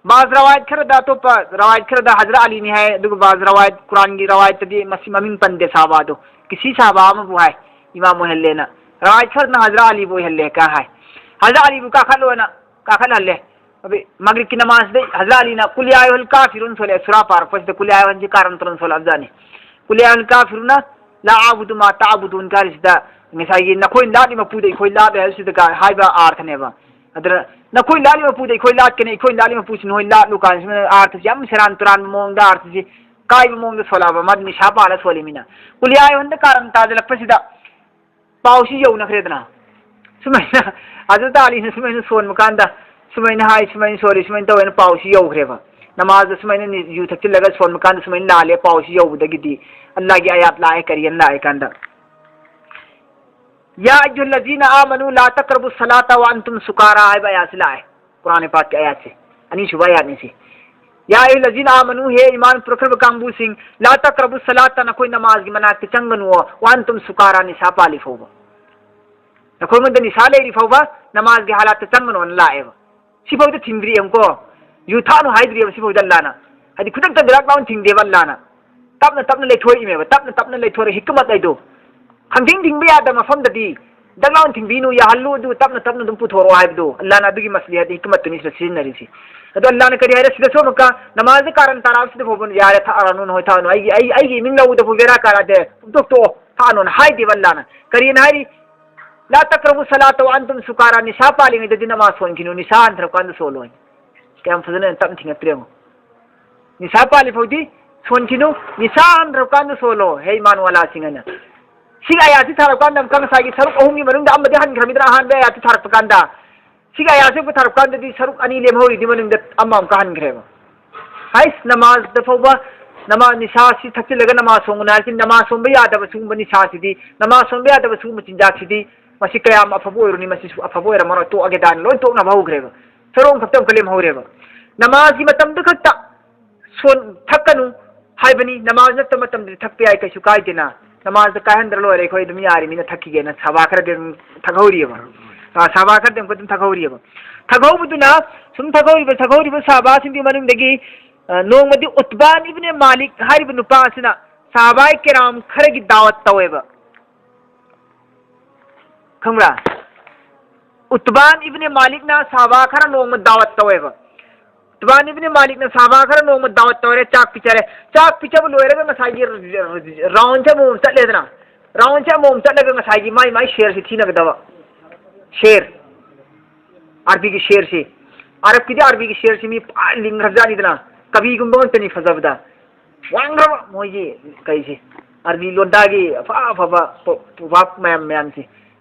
ꯕꯥꯖ ꯔꯋꯥꯌꯠ ꯈꯔꯗ, ꯑꯇꯣꯞꯄ ꯔꯋꯥꯌꯠ ꯈꯔꯗ ꯍꯖꯔꯠ ꯑꯂꯤꯅꯤ ꯍꯥꯏ, ꯑꯗꯨꯒ ꯕꯥꯖ ꯔꯋꯥꯌꯠ, ꯀꯨꯔꯥꯟꯒꯤ ꯔꯋꯥꯌꯠꯇꯗꯤ ꯃꯁꯤ ꯃꯃꯤꯡ ꯄꯟꯗꯦ ꯁꯥꯕꯥꯗꯣ꯫ ꯀꯤꯁꯤ ꯁꯥꯕꯥ ꯑꯃꯕꯨ ꯍꯥꯏ, ꯏꯃꯥꯝ ꯑꯣꯏꯍꯜꯂꯦꯅ꯫ ꯔꯋꯥꯌꯠ ꯈꯔꯗꯅ ꯍꯖꯔꯠ ꯑꯂꯤꯕꯨ ꯑꯣꯏꯍꯜꯂꯦ ꯀ ꯍꯥꯏ꯫ ꯍꯖꯔꯠ ꯑꯂꯤꯕꯨ ꯀꯥꯈꯠꯂꯣꯅ ꯀꯥꯈꯠꯍꯜꯂꯦ꯫ ꯑꯗꯩ ꯃꯒ꯭ꯔꯤꯕꯀꯤ ꯅꯃꯥꯖꯗꯩ ꯍꯖꯔꯠ ꯑꯂꯤꯅ ꯀꯨꯜ ꯌꯥ ꯑꯌꯨꯍꯜ ꯀꯥꯐꯤꯔꯨꯟ ꯁꯣꯜꯂꯦ, ꯁꯨꯔꯥ ꯄꯥꯔꯛꯄꯁꯤꯗ ꯀꯨꯜ ꯌꯥ ꯑꯌꯨꯍꯜꯁꯤ ꯀꯥꯔꯟ ꯇꯨꯔꯟ ꯁꯣꯜꯂꯛꯑꯕꯖꯥꯠꯅꯤ꯫ ꯀꯨꯜ ꯌꯥ ꯑꯌꯨꯍꯜ ꯀꯥꯐꯤꯔꯨꯟꯅ ꯂꯥ ꯑꯥꯕꯨꯗꯨ ꯃꯥ ꯇꯥꯕꯨꯗꯨꯟ ꯀꯥꯔꯤꯁꯤꯗ ꯉꯁꯥꯏꯒꯤ "ꯅꯈꯣꯏꯅ ꯂꯥꯠꯂꯤ ꯃꯄꯨꯗ ꯑꯩꯈꯣꯏ ꯂꯥꯠꯂꯦ" ꯍꯥꯏꯕꯁꯤꯗ ꯀ-, ꯍꯥꯏꯕ ꯑꯥꯔꯊꯅꯦꯕ꯫ ꯑꯗꯨꯅ "ꯅꯈꯣꯏ ꯂꯥꯠꯂꯤ ꯃꯄꯨꯗ ꯑꯩꯈꯣꯏ ꯂꯥꯠꯀꯅꯤ, ꯑꯩꯈꯣꯏ ꯂꯥꯠꯂꯤ ꯃꯄꯨꯁꯤ ꯅꯈꯣꯏ ꯂꯥꯠꯂꯨ" ꯀꯥꯏꯅ ꯁꯨꯃꯥꯏꯅ ꯑꯥꯔꯊꯁꯤ ꯌꯥꯝ ꯁꯦꯔꯥꯟ ꯇꯨꯔꯥꯟꯕ ꯃꯑꯣꯡꯗ, ꯑꯥꯔꯊꯁꯤ ꯀꯥꯏꯕ ꯃꯑꯣꯡꯗ ꯁꯣꯜꯂꯛꯑꯕ, ꯃꯥꯗꯤ ꯅꯤꯁꯥ ꯄꯥꯜꯂ ꯁꯣꯜꯂꯤꯃꯤꯅ꯫ ꯀꯨꯜ ꯌꯥ ꯑꯌꯨꯍꯜꯗ ꯀꯥꯔꯟ ꯇꯥꯖꯜꯂꯛꯄꯁꯤꯗ ꯄꯥꯎꯁꯤ ꯌꯧꯅꯈ꯭ꯔꯦꯗꯅ꯫ ꯁꯨꯃꯥꯏꯅ ꯍꯖꯔꯠ ꯑꯂꯤꯅ ꯁꯨꯃꯥꯏꯅ ꯁꯣꯟꯕ ꯀꯥꯟꯗ ꯁꯨꯃꯥꯏꯅ ꯍꯥꯏ, ꯁꯨꯃꯥꯏꯅ ꯁꯣꯜꯂꯤ, ꯁꯨꯃꯥꯏꯅ ꯇꯧꯋꯦꯅ ꯄꯥꯎꯁꯤ ꯌꯧꯈ꯭ꯔꯦꯕ꯫ ꯅꯃꯥꯖꯗ ꯁꯨꯃꯥꯏꯅ ꯅꯤ-, ꯌꯨ ꯊꯛꯆꯤꯜꯂꯒ ꯁꯣꯟꯕ ꯀꯥꯟꯗ ꯁꯨꯃꯥꯏꯅ ꯂꯥꯜꯂꯦ ꯄꯥꯎꯁꯤ ꯌꯧꯕꯗꯒꯤꯗꯤ ꯑꯜꯂꯥꯍꯒꯤ ꯑꯌꯥꯠ ꯂꯥꯛꯑꯦ, ꯀꯔꯤ ꯍꯥꯏꯅ ꯂꯥꯛꯑꯦ ꯀꯥꯟꯗ, "ꯌꯥ ꯑꯌꯨꯍꯜꯂꯖꯤꯅ ꯑꯥꯃꯅꯨ ꯂꯥ ꯇꯛꯔꯕꯨ ꯁꯂꯥꯇ ꯋꯥ ꯑꯟꯇꯨꯝ ꯁꯨꯀꯥꯔꯥ" ꯍꯥꯏꯕ ꯑꯌꯥꯠꯁꯤ ꯂꯥꯛꯑꯦ꯫ ꯀꯨꯔꯥꯟ ꯄꯥꯛꯀꯤ ꯑꯌꯥꯠꯁꯦ꯫ ꯑꯅꯤꯁꯨꯕ ꯑꯌꯥꯠꯅꯤ ꯁꯤ꯫ "ꯌꯥ ꯑꯌꯨꯍꯜꯂꯖꯤꯅ ꯑꯥꯃꯅꯨ", ꯍꯦ ꯏꯃꯥꯟ ꯄꯨꯔꯛꯈ꯭ꯔꯕ ꯀꯥꯡꯕꯨꯁꯤꯡ, "ꯂꯥ ꯇꯛꯔꯕꯨ ꯁꯂꯥꯇ", ꯅꯈꯣꯏ ꯅꯃꯥꯖꯒꯤ ꯃꯅꯥꯛꯇ ꯆꯪꯒꯅꯨ, "ꯋꯥ ꯑꯟꯇꯨꯝ ꯁꯨꯀꯥꯔꯥ", ꯅꯤꯁꯥ ꯄꯥꯜꯂꯤ ꯐꯥꯎꯕ꯫ ꯅꯈꯣꯏꯉꯣꯟꯗ ꯅꯤꯁꯥ ꯂꯩꯔꯤ ꯐꯥꯎꯕ ꯅꯃꯥꯖꯒꯤ ꯍꯥꯂꯥꯠꯇ ꯆꯪꯒꯅꯣꯅ ꯂꯥꯛꯑꯦꯕ꯫ ꯁꯤꯐꯥꯎꯗ ꯊꯤꯡꯗ꯭ꯔꯤ ꯌꯦꯡꯉꯨꯀꯣ꯫ ꯌꯨ ꯊꯛꯅꯨ ꯍꯥꯏꯗ꯭ꯔꯤꯑꯕ ꯁꯤꯐꯥꯎꯗ ꯑꯜꯂꯥꯅ꯫ ꯍꯥꯏꯗꯤ ꯈꯨꯗꯛꯇ ꯗꯛ ꯂꯥꯎꯅ ꯊꯤꯡꯗꯦꯕ ꯑꯜꯂꯥꯅ꯫ ꯇꯞꯅ ꯇꯞꯅ ꯂꯩꯊꯣꯔꯛꯏꯃꯦꯕ꯫ ꯇꯞꯅ ꯇꯞꯅ ꯂꯩꯊꯣꯔꯛꯏ꯫ ꯍꯤꯛꯃꯠ ꯍꯥꯏꯗꯣ꯫ ꯈꯪꯊꯤꯡ ꯊꯤꯡꯕ ꯌꯥꯗꯕ ꯃꯐꯝꯗꯗꯤ ꯗꯛ ꯂꯥꯎꯅ ꯊꯤꯡꯕꯤꯅꯨ, ꯌꯥꯍꯜꯂꯨ, ꯑꯗꯨ ꯇꯞꯅ ꯇꯞꯅ ꯑꯗꯨꯝ ꯄꯨꯊꯣꯔꯛꯑꯣ ꯍꯥꯏꯕꯗꯣ ꯑꯜꯂꯥꯅ ꯑꯗꯨꯒꯤ ꯃꯁꯂꯤꯍꯠ ꯍꯤꯀꯃꯠꯇꯨꯅꯤ ꯁꯤꯗ ꯁꯤꯖꯤꯟꯅꯔꯤꯁꯤ꯫ ꯑꯗꯣ ꯑꯜꯂꯥꯅ ꯀꯔꯤ ꯍꯥꯏꯔꯦ? ꯁꯤꯗꯁꯨ ꯑꯃꯨꯛꯀ ꯅꯃꯥꯖ ꯀꯥꯔꯟ ꯇꯥꯔꯛꯑꯕꯁꯤꯗ ꯐꯥꯎꯕ ꯌꯥꯔꯦ, ꯊꯛꯑꯔꯅꯨ, ꯅꯈꯣꯏ ꯊꯛꯑꯅꯨ, ꯑꯩꯒꯤ, ꯑꯩꯒꯤ ꯏꯃꯤꯡ ꯂꯧꯕꯗ ꯐꯥꯎ ꯕꯦꯔꯥ ꯀꯥꯔꯛꯑꯗꯤ ꯄꯨꯡꯇꯣꯛ ꯇꯣꯛꯑꯣ, ꯊꯛꯑꯅꯨꯅ ꯍꯥꯏꯗꯦꯕ ꯑꯜꯂꯥꯅ꯫ ꯀꯔꯤꯅ ꯍꯥꯏꯔꯤ? "ꯂꯥ ꯇꯛꯔꯕꯨ ꯁꯂꯥꯇ ꯋꯥ ꯑꯟꯇꯨꯝ ꯁꯨꯀꯥꯔꯥ", ꯅꯤꯁꯥ ꯄꯥꯜꯂꯤꯉꯩꯗꯗꯤ ꯅꯃꯥꯖ ꯁꯣꯟꯈꯤꯅꯨ, ꯅꯤꯁꯥ ꯍꯟꯊꯔꯛꯄ ꯀꯥꯟꯗ ꯁꯣꯜꯂꯣ ꯍꯥꯏ꯫ ꯀꯌꯥꯝ ꯐꯖꯅ ꯇꯞꯅ ꯊꯤꯡꯉꯛꯇ꯭ꯔꯦ ꯌꯦꯡꯉꯣ꯫ ꯅꯤꯁꯥ ꯄꯥꯜꯂꯤ ꯐꯥꯎꯗꯤ ꯁꯣꯟꯈꯤꯅꯨ, ꯅꯤꯁꯥ ꯍꯟꯊꯔꯛꯄ ꯀꯥꯟꯗ ꯁꯣꯜꯂꯣ, ꯍꯦ ꯏꯃꯥꯟ ꯋꯥꯂꯥꯁꯤꯡ ꯍꯥꯏꯅ꯫ ꯁꯤꯒꯤ ꯑꯌꯥꯁꯤ ꯊꯥꯔꯛꯄ ꯀꯥꯟꯗ ꯑꯃꯨꯛꯀ ꯉꯁꯥꯏꯒꯤ ꯁꯔꯨꯛ ꯑꯍꯨꯝꯒꯤ ꯃꯅꯨꯡꯗ ꯑꯃꯗꯤ ꯍꯟꯈ꯭ꯔꯃꯤꯗꯅ, ꯑꯍꯥꯟꯕ ꯑꯌꯥꯁꯤ ꯊꯥꯔꯛꯄ ꯀꯥꯟꯗ꯫ ꯁꯤꯒꯤ ꯑꯌꯥꯁꯤ ꯑꯃꯨꯛꯀ ꯊꯥꯔꯛꯄ ꯀꯥꯟꯗꯗꯤ ꯁꯔꯨꯛ ꯑꯅꯤ ꯂꯦꯝꯍꯧꯔꯤꯗꯤ ꯃꯅꯨꯡꯗ ꯑꯃ ꯑꯃꯨꯛꯀ ꯍꯟꯈ꯭ꯔꯦꯕ꯫ ꯍꯥꯏꯁ, ꯅꯃꯥꯖꯗ ꯐꯥꯎꯕ ꯅꯃꯥ ꯅꯤꯁꯥꯁꯤ ꯊꯛꯆꯤꯜꯂꯒ ꯅꯃꯥꯖ ꯁꯣꯡꯒꯅꯨ ꯍꯥꯏꯔꯤꯁꯤ, ꯅꯃꯥꯖ ꯁꯣꯟꯕ ꯌꯥꯗꯕ ꯁꯤꯒꯨꯝꯕ ꯅꯤꯁꯥꯁꯤꯗꯤ, ꯅꯃꯥꯖ ꯁꯣꯟꯕ ꯌꯥꯗꯕ ꯁꯤꯒꯨꯝꯕ ꯆꯤꯟꯖꯥꯛꯁꯤꯗꯤ, ꯃꯁꯤ ꯀꯌꯥꯝ ꯑꯐꯕ ꯑꯣꯏꯔꯨꯅꯤ, ꯃꯁꯤꯁꯨ ꯑꯐꯕ ꯑꯣꯏꯔꯝꯃꯔꯣꯏ, ꯇꯣꯛꯑꯒꯦꯗꯥꯅ ꯂꯣꯏ ꯇꯣꯛꯅꯕ ꯍꯧꯈ꯭ꯔꯦꯕ꯫ ꯁꯔꯨꯛ ꯑꯃꯈꯛꯇ ꯑꯃꯨꯛꯀ ꯂꯦꯝꯍꯧꯔꯦꯕ꯫ ꯅꯃꯥꯖꯒꯤ ꯃꯇꯝꯗ ꯈꯛꯇ ꯁꯣꯟ-, ꯊꯛꯀꯅꯨ ꯍꯥꯏꯕꯅꯤ, ꯅꯃꯥꯖ ꯅꯠꯇꯕ ꯃꯇꯝꯗꯗꯤ ꯊꯛꯄ ꯌꯥꯏ, ꯀꯩꯁꯨ ꯀꯥꯏꯗꯦꯅ꯫ ꯅꯃꯥꯖꯗ ꯀꯥꯏꯍꯟꯗ꯭ꯔ ꯂꯣꯏꯔꯦ, ꯑꯩꯈꯣꯏ ꯑꯗꯨꯝ ꯌꯥꯔꯤꯃꯤꯅ ꯊꯛꯈꯤꯒꯦꯅ ꯁꯥꯕꯥ ꯈꯔꯗꯤ ꯑꯗꯨꯝ ꯊꯛꯍꯧꯔꯤꯑꯕ꯫ ꯑꯥ, ꯁꯥꯕꯥ ꯈꯔꯗꯤ ꯑꯃꯨꯛꯀ ꯑꯗꯨꯝ ꯊꯛꯍꯧꯔꯤꯑꯕ꯫ ꯊꯛꯍꯧꯕꯗꯨꯅ ꯁꯨꯝ ꯊꯛꯍꯧꯔꯤꯕ, ꯊꯛꯍꯧꯔꯤꯕ ꯁꯥꯕꯥꯁꯤꯡꯗꯨꯒꯤ ꯃꯅꯨꯡꯗꯒꯤ, ꯑ, ꯅꯣꯡꯃꯗꯤ ꯎꯠꯕꯥꯟ ꯏꯕꯅꯦ ꯃꯥꯂꯤꯛ ꯍꯥꯏꯔꯤꯕ ꯅꯨꯄꯥ ꯑꯁꯤꯅ ꯁꯥꯕꯥꯏ ꯀꯦꯔꯥꯝ ꯈꯔꯒꯤ ꯗꯥꯋꯠ ꯇꯧꯋꯦꯕ꯫ ꯈꯪꯕ꯭ꯔꯥ? ꯎꯠꯕꯥꯟ ꯏꯕꯅꯦ ꯃꯥꯂꯤꯛꯅ ꯁꯥꯕꯥ ꯈꯔ ꯅꯣꯡꯃ ꯗꯥꯋꯠ ꯇꯧꯋꯦꯕ꯫ ꯎꯠꯕꯥꯟ ꯏꯕꯅꯦ ꯃꯥꯂꯤꯛꯅ ꯁꯥꯕꯥ ꯈꯔ ꯅꯣꯡꯃ ꯗꯥꯋꯠ ꯇꯧꯔꯦ, ꯆꯥꯛ ꯄꯤꯖꯔꯦ꯫ ꯆꯥꯛ ꯄꯤꯖꯕ ꯂꯣꯏꯔꯒ ꯉꯁꯥꯏꯒꯤ ꯔꯥꯎꯟꯁꯦ ꯑꯃꯃꯝ ꯆꯠꯂꯦꯗꯅ꯫ ꯔꯥꯎꯟꯁꯦ ꯑꯃꯃꯝ ꯆꯠꯂꯒ ꯉꯁꯥꯏꯒꯤ ꯃꯥꯏ ꯃꯥꯏ ꯁꯦꯔꯁꯤ ꯊꯤꯅꯒꯗꯕ꯫ ꯁꯦꯔ꯫ ꯑꯥꯔꯕꯤꯒꯤ ꯁꯦꯔꯁꯤ꯫ ꯑꯥꯔꯕꯀꯤꯗꯤ ꯑꯥꯔꯕꯤꯒꯤ ꯁꯦꯔꯁꯤ ꯃꯤ ꯄꯥ ꯂꯤꯡꯈ꯭ꯔꯖꯥꯠꯅꯤꯗꯅ꯫ ꯀꯕꯤꯒꯨꯝꯕ ꯉꯥꯛꯇꯅꯤ ꯐꯖꯕꯗ꯫ ꯋꯥꯡꯈ꯭ꯔꯕ ꯃꯣꯏꯒꯤ ꯀꯩꯁꯦ꯫ ꯑꯥꯔꯕꯤ ꯂꯣꯟꯗꯥꯒꯤ ꯑꯐ ꯑꯐꯕ ꯄꯣ-, ꯄ꯭ꯔꯣꯚꯥꯕ ꯃꯌꯥꯝ ꯃꯌꯥꯝꯁꯦ꯫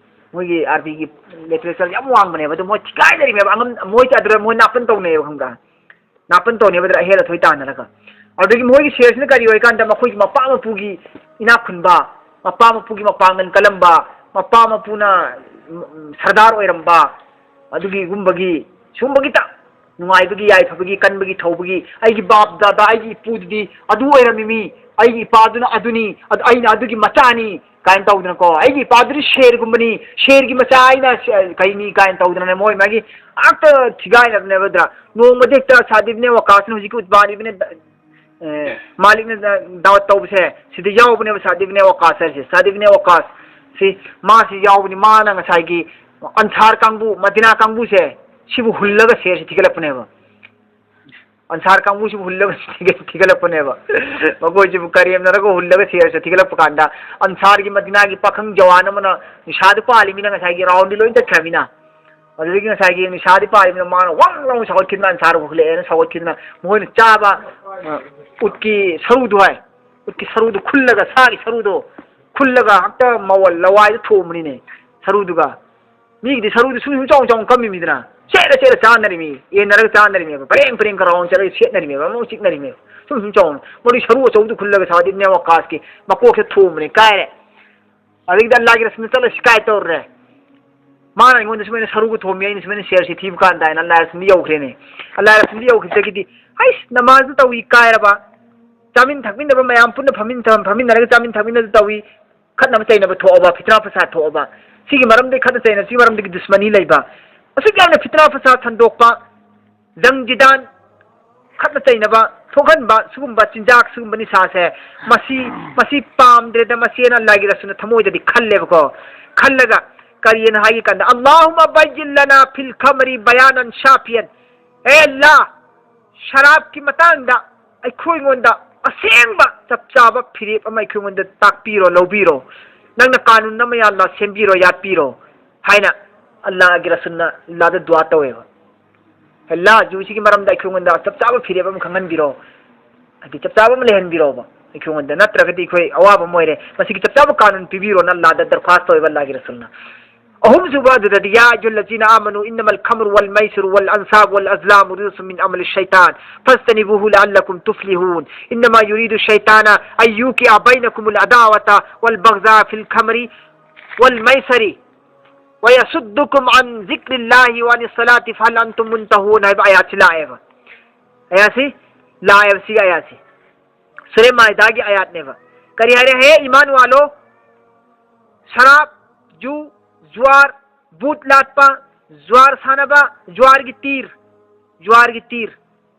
ꯃꯣꯏꯒꯤ ꯑꯥꯔꯕꯤꯒꯤ ꯂꯤꯇꯔꯦꯆꯔ ꯌꯥꯝ ꯋꯥꯡꯕꯅꯦꯕ꯫ ꯑꯗꯨ ꯃꯣꯏ ꯊꯤꯒꯥꯏꯅꯔꯤꯃꯦꯕ꯫ ꯑꯉꯝ-, ꯃꯣꯏꯁꯦ ꯑꯗꯨꯗ ꯃꯣꯏ ꯅꯥꯄꯟ ꯇꯧꯅꯩꯌꯦꯕ, ꯈꯪꯕ꯭ꯔꯥ? ꯅꯥꯄꯟ ꯇꯧꯅꯩꯌꯦꯕ ꯑꯗꯨꯗ ꯑꯍꯦꯜ ꯑꯊꯣꯏ ꯇꯥꯟꯅꯔꯒ꯫ ꯑꯗꯨꯗꯒꯤ ꯃꯣꯏꯒꯤ ꯁꯦꯔꯁꯤꯅ ꯀꯔꯤ ꯑꯣꯏꯀꯥꯟꯗ ꯃꯈꯣꯏꯒꯤ ꯃꯄꯥ ꯃꯄꯨꯒꯤ ꯏꯅꯥꯛ ꯈꯨꯟꯕ, ꯃꯄꯥ ꯃꯄꯨꯒꯤ ꯃꯄꯥꯡꯒꯜ ꯀꯜꯂꯝꯕ, ꯃꯄꯥ ꯃꯄꯨꯅ, ꯎꯝ, ꯎꯝ, ꯁꯔꯗꯥꯔ ꯑꯣꯏꯔꯝꯕ, ꯑꯗꯨꯒꯤꯒꯨꯝꯕꯒꯤ, ꯁꯨꯝꯕꯒꯤꯇ ꯅꯨꯡꯉꯥꯏꯕꯒꯤ, ꯌꯥꯏꯐꯕꯒꯤ, ꯀꯟꯕꯒꯤ, ꯊꯧꯕꯒꯤ, ꯑꯩꯒꯤ ꯕꯥꯞ ꯗꯥꯗꯥ, ꯑꯩꯒꯤ ꯏꯄꯨꯗꯨꯗꯤ ꯑꯗꯨ ꯑꯣꯏꯔꯝꯃꯤ ꯃꯤ, ꯑꯩꯒꯤ ꯏꯄꯥꯗꯨꯅ ꯑꯗꯨꯅꯤ, ꯑꯗꯨ, ꯑꯩꯅ ꯑꯗꯨꯒꯤ ꯃꯆꯥꯅꯤ ꯀꯥꯏꯅ ꯇꯧꯗꯅꯀꯣ, ꯑꯩꯒꯤ ꯏꯄꯥꯗꯨꯗꯤ ꯁꯦꯔꯒꯨꯝꯕꯅꯤ, ꯁꯦꯔꯒꯤ ꯃꯆꯥ ꯑꯩꯅ ꯁꯦ-, ꯀꯩꯅꯤ ꯀꯥꯏꯅ ꯇꯧꯗꯅꯅꯦ, ꯃꯣꯏ ꯃꯥꯒꯤ ꯉꯥꯛꯇ ꯊꯤꯒꯥꯏꯅꯕꯅꯦꯕ꯫ ꯑꯗꯨꯗ ꯅꯣꯡꯃꯗꯤ ꯍꯦꯛꯇ ꯁꯥꯗꯤꯕꯅꯦ ꯋꯥꯀꯥꯁꯅ ꯍꯧꯖꯤꯛꯀꯤ ꯎꯠꯕꯥꯟ ꯏꯕꯅꯦ, ꯑꯦ, ꯃꯥꯂꯤꯛꯅ ꯗꯥ-, ꯗꯥꯋꯠ ꯇꯧꯕꯁꯦ ꯁꯤꯗ ꯌꯥꯎꯕꯅꯦꯕ, ꯁꯥꯗꯤꯕꯅꯦ ꯋꯥꯀꯥꯁ ꯍꯥꯏꯁꯦ꯫ ꯁꯥꯗꯤꯕꯅꯦ ꯋꯥꯀꯥꯁ ꯁꯤ ꯃꯥꯁꯤ ꯌꯥꯎꯕꯅꯤ꯫ ꯃꯥꯅ ꯉꯁꯥꯏꯒꯤ ꯑꯟꯁꯥꯔ ꯀꯥꯡꯕꯨ, ꯃꯗꯤꯅꯥ ꯀꯥꯡꯕꯨꯁꯦ, ꯁꯤꯕꯨ ꯍꯨꯜꯂꯒ ꯁꯦꯔꯁꯤ ꯊꯤꯒꯠꯂꯛꯄꯅꯦꯕ꯫ ꯑꯟꯁꯥꯔ ꯀꯥꯡꯕꯨꯁꯤꯕꯨ ꯍꯨꯜꯂꯒ ꯊꯤꯒꯠꯂꯛꯄꯅꯦꯕ꯫ ꯃꯈꯣꯏꯁꯤꯕꯨ ꯀꯔꯦꯝꯅꯔꯒ ꯍꯨꯜꯂꯒ ꯁꯦꯔꯁꯤ ꯊꯤꯒꯠꯂꯛꯄ ꯀꯥꯟꯗ, ꯑꯟꯁꯥꯔꯒꯤ ꯃꯗꯤꯅꯥꯒꯤ ꯄꯥꯈꯪ ꯖꯋꯥꯟ ꯑꯃꯅ ꯅꯤꯁꯥꯗꯨ ꯄꯥꯜꯂꯤꯃꯤꯅ ꯉꯁꯥꯏꯒꯤ ꯔꯥꯎꯟꯗꯤ ꯂꯣꯏ ꯆꯠꯈ꯭ꯔꯃꯤꯅ꯫ ꯑꯗꯨꯗꯒꯤ ꯉꯁꯥꯏꯒꯤ ꯅꯤꯁꯥꯗꯤ ꯄꯥꯜꯂꯤꯃꯤꯅ ꯃꯥꯅ ꯋꯥꯡ ꯂꯥꯎꯅ ꯁꯧꯒꯠꯈꯤꯗꯅ, ꯑꯟꯁꯥꯔ ꯍꯨꯜꯂꯛꯑꯦꯅ ꯁꯧꯒꯠꯈꯤꯗꯅ, ꯃꯈꯣꯏꯅ ꯆꯥꯕ, ꯑ, ꯎꯠꯀꯤ ꯁꯔꯨꯗꯨ ꯍꯥꯏ, ꯎꯠꯀꯤ ꯁꯔꯨꯗꯨ ꯈꯨꯜꯂꯒ, ꯁꯥꯒꯤ ꯁꯔꯨꯗꯣ ꯈꯨꯜꯂꯒ, ꯍꯦꯛꯇ ꯃꯋꯜ ꯂꯋꯥꯏꯗ ꯊꯣꯝꯕꯅꯤꯅꯦ ꯁꯔꯨꯗꯨꯒ꯫ ꯃꯤꯒꯤꯗꯤ ꯁꯔꯨꯗꯨ ꯁꯨꯝ ꯁꯨꯝ ꯆꯥꯎꯅ ꯆꯥꯎꯅ ꯀꯝꯃꯤꯃꯤꯗꯅ, ꯁꯦꯠꯂ ꯁꯦꯠꯂ ꯆꯥꯅꯔꯤꯃꯤ, ꯌꯦꯟꯅꯔꯒ ꯆꯥꯅꯔꯤꯃꯦꯕ, ꯄꯔꯦꯡ ꯄꯔꯦꯡ ꯀꯔꯥꯎꯟ ꯆꯠꯂꯒ ꯁꯦꯠꯅꯔꯤꯃꯦꯕ, ꯑꯃꯨꯛ ꯆꯤꯛꯅꯔꯤꯃꯦꯕ꯫ ꯁꯨꯝ ꯁꯨꯝ ꯆꯥꯎꯅ ꯃꯗꯨꯒꯤ ꯁꯔꯨ ꯑꯆꯧꯕꯗꯨ ꯈꯨꯜꯂꯒ ꯁꯥꯗꯤꯕꯅꯦ ꯋꯥꯀꯥꯁꯀꯤ ꯃꯀꯣꯛꯁꯦ ꯊꯣꯝꯕꯅꯦ, ꯀꯥꯏꯔꯦ꯫ ꯑꯗꯒꯤꯗꯤ ꯑꯜꯂꯥꯍꯒꯤ ꯔꯁꯨꯜꯅ ꯆꯠꯂ ꯁꯤꯀꯥꯌꯠ ꯇꯧꯔꯨꯔꯦ꯫ ꯃꯥꯅ ꯑꯩꯉꯣꯟꯗ ꯁꯨꯃꯥꯏꯅ ꯁꯔꯨꯒ ꯊꯣꯝꯃꯤ, ꯑꯩꯅ ꯁꯨꯃꯥꯏꯅ ꯁꯦꯔꯁꯤ ꯊꯤꯕ ꯀꯥꯟꯗ ꯍꯥꯏꯅ ꯑꯜꯂꯥꯍ ꯔꯁꯨꯜꯗ ꯌꯧꯈ꯭ꯔꯦꯅꯦ꯫ ꯑꯜꯂꯥꯍ ꯔꯁꯨꯜꯗ ꯌꯧꯈꯤꯕꯗꯒꯤꯗꯤ, "ꯍꯩꯁ, ꯅꯃꯥꯖꯗꯨ ꯇꯧꯏ ꯀꯥꯏꯔꯕ? ꯆꯥꯃꯤꯟ ꯊꯛꯃꯤꯟꯅꯕ ꯃꯌꯥꯝ ꯄꯨꯟꯅ ꯐꯝꯃꯤꯟ-, ꯐꯝꯃꯤꯟꯅꯔꯒ ꯆꯥꯃꯤꯟ ꯊꯛꯃꯤꯟꯅꯗ ꯇꯧꯏ, ꯈꯠꯅꯕ ꯆꯩꯅꯕ ꯊꯣꯛꯑꯕ, ꯐꯤꯇꯅꯥ ꯐꯁꯥꯗ ꯊꯣꯛꯑꯕ? ꯁꯤꯒꯤ ꯃꯔꯝꯗꯒꯤ ꯈꯠꯅ ꯆꯩꯅꯕ, ꯁꯤꯒꯤ ꯃꯔꯝꯗꯒꯤ ꯗꯨꯁꯃꯅꯤ ꯂꯩꯕ, ꯑꯁꯨꯛ ꯌꯥꯝꯅ ꯐꯤꯇꯅꯥ ꯐꯁꯥꯗ ꯁꯟꯗꯣꯛꯄ, ꯖꯪ ꯖꯤꯗꯥꯟ, ꯈꯠꯅ ꯆꯩꯅꯕ ꯊꯣꯛꯍꯟꯕ, ꯁꯤꯒꯨꯝꯕ ꯆꯤꯟꯖꯥꯛ, ꯁꯤꯒꯨꯝꯕ ꯅꯤꯁꯥꯁꯦ, ꯃꯁꯤ, ꯃꯁꯤ ꯄꯥꯝꯗ꯭ꯔꯦꯗ, ꯃꯁꯤꯅ ꯑꯜꯂꯥꯍꯒꯤ ꯔꯁꯨꯜꯅ ꯊꯃꯣꯏꯗꯗꯤ ꯈꯜꯂꯦꯕꯀꯣ꯫ ꯈꯜꯂꯒ ꯀꯔꯤꯅ ꯍꯥꯏꯒꯦ ꯀꯥꯟꯗ, "ꯑꯜꯂꯥꯍꯨꯝꯃ ꯕꯩꯌꯤꯟ ꯂꯅꯥ ꯐꯤꯜ ꯈꯃꯔꯤ ꯕꯌꯥꯅꯟ ꯁꯥꯐꯤꯌꯟ"꯫ ꯑꯦ ꯑꯜꯂꯥꯍ, ꯁꯔꯥꯞꯀꯤ ꯃꯇꯥꯡꯗ ꯑꯩꯈꯣꯏꯉꯣꯟꯗ ꯑꯁꯦꯡꯕ ꯆꯞ ꯆꯥꯕ ꯐꯤꯔꯦꯞ ꯑꯃ ꯑꯩꯈꯣꯏꯉꯣꯟꯗ ꯇꯥꯛꯄꯤꯔꯣ, ꯂꯧꯕꯤꯔꯣ꯫ ꯅꯪꯅ ꯀꯥꯅꯨꯟ ꯑꯃ, ꯌꯥ ꯑꯜꯂꯥꯍ, ꯁꯦꯝꯕꯤꯔꯣ, ꯌꯥꯠꯄꯤꯔꯣ ꯍꯥꯏꯅ ꯑꯜꯂꯥꯍꯒꯤ ꯔꯁꯨꯜꯅ ꯑꯜꯂꯥꯍꯗ ꯗꯨꯋꯥ ꯇꯧꯋꯦꯕ꯫ "ꯑꯜꯂꯥꯍ, ꯖꯨꯁꯤꯒꯤ ꯃꯔꯝꯗ ꯑꯩꯈꯣꯏꯉꯣꯟꯗ ꯆꯞ ꯆꯥꯕ ꯐꯤꯔꯦꯞ ꯑꯃ ꯈꯪꯍꯟꯕꯤꯔꯣ, ꯍꯥꯏꯗꯤ ꯆꯞ ꯆꯥꯕ ꯑꯃ ꯂꯩꯍꯟꯕꯤꯔꯣꯕ ꯑꯩꯈꯣꯏꯉꯣꯟꯗ, ꯅꯠꯇ꯭ꯔꯒꯗꯤ ꯑꯩꯈꯣꯏ ꯑꯋꯥꯕ ꯑꯃ ꯑꯣꯏꯔꯦ, ꯃꯁꯤꯒꯤ ꯆꯞ ꯆꯥꯕ ꯀꯥꯅꯨꯟ ꯄꯤꯕꯤꯔꯣꯅ" ꯑꯜꯂꯥꯍꯗ ꯗꯔꯈ꯭ꯋꯥꯁ ꯇꯧꯋꯦꯕ ꯑꯜꯂꯥꯍꯒꯤ ꯔꯁꯨꯜꯅ꯫ ꯑꯍꯨꯝꯁꯨꯕ ꯑꯗꯨꯗꯗꯤ, "ꯌꯥ ꯑꯌꯨꯍꯜꯂꯖꯤꯅ ꯑꯥꯃꯅꯨ ꯏꯟꯅꯃꯜ ꯈꯃꯔꯨ ꯋꯜ ꯃꯩꯁꯤꯔꯨ ꯋꯜ ꯑꯟꯁꯥꯕ ꯋꯜ ꯑꯖꯂꯥꯃꯨ ꯔꯤꯖꯁꯨ ꯃꯤꯟ ꯑꯃꯂꯤ ꯁꯩꯇꯥꯟ ꯐꯖꯇꯅꯤꯕꯨꯍꯨ ꯂꯑꯜꯂꯀꯨꯝ ꯇꯨꯐꯂꯤꯍꯨꯟ꯫ ꯏꯟꯅꯃꯥ ꯌꯨꯔꯤꯗꯨ ꯁꯩꯇꯥꯅ ꯑꯟ ꯌꯨꯀꯤꯑ ꯕꯩꯅꯀꯨꯃꯨꯜ ꯑꯗꯥꯋꯥꯇ ꯋꯜ ꯕꯒꯖꯥ ꯐꯤꯜ ꯈꯃꯔꯤ ꯋꯜ ꯃꯩꯁꯔꯤ ꯋꯌꯁꯨꯗꯗꯨꯀꯨꯝ ꯑꯟ ꯖꯤꯀ꯭ꯔꯤꯜꯂꯥꯍꯤ ꯋ ꯑꯅꯤꯁ ꯁꯂꯥꯇꯤ ꯐꯍꯜ ꯑꯟꯇꯨꯝ ꯃꯨꯟꯇꯍꯨꯟ" ꯍꯥꯏꯕ ꯑꯌꯥꯠꯁꯤ ꯂꯥꯛꯑꯦꯕ꯫ ꯑꯌꯥꯠꯁꯤ ꯂꯥꯛꯑꯦꯕ, ꯁꯤꯒꯤ ꯑꯌꯥꯠꯁꯤ꯫ ꯁꯨꯔꯦ ꯃꯥꯏꯗꯥꯒꯤ ꯑꯌꯥꯠꯅꯦꯕ꯫ ꯀꯔꯤ ꯍꯥꯏꯔꯦ? "ꯍꯦ ꯏꯃꯥꯟ ꯋꯥꯂꯣ, ꯁꯔꯥꯞ, ꯖꯨ, ꯖꯨꯋꯥꯔ, ꯕꯨꯠ ꯂꯥꯠꯄ, ꯖꯨꯋꯥꯔ ꯁꯥꯟꯅꯕ, ꯖꯨꯋꯥꯔꯒꯤ ꯇꯤꯔ, ꯖꯨꯋꯥꯔꯒꯤ ꯇꯤꯔ,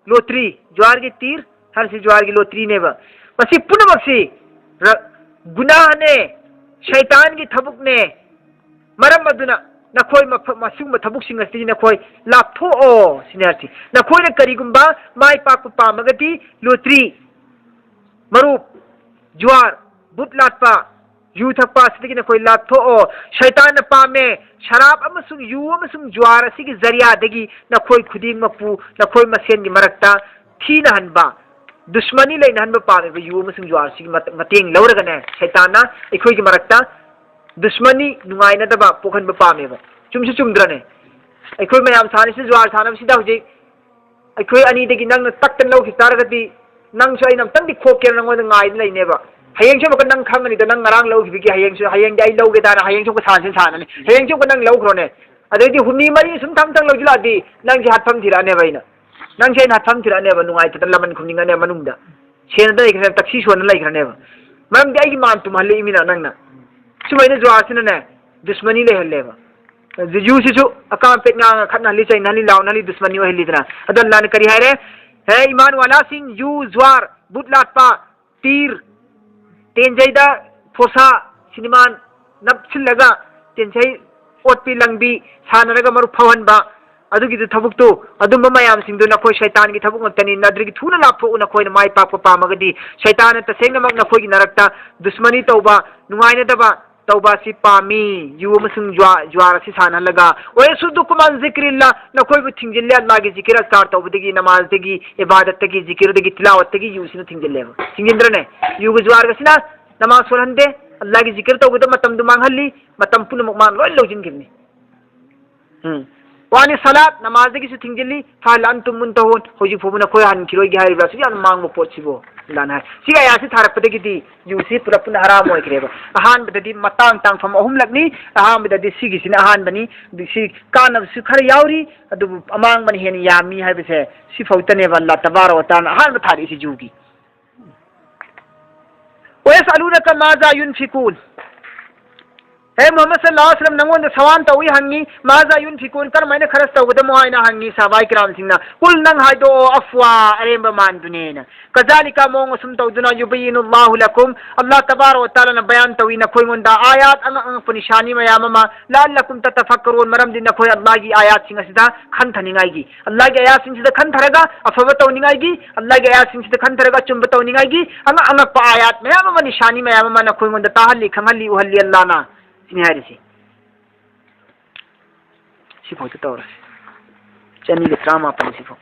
ꯂꯣꯇ꯭ꯔꯤ, ꯖꯨꯋꯥꯔꯒꯤ ꯇꯤꯔ ꯍꯥꯏꯔꯤꯁꯤ ꯖꯨꯋꯥꯔꯒꯤ ꯂꯣꯇ꯭ꯔꯤꯅꯦꯕ꯫ ꯃꯁꯤ ꯄꯨꯝꯅꯃꯛꯁꯤ ꯔ-, ꯒꯨꯅꯥꯍꯅꯦ, ꯁꯩꯇꯥꯟꯒꯤ ꯊꯕꯛꯅꯦ꯫ ꯃꯔꯝ ꯑꯗꯨꯅ ꯅꯈꯣꯏ ꯃꯐ-, ꯃꯁꯤꯒꯨꯝꯕ ꯊꯕꯛꯁꯤꯡ ꯑꯁꯤ ꯅꯈꯣꯏ ꯂꯥꯞꯊꯣꯛꯑꯣ ꯁꯤꯅꯤ ꯑꯔꯊꯤ꯫ ꯅꯈꯣꯏꯅ ꯀꯔꯤꯒꯨꯝꯕ ꯃꯥꯏ ꯄꯥꯛꯄ ꯄꯥꯝꯃꯒꯗꯤ ꯂꯣꯇ꯭ꯔꯤ, ꯃꯔꯨꯞ, ꯖꯨꯋꯥꯔ, ꯕꯨꯠ ꯂꯥꯠꯄ, ꯌꯨ ꯊꯛꯄ ꯑꯁꯤꯗꯒꯤ ꯅꯈꯣꯏ ꯂꯥꯞꯊꯣꯛꯑꯣ꯫ ꯁꯩꯇꯥꯟꯅ ꯄꯥꯝꯃꯦ꯫ ꯁꯔꯥꯞ ꯑꯃꯁꯨꯡ ꯌꯨ ꯑꯃꯁꯨꯡ ꯖꯨꯋꯥꯔ ꯑꯁꯤꯒꯤ ꯖꯔꯤꯌꯥꯗꯒꯤ ꯅꯈꯣꯏ ꯈꯨꯗꯤꯡꯃꯛꯄꯨ ꯅꯈꯣꯏ ꯃꯁꯦꯟꯒꯤ ꯃꯔꯛꯇ ꯊꯤꯅꯍꯟꯕ, ꯗꯨꯁꯃꯅꯤ ꯂꯩꯅꯍꯟꯕ ꯄꯥꯝꯃꯤꯕ ꯌꯨ ꯑꯃꯁꯨꯡ ꯖꯨꯋꯥꯔꯁꯤꯒꯤ ꯃꯇ-, ꯃꯇꯦꯡ ꯂꯧꯔꯒꯅꯦ, ꯁꯩꯇꯥꯟꯅ ꯑꯩꯈꯣꯏꯒꯤ ꯃꯔꯛꯇ ꯗꯨꯁꯃꯅꯤ, ꯅꯨꯡꯉꯥꯏꯅꯗꯕ ꯄꯣꯛꯍꯟꯕ ꯄꯥꯝꯃꯦꯕ꯫ ꯆꯨꯝꯁꯨ ꯆꯨꯝꯗ꯭ꯔꯅꯦ? ꯑꯩꯈꯣꯏ ꯃꯌꯥꯝ ꯁꯥꯟꯅꯔꯤꯁꯤ ꯖꯨꯋꯥꯔ ꯁꯥꯟꯅꯕꯁꯤꯗ ꯍꯧꯖꯤꯛ ꯑꯩꯈꯣꯏ ꯑꯅꯤꯗꯒꯤ ꯅꯪꯅ ꯇꯛꯇꯅ ꯂꯧꯈꯤꯕ ꯇꯥꯔꯒꯗꯤ, ꯅꯪꯁꯨ ꯑꯩꯅ ꯑꯝꯇꯪꯗꯤ ꯈꯣꯛꯀꯦꯅ ꯅꯉꯣꯟꯗ ꯉꯥꯏꯗꯨꯅ ꯂꯩꯅꯦꯕ꯫ ꯍꯌꯦꯡꯁꯨ ꯑꯃꯨꯛꯀ ꯅꯪ ꯈꯪꯒꯅꯤꯗꯣ, ꯅꯪ ꯉꯔꯥꯡ ꯂꯧꯈꯤꯕꯒꯤ ꯍꯌꯦꯡꯁꯨ, ꯍꯌꯦꯡꯗꯤ ꯑꯩ ꯂꯧꯒꯦ ꯇꯥꯅ ꯍꯌꯦꯡꯁꯨ ꯑꯃꯨꯛꯀ ꯁꯥꯟꯅꯁꯤ ꯁꯥꯟꯅꯅꯤ꯫ ꯍꯌꯦꯡꯁꯨ ꯑꯃꯨꯛꯀ ꯅꯪ ꯂꯧꯈ꯭ꯔꯣꯅꯦ꯫ ꯑꯗꯩꯗꯤ ꯍꯨꯝꯅꯤ ꯃꯔꯤ ꯁꯨꯝ ꯊꯪ ꯊꯪ ꯂꯧꯁꯤꯜꯂꯛꯑꯗꯤ ꯅꯪꯁꯦ ꯍꯥꯠꯐꯝ ꯊꯤꯔꯛꯑꯅꯦꯕ ꯑꯩꯅ꯫ ꯅꯪꯁꯦ ꯑꯩꯅ ꯍꯥꯠꯐꯝ ꯊꯤꯔꯛꯑꯅꯦꯕ, ꯅꯨꯡꯉꯥꯏꯇꯗꯅ ꯂꯃꯟ ꯈꯨꯝꯅꯤꯡꯉꯅꯦꯕ ꯃꯅꯨꯡꯗ꯫ ꯁꯦꯟꯅꯗ ꯂꯩꯈ꯭ꯔꯦ, ꯇꯛꯁꯤ ꯁꯣꯟꯅ ꯂꯩꯈ꯭ꯔꯅꯦꯕ꯫ ꯃꯔꯝꯗꯤ ꯑꯩꯒꯤ ꯃꯥꯟ ꯇꯨꯝꯍꯜꯂꯛꯏꯃꯤꯅ ꯅꯪꯅ꯫ ꯁꯨꯃꯥꯏꯅ ꯖꯨꯋꯥꯔꯁꯤꯅꯅꯦ, ꯗꯨꯁꯃꯅꯤ ꯂꯩꯍꯜꯂꯦꯕ꯫ ꯌꯨꯁꯤꯁꯨ ꯑꯀꯥꯝ ꯑꯄꯦꯠ ꯉꯥꯡꯉ ꯈꯠꯅꯍꯜꯂꯤ, ꯆꯩꯅꯍꯜꯂꯤ, ꯂꯥꯎꯅꯍꯜꯂꯤ, ꯗꯨꯁꯃꯅꯤ ꯑꯣꯏꯍꯜꯂꯤꯗꯅ꯫ ꯑꯗꯣ ꯑꯜꯂꯥꯅ ꯀꯔꯤ ꯍꯥꯏꯔꯦ? ꯍꯦ ꯏꯃꯥꯟ ꯋꯥꯂꯥꯁꯤꯡ, ꯌꯨ, ꯖꯨꯋꯥꯔ, ꯕꯨꯠ ꯂꯥꯠꯄ, ꯇꯤꯔ, ꯇꯦꯟꯖꯩꯗ ꯐꯣꯁꯥ, ꯁꯤꯅꯤꯃꯥꯟ ꯅꯞꯁꯤꯜꯂꯒ ꯇꯦꯟꯖꯩ ꯑꯣꯠꯄꯤ ꯂꯪꯕꯤ ꯁꯥꯟꯅꯔꯒ ꯃꯔꯨꯞ ꯐꯥꯎꯍꯟꯕ, ꯑꯗꯨꯒꯤꯗꯨ ꯊꯕꯛꯇꯨ, ꯑꯗꯨꯝꯕ ꯃꯌꯥꯝꯁꯤꯡꯗꯨ ꯅꯈꯣꯏ ꯁꯩꯇꯥꯟꯒꯤ ꯊꯕꯛ ꯉꯥꯛꯇꯅꯤ꯫ ꯅꯗ꯭ꯔꯤꯒꯤ ꯊꯨꯅ ꯂꯥꯞꯊꯣꯛꯎ, ꯅꯈꯣꯏꯅ ꯃꯥꯏ ꯄꯥꯛꯄ ꯄꯥꯝꯃꯒꯗꯤ꯫ ꯁꯩꯇꯥꯟꯅ ꯇꯁꯦꯡꯅꯃꯛ ꯅꯈꯣꯏꯒꯤ ꯅꯔꯛꯇ ꯗꯨꯁꯃꯅꯤ ꯇꯧꯕ, ꯅꯨꯡꯉꯥꯏꯅꯗꯕ ꯇꯧꯕ ꯑꯁꯤ ꯄꯥꯝꯃꯤ꯫ ꯌꯨ ꯑꯃꯁꯨꯡ ꯖꯨꯋꯥ-, ꯖꯨꯋꯥꯔ ꯑꯁꯤ ꯁꯥꯟꯅꯍꯜꯂꯒ, "ꯋꯌꯁꯨꯗꯨꯀꯨꯝ ꯑꯟ ꯖꯤꯀ꯭ꯔꯤꯜꯂꯥ", ꯅꯈꯣꯏꯕꯨ ꯊꯤꯡꯖꯤꯜꯂꯦ ꯑꯜꯂꯥꯒꯤ ꯖꯤꯀꯤꯔ ꯑꯁꯀꯥꯔ ꯇꯧꯕꯗꯒꯤ, ꯅꯃꯥꯖꯗꯒꯤ, ꯏꯕꯥꯗꯠꯇꯒꯤ, ꯖꯤꯀꯤꯔꯗꯒꯤ, ꯇꯤꯂꯥꯋꯠꯇꯒꯤ ꯌꯨꯁꯤꯅ ꯊꯤꯡꯖꯤꯜꯂꯦꯕ꯫ ꯊꯤꯡꯖꯤꯟꯗ꯭ꯔꯅꯦ? ꯌꯨꯒ ꯖꯨꯋꯥꯔꯒꯁꯤꯅ ꯅꯃꯥꯖ ꯁꯣꯜꯍꯟꯗꯦ, ꯑꯜꯂꯥꯒꯤ ꯖꯤꯀꯤꯔ ꯇꯧꯕꯗ ꯃꯇꯝꯗꯨ ꯃꯥꯡꯍꯜꯂꯤ, ꯃꯇꯝ ꯄꯨꯝꯅꯃꯛ ꯃꯥꯅ ꯂꯣꯏ ꯂꯧꯁꯤꯟꯈꯤꯕꯅꯤ꯫ ꯎꯝ꯫ ꯋꯥꯅꯤ ꯁꯂꯥꯠ, ꯅꯃꯥꯖꯗꯒꯤꯁꯨ ꯊꯤꯡꯖꯤꯜꯂꯤ, "ꯐꯍꯜ ꯑꯟꯇꯨꯝ ꯃꯨꯟꯇꯍꯨꯟ", ꯍꯧꯖꯤꯛ ꯐꯥꯎꯕ ꯅꯈꯣꯏ ꯍꯟꯈꯤꯔꯣꯏꯒꯦ ꯍꯥꯏꯔꯤꯕ꯭ꯔꯥ? ꯑꯁꯨꯛ ꯌꯥꯝꯅ ꯃꯥꯡꯕ ꯄꯣꯠꯁꯤꯕꯨ, ꯑꯜꯂꯥꯅ ꯍꯥꯏ꯫ ꯁꯤꯒꯤ ꯑꯌꯥꯁꯤ ꯊꯥꯔꯛꯄꯗꯒꯤꯗꯤ ꯌꯨꯁꯤ ꯄꯨꯂꯞ ꯄꯨꯟꯅ ꯍꯔꯥꯝ ꯑꯣꯏꯈ꯭ꯔꯦꯕ꯫ ꯑꯍꯥꯟꯕꯗꯗꯤ ꯃꯇꯥꯡ ꯇꯥꯡꯐꯝ ꯑꯍꯨꯝꯂꯛꯅꯤ, ꯑꯍꯥꯟꯕꯗꯗꯤ ꯁꯤꯒꯤꯁꯤꯅ ꯑꯍꯥꯟꯕꯅꯤ, ꯁꯤ ꯀꯥꯟꯅꯕꯁꯨ ꯈꯔ ꯌꯥꯎꯔꯤ, ꯑꯗꯨꯕꯨ ꯑꯃꯥꯡꯕꯅ ꯍꯦꯟꯅ ꯌꯥꯝꯃꯤ ꯍꯥꯏꯕꯁꯦ ꯁꯤꯐꯥꯎꯗꯅꯦꯕ ꯑꯜꯂꯥ ꯇꯕꯥꯔꯛ ꯋ ꯇꯥꯂꯥꯅ ꯑꯍꯥꯟꯕ ꯊꯥꯔꯛꯏꯁꯤ ꯌꯨꯒꯤ꯫ "ꯋꯌꯁꯑꯂꯨꯅꯀ ꯃꯥꯖꯥ ꯌꯨꯟꯐꯤꯀꯨꯟ", "ꯑꯦ ꯃꯨꯍꯝꯃꯗ ꯁꯜꯂꯜꯂꯥꯍꯨ ꯑꯂꯩꯍꯤ ꯋꯥꯁꯜꯂꯝ, ꯅꯉꯣꯟꯗ ꯁꯋꯥꯟ ꯇꯧꯏ ꯍꯪꯉꯤ, ꯃꯥꯖꯥ ꯌꯨꯟꯐꯤꯀꯨꯟ, ꯀꯔꯝꯍꯥꯏꯅ ꯈꯔꯁ ꯇꯧꯒꯗꯃꯣ ꯍꯥꯏꯅ ꯍꯪꯉꯤ ꯁꯍꯥꯕꯥꯏ ꯀꯤꯔꯥꯝꯁꯤꯡꯅ꯫ ꯀꯨꯜ, ꯅꯪ ꯍꯥꯏꯗꯣꯛꯑꯣ, ꯑꯐ꯭ꯋꯥ, ꯑꯔꯦꯝꯕ ꯃꯥꯟꯗꯨꯅꯦꯅ꯫ ꯀꯖꯥꯂꯤꯀꯥ, ꯃꯑꯣꯡ ꯑꯁꯨꯝ ꯇꯧꯗꯨꯅ, ꯌꯨꯕꯌꯤꯅꯨꯜꯂꯥꯍꯨ ꯂꯀꯨꯝ, ꯑꯜꯂꯥꯍ ꯇꯕꯥꯔꯛ ꯋ ꯇꯥꯂꯥꯅ ꯕꯌꯥꯟ ꯇꯧꯏ ꯅꯈꯣꯏꯉꯣꯟꯗ ꯑꯥꯌꯥꯠ ꯑꯉꯛ ꯑꯉꯛꯄ ꯅꯤꯁꯥꯅꯤ ꯃꯌꯥꯝ ꯑꯃ, ꯂꯑꯜꯂꯀꯨꯝ ꯇꯇꯐꯛꯀꯔꯨꯟ, ꯃꯔꯝꯗꯤ ꯅꯈꯣꯏ ꯑꯜꯂꯥꯍꯒꯤ ꯑꯥꯌꯥꯠꯁꯤꯡ ꯑꯁꯤꯗ ꯈꯟꯊꯅꯤꯡꯉꯥꯏꯒꯤ, ꯑꯜꯂꯥꯍꯒꯤ ꯑꯥꯌꯥꯠꯁꯤꯡꯁꯤꯗ ꯈꯟꯊꯔꯒ ꯑꯐꯕ ꯇꯧꯅꯤꯡꯉꯥꯏꯒꯤ, ꯑꯜꯂꯥꯍꯒꯤ ꯑꯥꯌꯥꯠꯁꯤꯡꯁꯤꯗ ꯈꯟꯊꯔꯒ ꯑꯆꯨꯝꯕ ꯇꯧꯅꯤꯡꯉꯥꯏꯒꯤ ꯑꯉꯛ ꯑꯉꯛꯄ ꯑꯥꯌꯥꯠ ꯃꯌꯥꯝ ꯑꯃ, ꯅꯤꯁꯥꯅꯤ ꯃꯌꯥꯝ ꯑꯃ ꯅꯈꯣꯏꯉꯣꯟꯗ ꯇꯥꯍꯜꯂꯤ, ꯈꯪꯍꯜꯂꯤ, ꯎꯍꯜꯂꯤ ꯑꯜꯂꯥꯍꯅ꯫ ꯁꯤꯅꯤ ꯍꯥꯏꯔꯤꯁꯤ꯫ ꯁꯤꯐꯥꯎꯗ ꯇꯧꯔꯁꯤ꯫ ꯆꯅꯤꯒ ꯇꯔꯥꯃꯥꯄꯟ ꯁꯤꯐꯥꯎ꯫